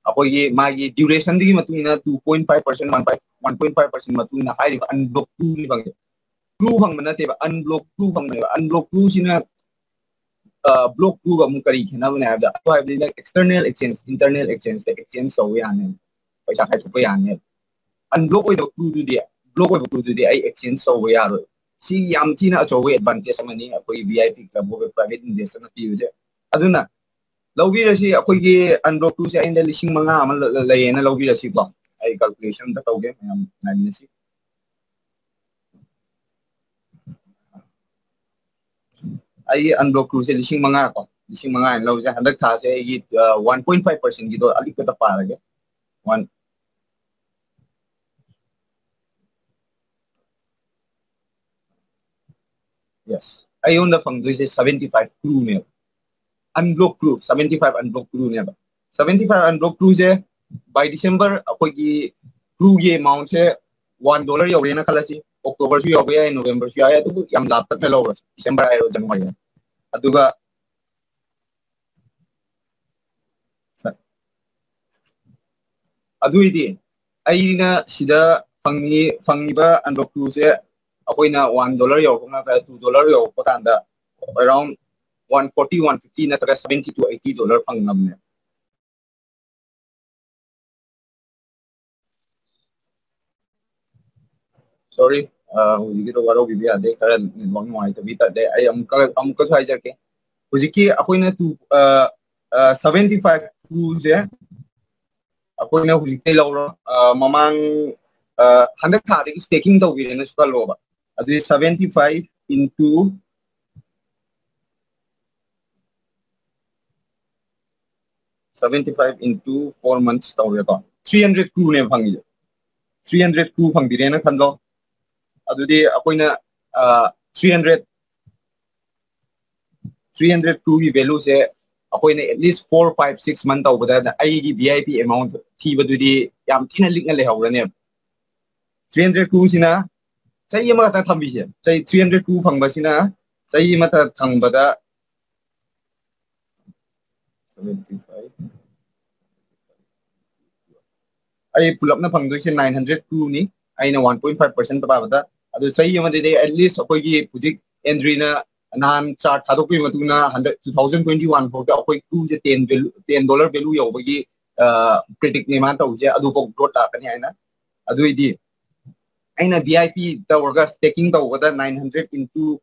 ꯑꯩꯈꯣꯏꯒꯤ ꯃꯥꯒꯤ duration ꯗꯨꯒꯤ ꯃꯇꯨꯡ ꯏꯟꯅ two point five percent, one point five percent ꯃꯇꯨꯡ ꯏꯟꯅ ꯍꯥꯏꯔꯤꯕ unblock crew ꯅꯤ ꯐꯪꯉꯦ꯫ Crew ꯐꯪꯕ ꯅꯠꯇꯦꯕ, unblock crew ꯐꯪꯕꯅꯦꯕ꯫ Unblock crew ꯁꯤꯅ block crew ꯒ ꯑꯃꯨꯛ ꯀꯔꯤ ꯈꯦꯠꯅꯕꯅꯦ ꯍꯥꯏꯕꯗ, ꯑꯗꯨ ꯍꯥꯏꯕꯗꯤ external exchange, internal exchange ꯇ exchange ꯇꯧꯕ ꯌꯥꯅꯦꯕ, ꯄꯩꯁꯥ ꯈꯥꯏꯗꯣꯛꯄ ꯌꯥꯅꯦꯕ꯫ Unblock ꯑꯣꯏꯗꯕ crew ꯗꯨꯗꯤ, block ꯑꯣꯏꯕ crew ꯗꯨꯗꯤ ꯑꯩ exchange ꯇꯧꯕ ꯌꯥꯔꯣꯏ꯫ ꯁꯤ ꯌꯥꯝ ꯊꯤꯅ ꯑꯆꯧꯕ advantage ꯑꯃꯅꯤ ꯑꯩꯈꯣꯏꯒꯤ V I P club ꯑꯣꯏꯕ private investor ꯅ ꯄꯤꯕꯁꯦ꯫ ꯑꯗꯨꯅ ꯂꯧꯕꯤꯔꯁꯤ꯫ ꯑꯩꯈꯣꯏꯒꯤ unblock crew ꯁꯦ ꯑꯩꯅ ꯂꯤꯁꯤꯡ ꯃꯉꯥ ꯑꯃ ꯂ-, ꯂ-, ꯂꯩꯌꯦꯅ ꯂꯧꯕꯤꯔꯁꯤꯀꯣ꯫ ꯑꯩ calculation ꯑꯝꯇ ꯇꯧꯒꯦ, ꯃꯌꯥꯝ ꯉꯥꯏꯃꯤꯟꯅꯁꯤ꯫ ꯑꯩꯒꯤ unblock crew ꯁꯦ ꯂꯤꯁꯤꯡ ꯃꯉꯥ ꯀꯣ, ꯂꯤꯁꯤꯡ ꯃꯉꯥ ꯍꯥꯏꯅ ꯂꯧꯖꯩ꯫ ꯍꯟꯗꯛ ꯊꯥꯁꯦ ꯑꯩꯒꯤ, ꯑ, one point five percent ꯒꯤꯗꯣ ꯑꯂꯤꯛꯄꯗ ꯄꯥꯔꯒꯦ꯫ One, yes, ꯑꯩꯉꯣꯟꯗ ꯐꯪꯗꯣꯏꯁꯦ seventy five crew ꯅꯦꯕ꯫ Unblock crew, seventy five unblock crew ꯅꯦꯕ꯫ Seventy five unblock crew say by December ꯑꯩꯈꯣꯏꯒꯤ crew ꯒꯤ amount ꯁꯦ one dollar ꯌꯧꯔꯦꯅ ꯈꯜꯂꯁꯤ꯫ October ꯁꯨ ꯌꯧꯕ ꯌꯥꯏ, November ꯁꯨ ꯌꯥꯏ, ꯑꯗꯨꯕꯨ ꯌꯥꯝ ꯂꯥꯞꯇꯛꯅ ꯂꯧꯔꯁꯤ, December ꯍꯥꯏꯔꯣ, January ꯍꯥꯏꯔꯣ꯫ ꯑꯗꯨꯒ ꯑꯗꯨꯏꯗꯤ ꯑꯩꯅ ꯁꯤꯗ ꯐꯪꯉꯤ, ꯐꯪꯉꯤꯕ unblock crew ꯁꯦ ꯑꯩꯈꯣꯏꯅ one dollar ꯌꯧꯔꯛꯄ ꯅꯠꯇ꯭ꯔꯒ two dollar ꯌꯧꯔꯛꯄ ꯀꯥꯟꯗ around one forty, one fifty ꯅꯠꯇ꯭ꯔꯒ seventy to eighty dollar ꯐꯪꯉꯝꯅꯦ꯫ Sorry, ꯑ, ꯍꯧꯖꯤꯛꯀꯤꯗꯣ ꯋꯥꯔꯧꯕꯤꯕ ꯌꯥꯗꯦ, ꯈꯔ network ꯅꯨꯡꯉꯥꯏꯇꯕꯤ ꯇꯠꯂꯦ꯫ ꯑꯩ ꯑꯃꯨꯛꯀ, ꯑꯃꯨꯛꯀꯁꯨ ꯍꯥꯏꯖꯔꯛꯀꯦ꯫ ꯍꯧꯖꯤꯛꯀꯤ ꯑꯩꯈꯣꯏꯅ two, ꯑ, ꯑ, seventy five crew ꯁꯦ ꯑꯩꯈꯣꯏꯅ ꯍꯧꯖꯤꯛꯇꯩ ꯂꯧꯔꯣ, ꯑ, ꯃꯃꯥꯡ, ꯑ, ꯍꯟꯗꯛ ꯊꯥꯗꯒꯤ staking ꯇꯧꯕꯤꯔꯦꯅꯁꯨ ꯈꯜꯂꯣꯕ꯫ ꯑꯗꯨꯗꯤ seventy five into seventy five into four months ꯇꯧꯔꯦꯀꯣ, three hundred crew ꯅꯦꯕ ꯐꯪꯉꯤꯁꯦ꯫ Three hundred crew ꯐꯪꯕꯤꯔꯦꯅ ꯈꯟꯂꯣ꯫ ꯑꯗꯨꯗꯤ ꯑꯩꯈꯣꯏꯅ, ꯑ, three hundred, three hundred crew ꯒꯤ value ꯁꯦ ꯑꯩꯈꯣꯏꯅ at least four, five, six month ꯇꯧꯕꯗ ꯑꯩꯒꯤ V I P amount ꯊꯤꯕꯗꯨꯗꯤ ꯌꯥꯝ ꯊꯤꯅ ꯂꯤꯛꯅ ꯂꯩꯍꯧꯔꯅꯦꯕ꯫ Three hundred crew ꯁꯤꯅ ꯆꯍꯤ ꯑꯃꯈꯛꯇꯪ ꯊꯝꯕꯤꯁꯦ꯫ ꯆꯍꯤ three hundred crew ꯐꯪꯕꯁꯤꯅ ꯆꯍꯤ ꯑꯃꯇ ꯊꯝꯕꯗ seventy five, ꯑꯩ ꯄꯨꯂꯞꯅ ꯐꯪꯗꯣꯏꯁꯦ nine hundred crore ꯅꯤ, ꯑꯩꯅ one point five percent ꯄꯥꯕꯗ꯫ ꯑꯗꯣ ꯆꯍꯤ ꯑꯃꯗꯗꯤ at least ꯑꯩꯈꯣꯏꯒꯤ ꯍꯧꯖꯤꯛ ꯑꯦꯟꯗ꯭ꯔꯤꯅ ꯅꯍꯥꯟ ꯆꯥꯔꯠ ꯊꯥꯗꯣꯛꯄꯒꯤ ꯃꯇꯨꯡ ꯏꯟꯅ ꯍꯟꯗꯛ two thousand twenty one ꯐꯥꯎꯗ ꯑꯩꯈꯣꯏ crore ꯁꯦ ten value, ten dollar value ꯌꯧꯕꯒꯤ ꯄ꯭ꯔꯤꯗꯤꯛꯅꯦ ꯃꯥꯅ ꯇꯧꯔꯤꯁꯦ, ꯑꯗꯨꯐꯥꯎ ꯒ꯭ꯔꯣꯠ ꯂꯥꯛꯀꯅꯤ ꯍꯥꯏꯅ꯫ ꯑꯗꯨꯏꯗꯤ ꯑꯩꯅ V I P ꯇꯧꯔꯒ staking ꯇꯧꯕꯗ nine hundred into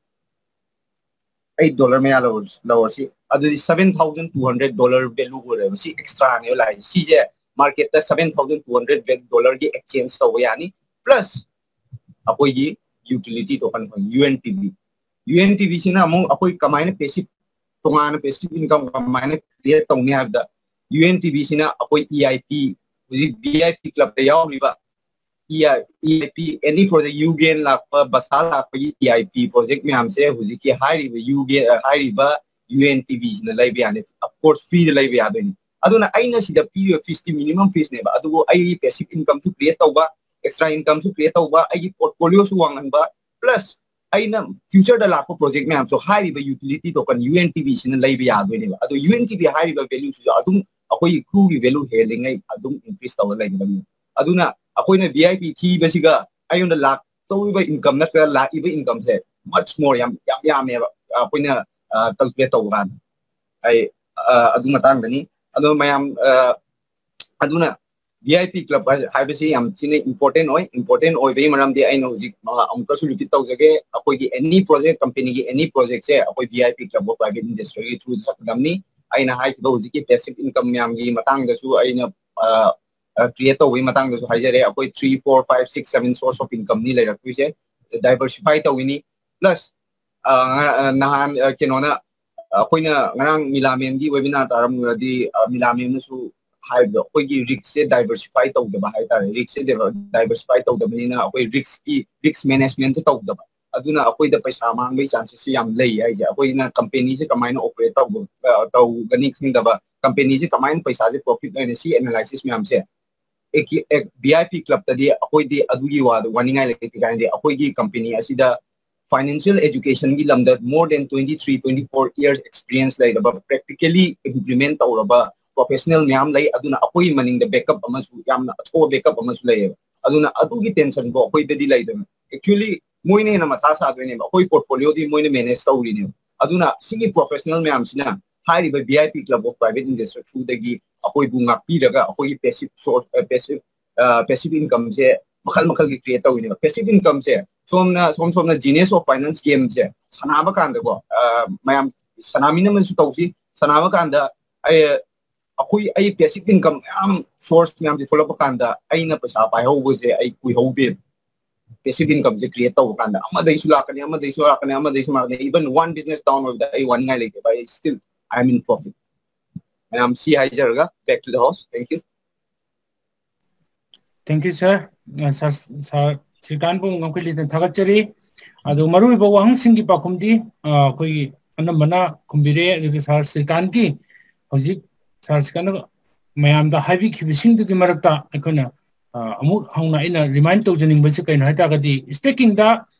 eight dollar ꯃꯌꯥ ꯂꯧꯔꯁꯤ, ꯑꯗꯨꯗꯤ seven thousand two hundred dollar value ꯑꯣꯏꯔꯦꯕ꯫ ꯁꯤ ꯑꯦꯛꯁꯇ꯭ꯔꯥꯅꯦꯕ ꯂꯥꯛꯏꯁꯦ꯫ ꯁꯤꯁꯦ ꯃꯥꯔꯀꯦꯠꯇ seven thousand two hundred dollar ꯒꯤ exchange ꯇꯧꯕ ꯌꯥꯅꯤ, plus ꯑꯩꯈꯣꯏꯒꯤ utility token ꯐꯪꯉꯤ, U N T V꯫ U N T V ꯁꯤꯅ ꯑꯃꯨꯛ ꯑꯩꯈꯣꯏ ꯀꯃꯥꯏꯅ passive, ꯇꯣꯉꯥꯟꯅ passive income ꯀꯃꯥꯏꯅ create ꯇꯧꯅꯤ ꯍꯥꯏꯕꯗ, U N T V ꯁꯤꯅ ꯑꯩꯈꯣꯏ E I P, ꯍꯧꯖꯤꯛ V I P club ꯇ ꯌꯥꯎꯔꯤꯕ E I, E I P, any project, ꯌꯨ ꯒꯦꯟ ꯂꯥꯛꯄ, ꯕꯁꯥ ꯂꯥꯛꯄꯒꯤ E I P project ꯃꯌꯥꯝꯁꯦ ꯍꯧꯖꯤꯛꯀꯤ ꯍꯥꯏꯔꯤꯕ ꯌꯨ ꯒꯦꯟ, ꯍꯥꯏꯔꯤꯕ U N T V ꯁꯤꯅ ꯂꯩꯕ ꯌꯥꯅꯤ, of course free ꯗ ꯂꯩꯕ ꯌꯥꯗꯣꯏꯅꯤ꯫ ꯑꯗꯨꯅ ꯑꯩꯅ ꯁꯤꯗ ꯄꯤꯔꯤꯕ fees ꯇꯤ minimum fees ꯅꯦꯕ, ꯑꯗꯨꯕꯨ ꯑꯩ passive income ꯁꯨ create ꯇꯧꯕ, extra income ꯁꯨ create ꯇꯧꯕ, ꯑꯩꯒꯤ portfolio ꯁꯨ ꯋꯥꯡꯍꯟꯕ, plus ꯑꯩꯅ future ꯗ ꯂꯥꯛꯄ project ꯃꯌꯥꯝꯁꯨ ꯍꯥꯏꯔꯤꯕ utility token U N T V ꯁꯤꯅ ꯂꯩꯕ ꯌꯥꯗꯣꯏꯅꯦꯕ꯫ ꯑꯗꯣ U N T V ꯍꯥꯏꯔꯤꯕ value ꯁꯤꯁꯨ ꯑꯗꯨꯝ ꯑꯩꯈꯣꯏꯒꯤ crore ꯒꯤ value ꯍꯦꯜꯂꯤꯉꯩ ꯑꯗꯨꯝ increase ꯇꯧꯔ ꯂꯩꯒꯗꯕꯅꯤ꯫ ꯑꯗꯨꯅ ꯑꯩꯈꯣꯏꯅ V I P ꯊꯤꯕꯁꯤꯒ ꯑꯩꯉꯣꯟꯗ ꯂꯥꯛꯇꯧꯔꯤꯕ income ꯅꯠꯇ꯭ꯔꯒ ꯂꯥꯛꯏꯕ income ꯁꯦ much more, ꯌꯥꯝ, ꯌꯥꯝ ꯌꯥꯝꯃꯦꯕ, ꯑꯩꯈꯣꯏꯅ calculate ꯇꯧꯕ ꯀꯥꯟꯗ꯫ ꯑꯩ, ꯑ, ꯑꯗꯨ ꯃꯇꯥꯡꯗꯅꯤ꯫ ꯑꯗꯣ ꯃꯌꯥꯝ, ꯑ, ꯑꯗꯨꯅ V I P club ꯍꯥꯏ-, ꯍꯥꯏꯕꯁꯤ ꯌꯥꯝ ꯊꯤꯅ important ꯑꯣꯏ꯫ Important ꯑꯣꯏꯕꯒꯤ ꯃꯔꯝꯗꯤ ꯑꯩꯅ ꯍꯧꯖꯤꯛ, ꯑ, ꯑꯃꯨꯛꯀꯁꯨ repeat ꯇꯧꯖꯒꯦ, ꯑꯩꯈꯣꯏꯒꯤ any project, company ꯒꯤ any project ꯁꯦ ꯑꯩꯈꯣꯏ V I P club of private investor ꯒꯤ through ꯗ ꯆꯠꯀꯗꯕꯅꯤ꯫ ꯑꯩꯅ ꯍꯥꯏꯈꯤꯕ ꯍꯧꯖꯤꯛꯀꯤ passive income ꯃꯌꯥꯝꯒꯤ ꯃꯇꯥꯡꯗꯁꯨ ꯑꯩꯅ, ꯑ, ꯑ, create ꯇꯧꯕꯒꯤ ꯃꯇꯥꯡꯗꯁꯨ ꯍꯥꯏꯖꯔꯦ꯫ ꯑꯩꯈꯣꯏ three, four, five, six, seven source of income ꯅꯤ ꯂꯩꯔꯛꯇꯣꯏꯁꯦ꯫ Diversify ꯇꯧꯋꯤꯅꯤ꯫ Plus, ꯑ, ꯉ-, ꯑ, ꯅꯍꯥꯟ, ꯑ, ꯀꯩꯅꯣꯅ, ꯑꯩꯈꯣꯏꯅ ꯉꯔꯥꯡ ꯃꯤꯂꯥ ꯃꯦꯝꯒꯤ webinar ꯇꯥꯔꯝꯃꯒꯗꯤ, ꯑ, ꯃꯤꯂꯥ ꯃꯦꯝꯅꯁꯨ ꯍꯥꯏꯕꯗꯣ, ꯑꯩꯈꯣꯏꯒꯤ risk ꯁꯦ diversify ꯇꯧꯗꯕ ꯍꯥꯏꯇꯥꯔꯦ꯫ Risk ꯁꯦ diver-, diversify ꯇꯧꯗꯕꯅꯤꯅ ꯑꯩꯈꯣꯏ risk ꯀꯤ, risk management ꯁꯦ ꯇꯧꯗꯕ꯫ ꯑꯗꯨꯅ ꯑꯩꯈꯣꯏꯗ ꯄꯩꯁꯥ ꯃꯥꯡꯕꯒꯤ chances ꯁꯨ ꯌꯥꯝ ꯂꯩ ꯍꯥꯏꯁꯦ꯫ ꯑꯩꯈꯣꯏꯅ company ꯁꯦ ꯀꯃꯥꯏꯅ operate ꯇꯧꯕ, ꯑ, ꯇꯧꯒꯅꯤ ꯈꯪꯗꯕ, company ꯁꯦ ꯀꯃꯥꯏꯅ ꯄꯩꯁꯥꯁꯦ profit ꯑꯣꯏꯅ, ꯁꯤ analysis ꯃꯌꯥꯝꯁꯦ ꯑꯦ-, ꯑꯦ-, V I P club ꯇꯗꯤ ꯑꯩꯈꯣꯏꯗꯤ ꯑꯗꯨꯒꯤ ꯋꯥꯗ ꯋꯥꯅꯤꯡꯉꯥꯏ ꯂꯩꯇꯦ꯫ ꯀꯥꯏꯅꯗꯤ ꯑꯩꯈꯣꯏꯒꯤ company ꯑꯁꯤꯗ financial education ꯒꯤ ꯂꯝꯗ more than twenty three, twenty four years experience ꯂꯩꯔꯕ, practically implement ꯇꯧꯔꯕ, professional ꯃꯌꯥꯝ ꯂꯩ꯫ ꯑꯗꯨꯅ ꯑꯩꯈꯣꯏ ꯃꯅꯤꯡꯗ backup ꯑꯃꯁꯨ, ꯌꯥꯝꯅ ꯑꯆꯧꯕ backup ꯑꯃꯁꯨ ꯂꯩꯌꯦꯕ꯫ ꯑꯗꯨꯅ ꯑꯗꯨꯒꯤ tension ꯕꯨ ꯑꯩꯈꯣꯏꯗꯗꯤ ꯂꯩꯗꯕꯅꯤ꯫ Actually ꯃꯣꯏꯅ ꯍꯦꯟꯅ ꯃꯊꯥ ꯁꯥꯗꯣꯏꯅꯦꯕ꯫ ꯑꯩꯈꯣꯏ portfolio ꯗꯤ ꯃꯣꯏꯅ manage ꯇꯧꯔꯤꯅꯦꯕ꯫ ꯑꯗꯨꯅ ꯁꯤꯒꯤ professional ꯃꯌꯥꯝꯁꯤꯅ ꯍꯥꯏꯔꯤꯕ V I P Club of Private Investor through ꯗꯒꯤ ꯑꯩꯈꯣꯏꯕꯨ ꯉꯥꯛꯄꯤꯔꯒ ꯑꯩꯈꯣꯏꯒꯤ passive source, passive, passive income ꯁꯦ ꯃꯈꯜ ꯃꯈꯜꯒꯤ create ꯇꯧꯔꯤꯅꯦꯕ꯫ Passive income ꯁꯦ ꯁꯣꯝꯅ, ꯁꯣꯝ ꯁꯣꯝꯅ Genius of Finance game ꯁꯦ ꯁꯥꯟꯅꯕ ꯀꯥꯟꯗꯀꯣ, ꯑ, ꯃꯌꯥꯝ ꯁꯥꯟꯅꯃꯤꯟꯅꯕꯁꯨ ꯇꯧꯁꯤ꯫ ꯁꯥꯟꯅꯕ ꯀꯥꯟꯗ ꯑꯩ, ꯑꯩꯈꯣꯏ, ꯑꯩ passive income ꯃꯌꯥꯝ, source ꯃꯌꯥꯝꯁꯦ ꯊꯣꯛꯂꯛꯄ ꯀꯥꯟꯗ ꯑꯩꯅ ꯄꯩꯁꯥ ꯄꯥꯏꯍꯧꯕꯁꯦ ꯑꯩ ꯀꯨꯏꯍꯧꯗꯦꯕ꯫ Passive income ꯁꯦ create ꯇꯧꯕ ꯀꯥꯟꯗ ꯑꯃꯗꯩꯁꯨ ꯂꯥꯛꯀꯅꯤ, ꯑꯃꯗꯩꯁꯨ ꯂꯥꯛꯀꯅꯤ, ꯑꯃꯗꯩꯁꯨ ꯂꯥꯛꯀꯅꯤ꯫ Even one business down ꯑꯣꯏꯕꯗ ꯑꯩ ꯋꯥꯅꯤꯡꯉꯥꯏ ꯂꯩꯇꯦꯕ꯫ I still, I am in profit꯫ ꯃꯌꯥꯝ ꯁꯤ ꯍꯥꯏꯖꯔꯒ back to the house꯫ Thank you꯫ Thank you, sir. ꯑ, sir, sir ꯁ꯭ꯔꯤꯀꯥꯟꯕꯨ ꯉꯝꯈꯩ ꯂꯩꯇꯅ ꯊꯥꯒꯠꯆꯔꯤ꯫ ꯑꯗꯨ ꯃꯔꯨꯑꯣꯏꯕ ꯋꯥꯍꯪꯁꯤꯡꯒꯤ ꯄꯥꯎꯈꯨꯝꯗꯤ, ꯑ, ꯑꯩꯈꯣꯏꯒꯤ ꯑꯅꯝꯕꯅ ꯈꯨꯝꯕꯤꯔꯦ꯫ ꯑꯗꯨꯒ sir ꯁ꯭ꯔꯤꯀꯥꯟꯒꯤ ꯍꯧꯖꯤꯛ sir ꯁ꯭ꯔꯤꯀꯥꯟꯅ ꯃꯌꯥꯝꯗ ꯍꯥꯏꯕꯤꯈꯤꯕꯁꯤꯡꯗꯨꯒꯤ ꯃꯔꯛꯇ ꯑꯩꯈꯣꯏꯅ, ꯑ, ꯑꯃꯨꯛ ꯍꯧꯅ ꯑꯩꯅ remind ꯇꯧꯖꯅꯤꯡꯕꯁꯤ ꯀꯩꯅꯣ ꯍꯥꯏ ꯇꯥꯔꯒꯗꯤ, staking the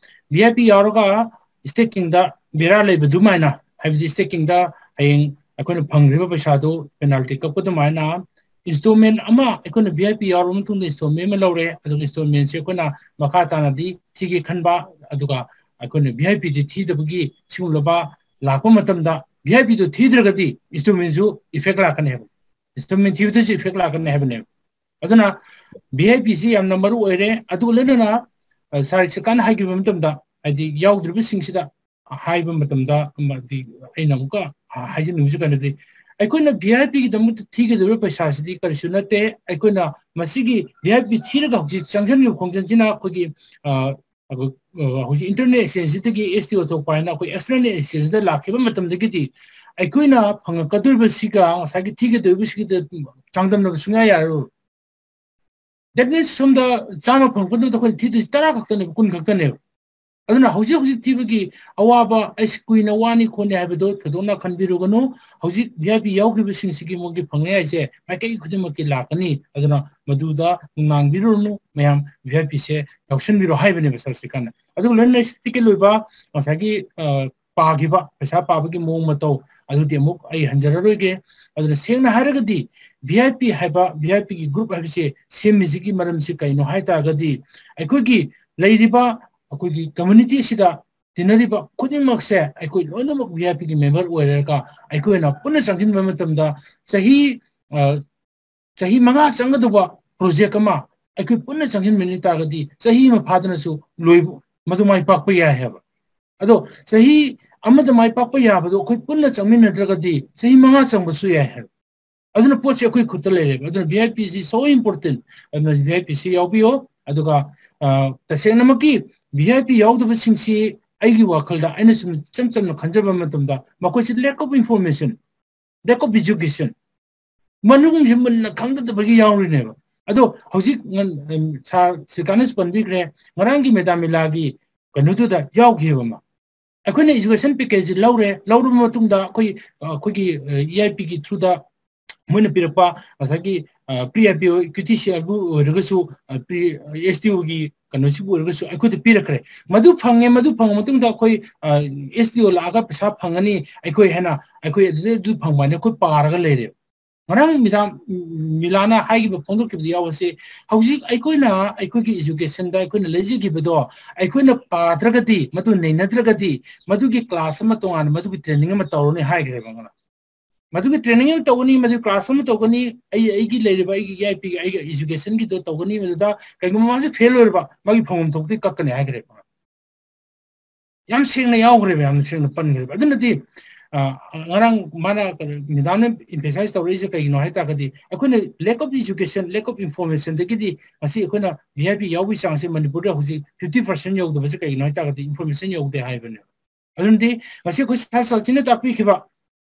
V I P ꯌꯥꯎꯔꯒ staking ꯗ ꯕꯦꯔꯥ ꯂꯩꯕ ꯑꯗꯨꯃꯥꯏꯅ, ꯍꯥꯏꯕꯗꯤ staking ꯗ ꯍꯌꯦꯡ ꯑꯩꯈꯣꯏꯅ ꯐꯪꯈ꯭ꯔꯤꯕ ꯄꯩꯁꯥꯗꯨ penalty ꯀꯛꯄ ꯑꯗꯨꯃꯥꯏꯅ, installment ꯑꯃ ꯑꯩꯈꯣꯏꯅ V I P ꯌꯥꯎꯔꯕ ꯃꯇꯨꯡꯗ installment ꯑꯃ ꯂꯧꯔꯦ, ꯑꯗꯨꯒ installment ꯁꯦ ꯑꯩꯈꯣꯏꯅ ꯃꯈꯥ ꯇꯥꯅꯗꯤ ꯊꯤꯒꯦ ꯈꯟꯕ, ꯑꯗꯨꯒ ꯑꯩꯈꯣꯏꯅ V I P ꯗꯤ ꯊꯤꯗꯕꯒꯤ ꯁꯤꯒꯨꯝꯂꯕ ꯂꯥꯛꯄ ꯃꯇꯝꯗ V I P do ꯊꯤꯗ꯭ꯔꯒꯗꯤ installment ꯁꯨ effect ꯂꯥꯛꯀꯅꯤ ꯍꯥꯏꯕ, installment ꯊꯤꯕꯗꯁꯨ effect ꯂꯥꯛꯀꯅꯤ ꯍꯥꯏꯕꯅꯦꯕ꯫ ꯑꯗꯨꯅ V I P ꯁꯤ ꯌꯥꯝꯅ ꯃꯔꯨ ꯑꯣꯏꯔꯦ꯫ ꯑꯗꯨꯒ ꯂꯣꯏꯅꯅ, ꯑ, sir ꯁ꯭ꯔꯤꯀꯥꯟꯅ ꯍꯥꯏꯈꯤꯕ ꯃꯇꯝꯗ, ꯍꯥꯏꯗꯤ ꯌꯥꯎꯗ꯭ꯔꯤꯕꯁꯤꯡꯁꯤꯗ ꯍꯥꯏꯕ ꯃꯇꯝꯗ, ꯑꯃꯗꯤ ꯑꯩꯅ ꯑꯃꯨꯛꯀ ꯍꯥꯏꯖꯅꯤꯡꯕꯁꯤ ꯀꯩꯅꯣꯗꯤ, ꯑꯩꯈꯣꯏꯅ V I P ꯒꯤꯗꯃꯛꯇ ꯊꯤꯒꯗꯧꯔꯤꯕ ꯄꯩꯁꯥꯁꯤꯗꯤ ꯀꯔꯤꯁꯨ ꯅꯠꯇꯦ꯫ ꯑꯩꯈꯣꯏꯅ ꯃꯁꯤꯒꯤ V I P ꯊꯤꯔꯒ ꯍꯧꯖꯤꯛ ꯆꯪꯁꯤꯟꯈꯤꯕ ꯈꯣꯡꯖꯪꯁꯤꯅ ꯑꯩꯈꯣꯏꯒꯤ, ꯑ, ꯑ, ꯍꯧꯖꯤꯛ internal exchange ꯁꯤꯗꯒꯤ S T O ꯊꯣꯛꯄ ꯍꯥꯏꯅ ꯑꯩꯈꯣꯏ external exchange ꯗ ꯂꯥꯛꯈꯤꯕ ꯃꯇꯝꯗꯒꯤꯗꯤ ꯑꯩꯈꯣꯏꯅ ꯐꯪꯉꯛꯀꯗꯧꯔꯤꯕꯁꯤꯒ ꯉꯁꯥꯏꯒꯤ ꯊꯤꯒꯗꯧꯔꯤꯕꯁꯤꯒꯤꯗ ꯆꯥꯡꯗꯝꯅꯕ ꯁꯨꯡꯌꯥ ꯌꯥꯔꯔꯣꯏ꯫ That means ꯁꯣꯝꯗ ꯆꯥꯝꯃ ꯐꯪꯉꯛꯄꯗꯨꯗ ꯑꯩꯈꯣꯏꯅ ꯊꯤꯗꯣꯏꯁꯤ ꯇꯔꯥ ꯈꯛꯇꯅꯦꯕ, ꯀꯨꯟ ꯈꯛꯇꯅꯦꯕ꯫ ꯑꯗꯨꯅ ꯍꯧꯖꯤꯛ ꯍꯧꯖꯤꯛ ꯊꯤꯕꯒꯤ ꯑꯋꯥꯕ, ꯑꯩꯁ ꯀꯨꯏꯅ ꯋꯥꯅꯤ ꯈꯣꯠꯅꯤ ꯍꯥꯏꯕꯗꯣ ꯊꯣꯏꯗꯣꯛꯅ ꯈꯟꯕꯤꯔꯨꯒꯅꯨ꯫ ꯍꯧꯖꯤꯛ V I P ꯌꯥꯎꯈꯤꯕꯁꯤꯡꯁꯤꯒꯤ ꯃꯣꯏꯒꯤ ꯐꯪꯅꯤ ꯍꯥꯏꯁꯦ ꯃꯥꯏꯀꯩ ꯈꯨꯗꯤꯡꯃꯛꯀꯤ ꯂꯥꯛꯀꯅꯤ꯫ ꯑꯗꯨꯅ ꯃꯗꯨꯗ ꯅꯨꯡꯅꯥꯡꯕꯤꯔꯨꯔꯅꯨ ꯃꯌꯥꯝ, V I P ꯁꯦ ꯌꯥꯎꯁꯟꯕꯤꯔꯣ ꯍꯥꯏꯕꯅꯦꯕ sir ꯁ꯭ꯔꯤꯀꯥꯟꯅ꯫ ꯑꯗꯨꯒ ꯂꯣꯏꯅ ꯂꯩ ꯇꯤꯀꯦꯠ ꯂꯣꯏꯕ ꯉꯁꯥꯏꯒꯤ, ꯑ, ꯄꯥꯈꯤꯕ, ꯄꯩꯁꯥ ꯄꯥꯕꯒꯤ ꯃꯑꯣꯡ ꯃꯇꯧ ꯑꯗꯨꯗꯤ ꯑꯃꯨꯛ ꯑꯩ ꯍꯟꯖꯔꯔꯣꯏꯒꯦ꯫ ꯑꯗꯨꯅ ꯁꯦꯡꯅ ꯍꯥꯏꯔꯒꯗꯤ ꯚꯤ ꯑꯥꯏ ꯄꯤ ꯍꯥꯏꯕ, ꯚꯤ ꯑꯥꯏ ꯄꯤꯒꯤ ꯒ꯭ꯔꯨꯞ ꯍꯥꯏꯕꯁꯦ ꯁꯦꯝꯃꯤꯁꯤꯒꯤ ꯃꯔꯝꯁꯤ ꯀꯩꯅꯣ ꯍꯥꯏ ꯇꯥꯔꯒꯗꯤ, ꯑꯩꯈꯣꯏꯒꯤ ꯂꯩꯔꯤꯕ, ꯑꯩꯈꯣꯏꯒꯤ ꯀꯝꯃ꯭ꯌꯨꯅꯤꯇꯤ ꯑꯁꯤꯗ ꯇꯤꯟꯅꯔꯤꯕ ꯈꯨꯗꯤꯡꯃꯛꯁꯦ ꯑꯩꯈꯣꯏ ꯂꯣꯏꯅꯃꯛ ꯚꯤ ꯑꯥꯏ ꯄꯤꯒꯤ ꯃꯦꯝꯕꯔ ꯑꯣꯏꯔꯒ ꯑꯩꯈꯣꯏꯅ ꯄꯨꯟꯅ ꯆꯪꯁꯤꯟꯕ ꯃꯇꯝꯗ ꯆꯍꯤ, ꯑ, ꯆꯍꯤ ꯃꯉꯥ ꯆꯪꯒꯗꯧꯕ ꯄ꯭ꯔꯣꯖꯦꯛ ꯑꯃ ꯑꯩꯈꯣꯏ ꯄꯨꯟꯅ ꯆꯪꯁꯤꯟꯃꯤꯟꯅ ꯇꯥꯔꯒꯗꯤ ꯆꯍꯤ ꯑꯃ ꯐꯥꯗꯅꯁꯨ ꯂꯣꯏꯕ, ꯃꯗꯨ ꯃꯥꯏ ꯄꯥꯛꯄ ꯌꯥꯏ ꯍꯥꯏꯕ꯫ ꯑꯗꯣ ꯆꯍꯤ ꯑꯃꯗ ꯃꯥꯏ ꯄꯥꯛꯄ ꯌꯥꯕꯗꯣ ꯑꯩꯈꯣꯏ ꯄꯨꯟꯅ ꯆꯪꯃꯤꯟꯅꯗ꯭ꯔꯒꯗꯤ ꯆꯍꯤ ꯃꯉꯥ ꯆꯪꯕꯁꯨ ꯌꯥꯏ ꯍꯥꯏꯕ꯫ ꯑꯗꯨꯅ ꯄꯣꯠꯁꯦ ꯑꯩꯈꯣꯏ ꯈꯨꯠꯇ ꯂꯩꯔꯦꯕ꯫ ꯑꯗꯨꯅ ꯚꯤ ꯑꯥꯏ ꯄꯤ ꯁꯤ so important꯫ ꯑꯗꯨꯅ ꯚꯤ ꯑꯥꯏ ꯄꯤ ꯁꯤ ꯌꯥꯎꯕꯤꯌꯣ꯫ ꯑꯗꯨꯒ, ꯑ, ꯇꯁꯦꯡꯅꯃꯛꯀꯤ ꯚꯤ ꯑꯥꯏ ꯄꯤ ꯌꯥꯎꯗꯕꯁꯤꯡꯁꯤ ꯑꯩꯒꯤ ꯋꯥꯈꯜꯗ ꯑꯩꯅ ꯁꯨꯝ ꯏꯆꯝ ꯆꯝꯅ ꯈꯟꯖꯕ ꯃꯇꯝꯗ ꯃꯈꯣꯏꯁꯤ lack of information, lack of education, ꯃꯅꯨꯡꯁꯤ ꯃꯨꯟꯅ ꯈꯪꯗꯗꯕꯒꯤ ꯌꯥꯎꯔꯤꯅꯦꯕ꯫ ꯑꯗꯣ ꯍꯧꯖꯤꯛ ꯉꯟ-, ꯁꯥꯔ ꯁ꯭ꯔꯤꯀꯥꯟꯅꯁꯨ ꯄꯟꯕꯤꯈ꯭ꯔꯦ, ꯉꯔꯥꯡꯒꯤ ꯃꯦꯗꯥꯝ ꯃꯤꯂꯥꯒꯤ ꯀꯩꯅꯣꯗꯨꯗ ꯌꯥꯎꯈꯤꯕ ꯑꯃ꯫ ꯑꯩꯈꯣꯏꯅ education package ꯂꯧꯔꯦ, ꯂꯧꯔꯕ ꯃꯇꯨꯡꯗ ꯑꯩꯈꯣꯏ, ꯑꯩꯈꯣꯏꯒꯤ, ꯑ, E I P ꯒꯤ through ꯗ ꯃꯣꯏꯅ ꯄꯤꯔꯛꯄ ꯉꯁꯥꯏꯒꯤ, ꯑ, pre I P O equity share ꯕꯨ ꯑꯣꯏꯔꯒꯁꯨ, ꯑ, pre, S T O ꯒꯤ ꯀꯩꯅꯣꯁꯤꯕꯨ ꯑꯣꯏꯔꯒꯁꯨ ꯑꯩꯈꯣꯏꯗ ꯄꯤꯔꯛꯈ꯭ꯔꯦ꯫ ꯃꯗꯨ ꯐꯪꯉꯦ, ꯃꯗꯨ ꯐꯪꯉ ꯃꯇꯨꯡꯗ ꯑꯩꯈꯣꯏ, ꯑ, S T O ꯂꯥꯛꯑꯒ ꯄꯩꯁꯥ ꯐꯪꯉꯅꯤ ꯑꯩꯈꯣꯏ ꯍꯥꯏꯅ ꯑꯩꯈꯣꯏ ꯑꯗꯨꯗꯩ ꯑꯗꯨ ꯐꯪꯕ ꯍꯥꯏꯅ ꯑꯩꯈꯣꯏ ꯄꯥꯔꯒ ꯂꯩꯔꯦ꯫ ꯉꯔꯥꯡ ꯃꯤꯗꯥꯝ ꯃꯤꯂꯥꯅ ꯍꯥꯏꯈꯤꯕ, ꯐꯣꯡꯗꯣꯛꯈꯤꯕꯗ ꯌꯥꯎꯕꯁꯦ, ꯍꯧꯖꯤꯛ ꯑꯩꯈꯣꯏꯅ ꯑꯩꯈꯣꯏꯒꯤ education ꯗ ꯑꯩꯈꯣꯏꯅ ꯂꯩꯖꯈꯤꯕꯗꯣ ꯑꯩꯈꯣꯏꯅ ꯄꯥꯗ꯭ꯔꯒꯗꯤ, ꯃꯗꯨ ꯅꯩꯅꯗ꯭ꯔꯒꯗꯤ, ꯃꯗꯨꯒꯤ class ꯑꯃ ꯇꯣꯉꯥꯟꯅ ꯃꯗꯨꯒꯤ training ꯑꯃ ꯇꯧꯔꯅꯤ ꯍꯥꯏꯈ꯭ꯔꯦꯕ ꯉꯔꯥꯡ꯫ ꯃꯗꯨꯒꯤ training ꯑꯃ ꯇꯧꯒꯅꯤ, ꯃꯗꯨꯒꯤ class ꯑꯃ ꯇꯧꯒꯅꯤ, ꯑꯩ, ꯑꯩꯒꯤ ꯂꯩꯔꯤꯕ ꯑꯩꯒꯤ E I P ꯒꯤ, ꯑꯩꯒꯤ education ꯒꯤꯗꯣ ꯇꯧꯒꯅꯤ, ꯃꯗꯨꯗ ꯀꯩꯒꯨꯝꯕ ꯃꯥꯁꯦ fail ꯑꯣꯏꯔꯕ, ꯃꯥꯒꯤ ꯐꯪꯐꯝ ꯊꯣꯛꯄꯗꯤ ꯀꯛꯀꯅꯤ ꯍꯥꯏꯈ꯭ꯔꯦꯕ꯫ ꯌꯥꯝ ꯁꯦꯡꯅ ꯌꯥꯎꯈ꯭ꯔꯦꯕ, ꯌꯥꯝ ꯁꯦꯡꯅ ꯄꯟꯈ꯭ꯔꯦꯕ꯫ ꯑꯗꯨꯅꯗꯤ, ꯑ, ꯉꯔꯥꯡ ꯃꯥꯅ, ꯀꯩꯅꯣ, ꯃꯦꯗꯥꯝꯅ emphasize ꯇꯧꯔꯛꯏꯁꯦ ꯀꯩꯒꯤꯅꯣ ꯍꯥꯏ ꯇꯥꯔꯒꯗꯤ, ꯑꯩꯈꯣꯏꯅ lack of education, lack of information ꯗꯒꯤꯗꯤ ꯉꯁꯤ ꯑꯩꯈꯣꯏꯅ V I P ꯌꯥꯎꯕꯒꯤ ꯆꯥꯡꯁꯦ ꯃꯅꯤꯄꯨꯔꯗ ꯍꯧꯖꯤꯛ fifty percent ꯌꯧꯗꯕꯁꯦ ꯀꯩꯒꯤꯅꯣ ꯍꯥꯏ ꯇꯥꯔꯒꯗꯤ, information ꯌꯧꯗꯦ ꯍꯥꯏꯕꯅꯦꯕ꯫ ꯑꯗꯨꯅꯗꯤ ꯉꯁꯤ ꯑꯩꯈꯣꯏ ꯁꯥꯔ ꯁꯆꯤꯟꯅ ꯇꯥꯛꯄꯤꯈꯤꯕ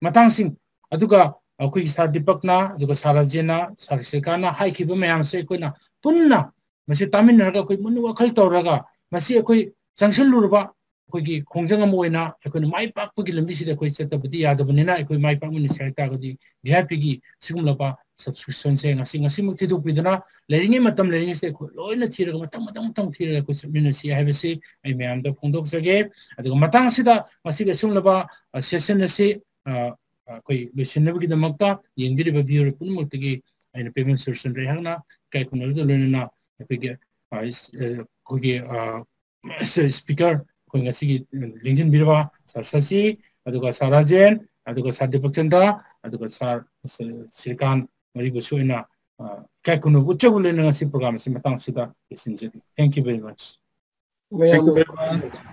ꯃꯇꯥꯡꯁꯤꯡ, ꯑꯗꯨꯒ ꯑꯩꯈꯣꯏꯒꯤ ꯁꯥꯔ ꯗꯤꯄꯛꯅ, ꯑꯗꯨꯒ ꯁꯥꯔ ꯔꯥꯖꯦꯟꯅ, ꯁꯥꯔ ꯁ꯭ꯔꯤꯀꯥꯟꯅ ꯍꯥꯏꯈꯤꯕ ꯃꯌꯥꯝꯁꯦ ꯑꯩꯈꯣꯏꯅ ꯄꯨꯟꯅ ꯃꯁꯤ ꯇꯥꯃꯤꯟꯅꯔꯒ ꯑꯩꯈꯣꯏ ꯃꯨꯟꯅ ꯋꯥꯈꯜ ꯇꯧꯔꯒ ꯃꯁꯤ ꯑꯩꯈꯣꯏ ꯆꯪꯁꯤꯜꯂꯨꯔꯕ ꯑꯩꯈꯣꯏꯒꯤ ꯈꯣꯡꯖꯪ ꯑꯃ ꯑꯣꯏꯅ ꯑꯩꯈꯣꯏꯅ ꯃꯥꯏ ꯄꯥꯛꯄꯒꯤ ꯂꯝꯕꯤꯁꯤꯗ ꯑꯩꯈꯣꯏ ꯆꯠꯇꯕꯗꯤ ꯌꯥꯗꯕꯅꯤꯅ, ꯑꯩꯈꯣꯏ ꯃꯥꯏ ꯄꯥꯛꯃꯤꯟꯅꯁꯤ ꯍꯥꯏ ꯇꯥꯔꯒꯗꯤ V I P ꯒꯤ ꯁꯤꯒꯨꯝꯂꯕ subscription ꯁꯦ ꯉꯁꯤ, ꯉꯁꯤꯃꯛ ꯊꯤꯗꯣꯛꯄꯤꯗꯅ, ꯂꯩꯔꯤꯉꯩ ꯃꯇꯝ ꯂꯩꯔꯤꯉꯩꯁꯤꯗ ꯑꯩꯈꯣꯏ ꯂꯣꯏꯅ ꯊꯤꯔꯒ ꯃꯊꯪ, ꯃꯊꯪ, ꯃꯊꯪ ꯊꯤꯔꯒ ꯑꯩꯈꯣꯏ ꯆꯠꯃꯤꯟꯅꯁꯤ ꯍꯥꯏꯕꯁꯤ ꯑꯩ ꯃꯌꯥꯝꯗ ꯐꯣꯡꯗꯣꯛꯆꯒꯦ꯫ ꯑꯗꯨꯒ ꯃꯇꯥꯡꯁꯤꯗ ꯉꯁꯤꯒꯤ ꯑꯁꯤꯒꯨꯝꯂꯕ, ꯑ, session ꯑꯁꯤ, ꯑ, ꯑꯩꯈꯣꯏ ꯂꯣꯏꯁꯤꯟꯅꯕꯒꯤꯗꯃꯛꯇ ꯌꯦꯡꯕꯤꯔꯤꯕ viewer ꯄꯨꯝꯅꯃꯛꯇꯒꯤ ꯑꯩꯅ ꯄꯦꯃꯦꯟ ꯁꯣꯂꯨꯁꯟ ꯔꯦꯍꯥꯛꯅ ꯏꯀꯥꯏ ꯈꯨꯝꯅꯕꯗ ꯂꯣꯏꯅꯅ ꯑꯩꯈꯣꯏꯒꯤ ꯑꯩꯈꯣꯏꯒꯤ speaker ꯑꯩꯈꯣꯏ ꯉꯁꯤꯒꯤ ꯂꯦꯡꯁꯤꯟꯕꯤꯔꯕ ꯁꯥꯔ ꯁꯁꯤ, ꯑꯗꯨꯒ ꯁꯥꯔ ꯔꯥꯖꯦꯟ, ꯑꯗꯨꯒ ꯁꯥꯔ ꯗꯤꯄꯛ ꯆꯟꯗ꯭ꯔ, ꯑꯗꯨꯒ ꯁꯥꯔ ꯁ꯭ꯔꯤꯀꯥꯟ ꯃꯔꯤꯕꯨꯁꯨ ꯑꯩꯅ ꯏꯀꯥꯏ ꯈꯨꯝꯅꯕ ꯎꯠꯆꯕ ꯂꯣꯏꯅꯅ ꯉꯁꯤ ꯄ꯭ꯔꯣꯒ꯭ꯔꯥꯝ ꯑꯁꯤ ꯃꯇꯥꯡ ꯑꯁꯤꯗ ꯂꯣꯏꯁꯤꯟꯖꯒꯦ꯫ Thank you very much. Thank you very much.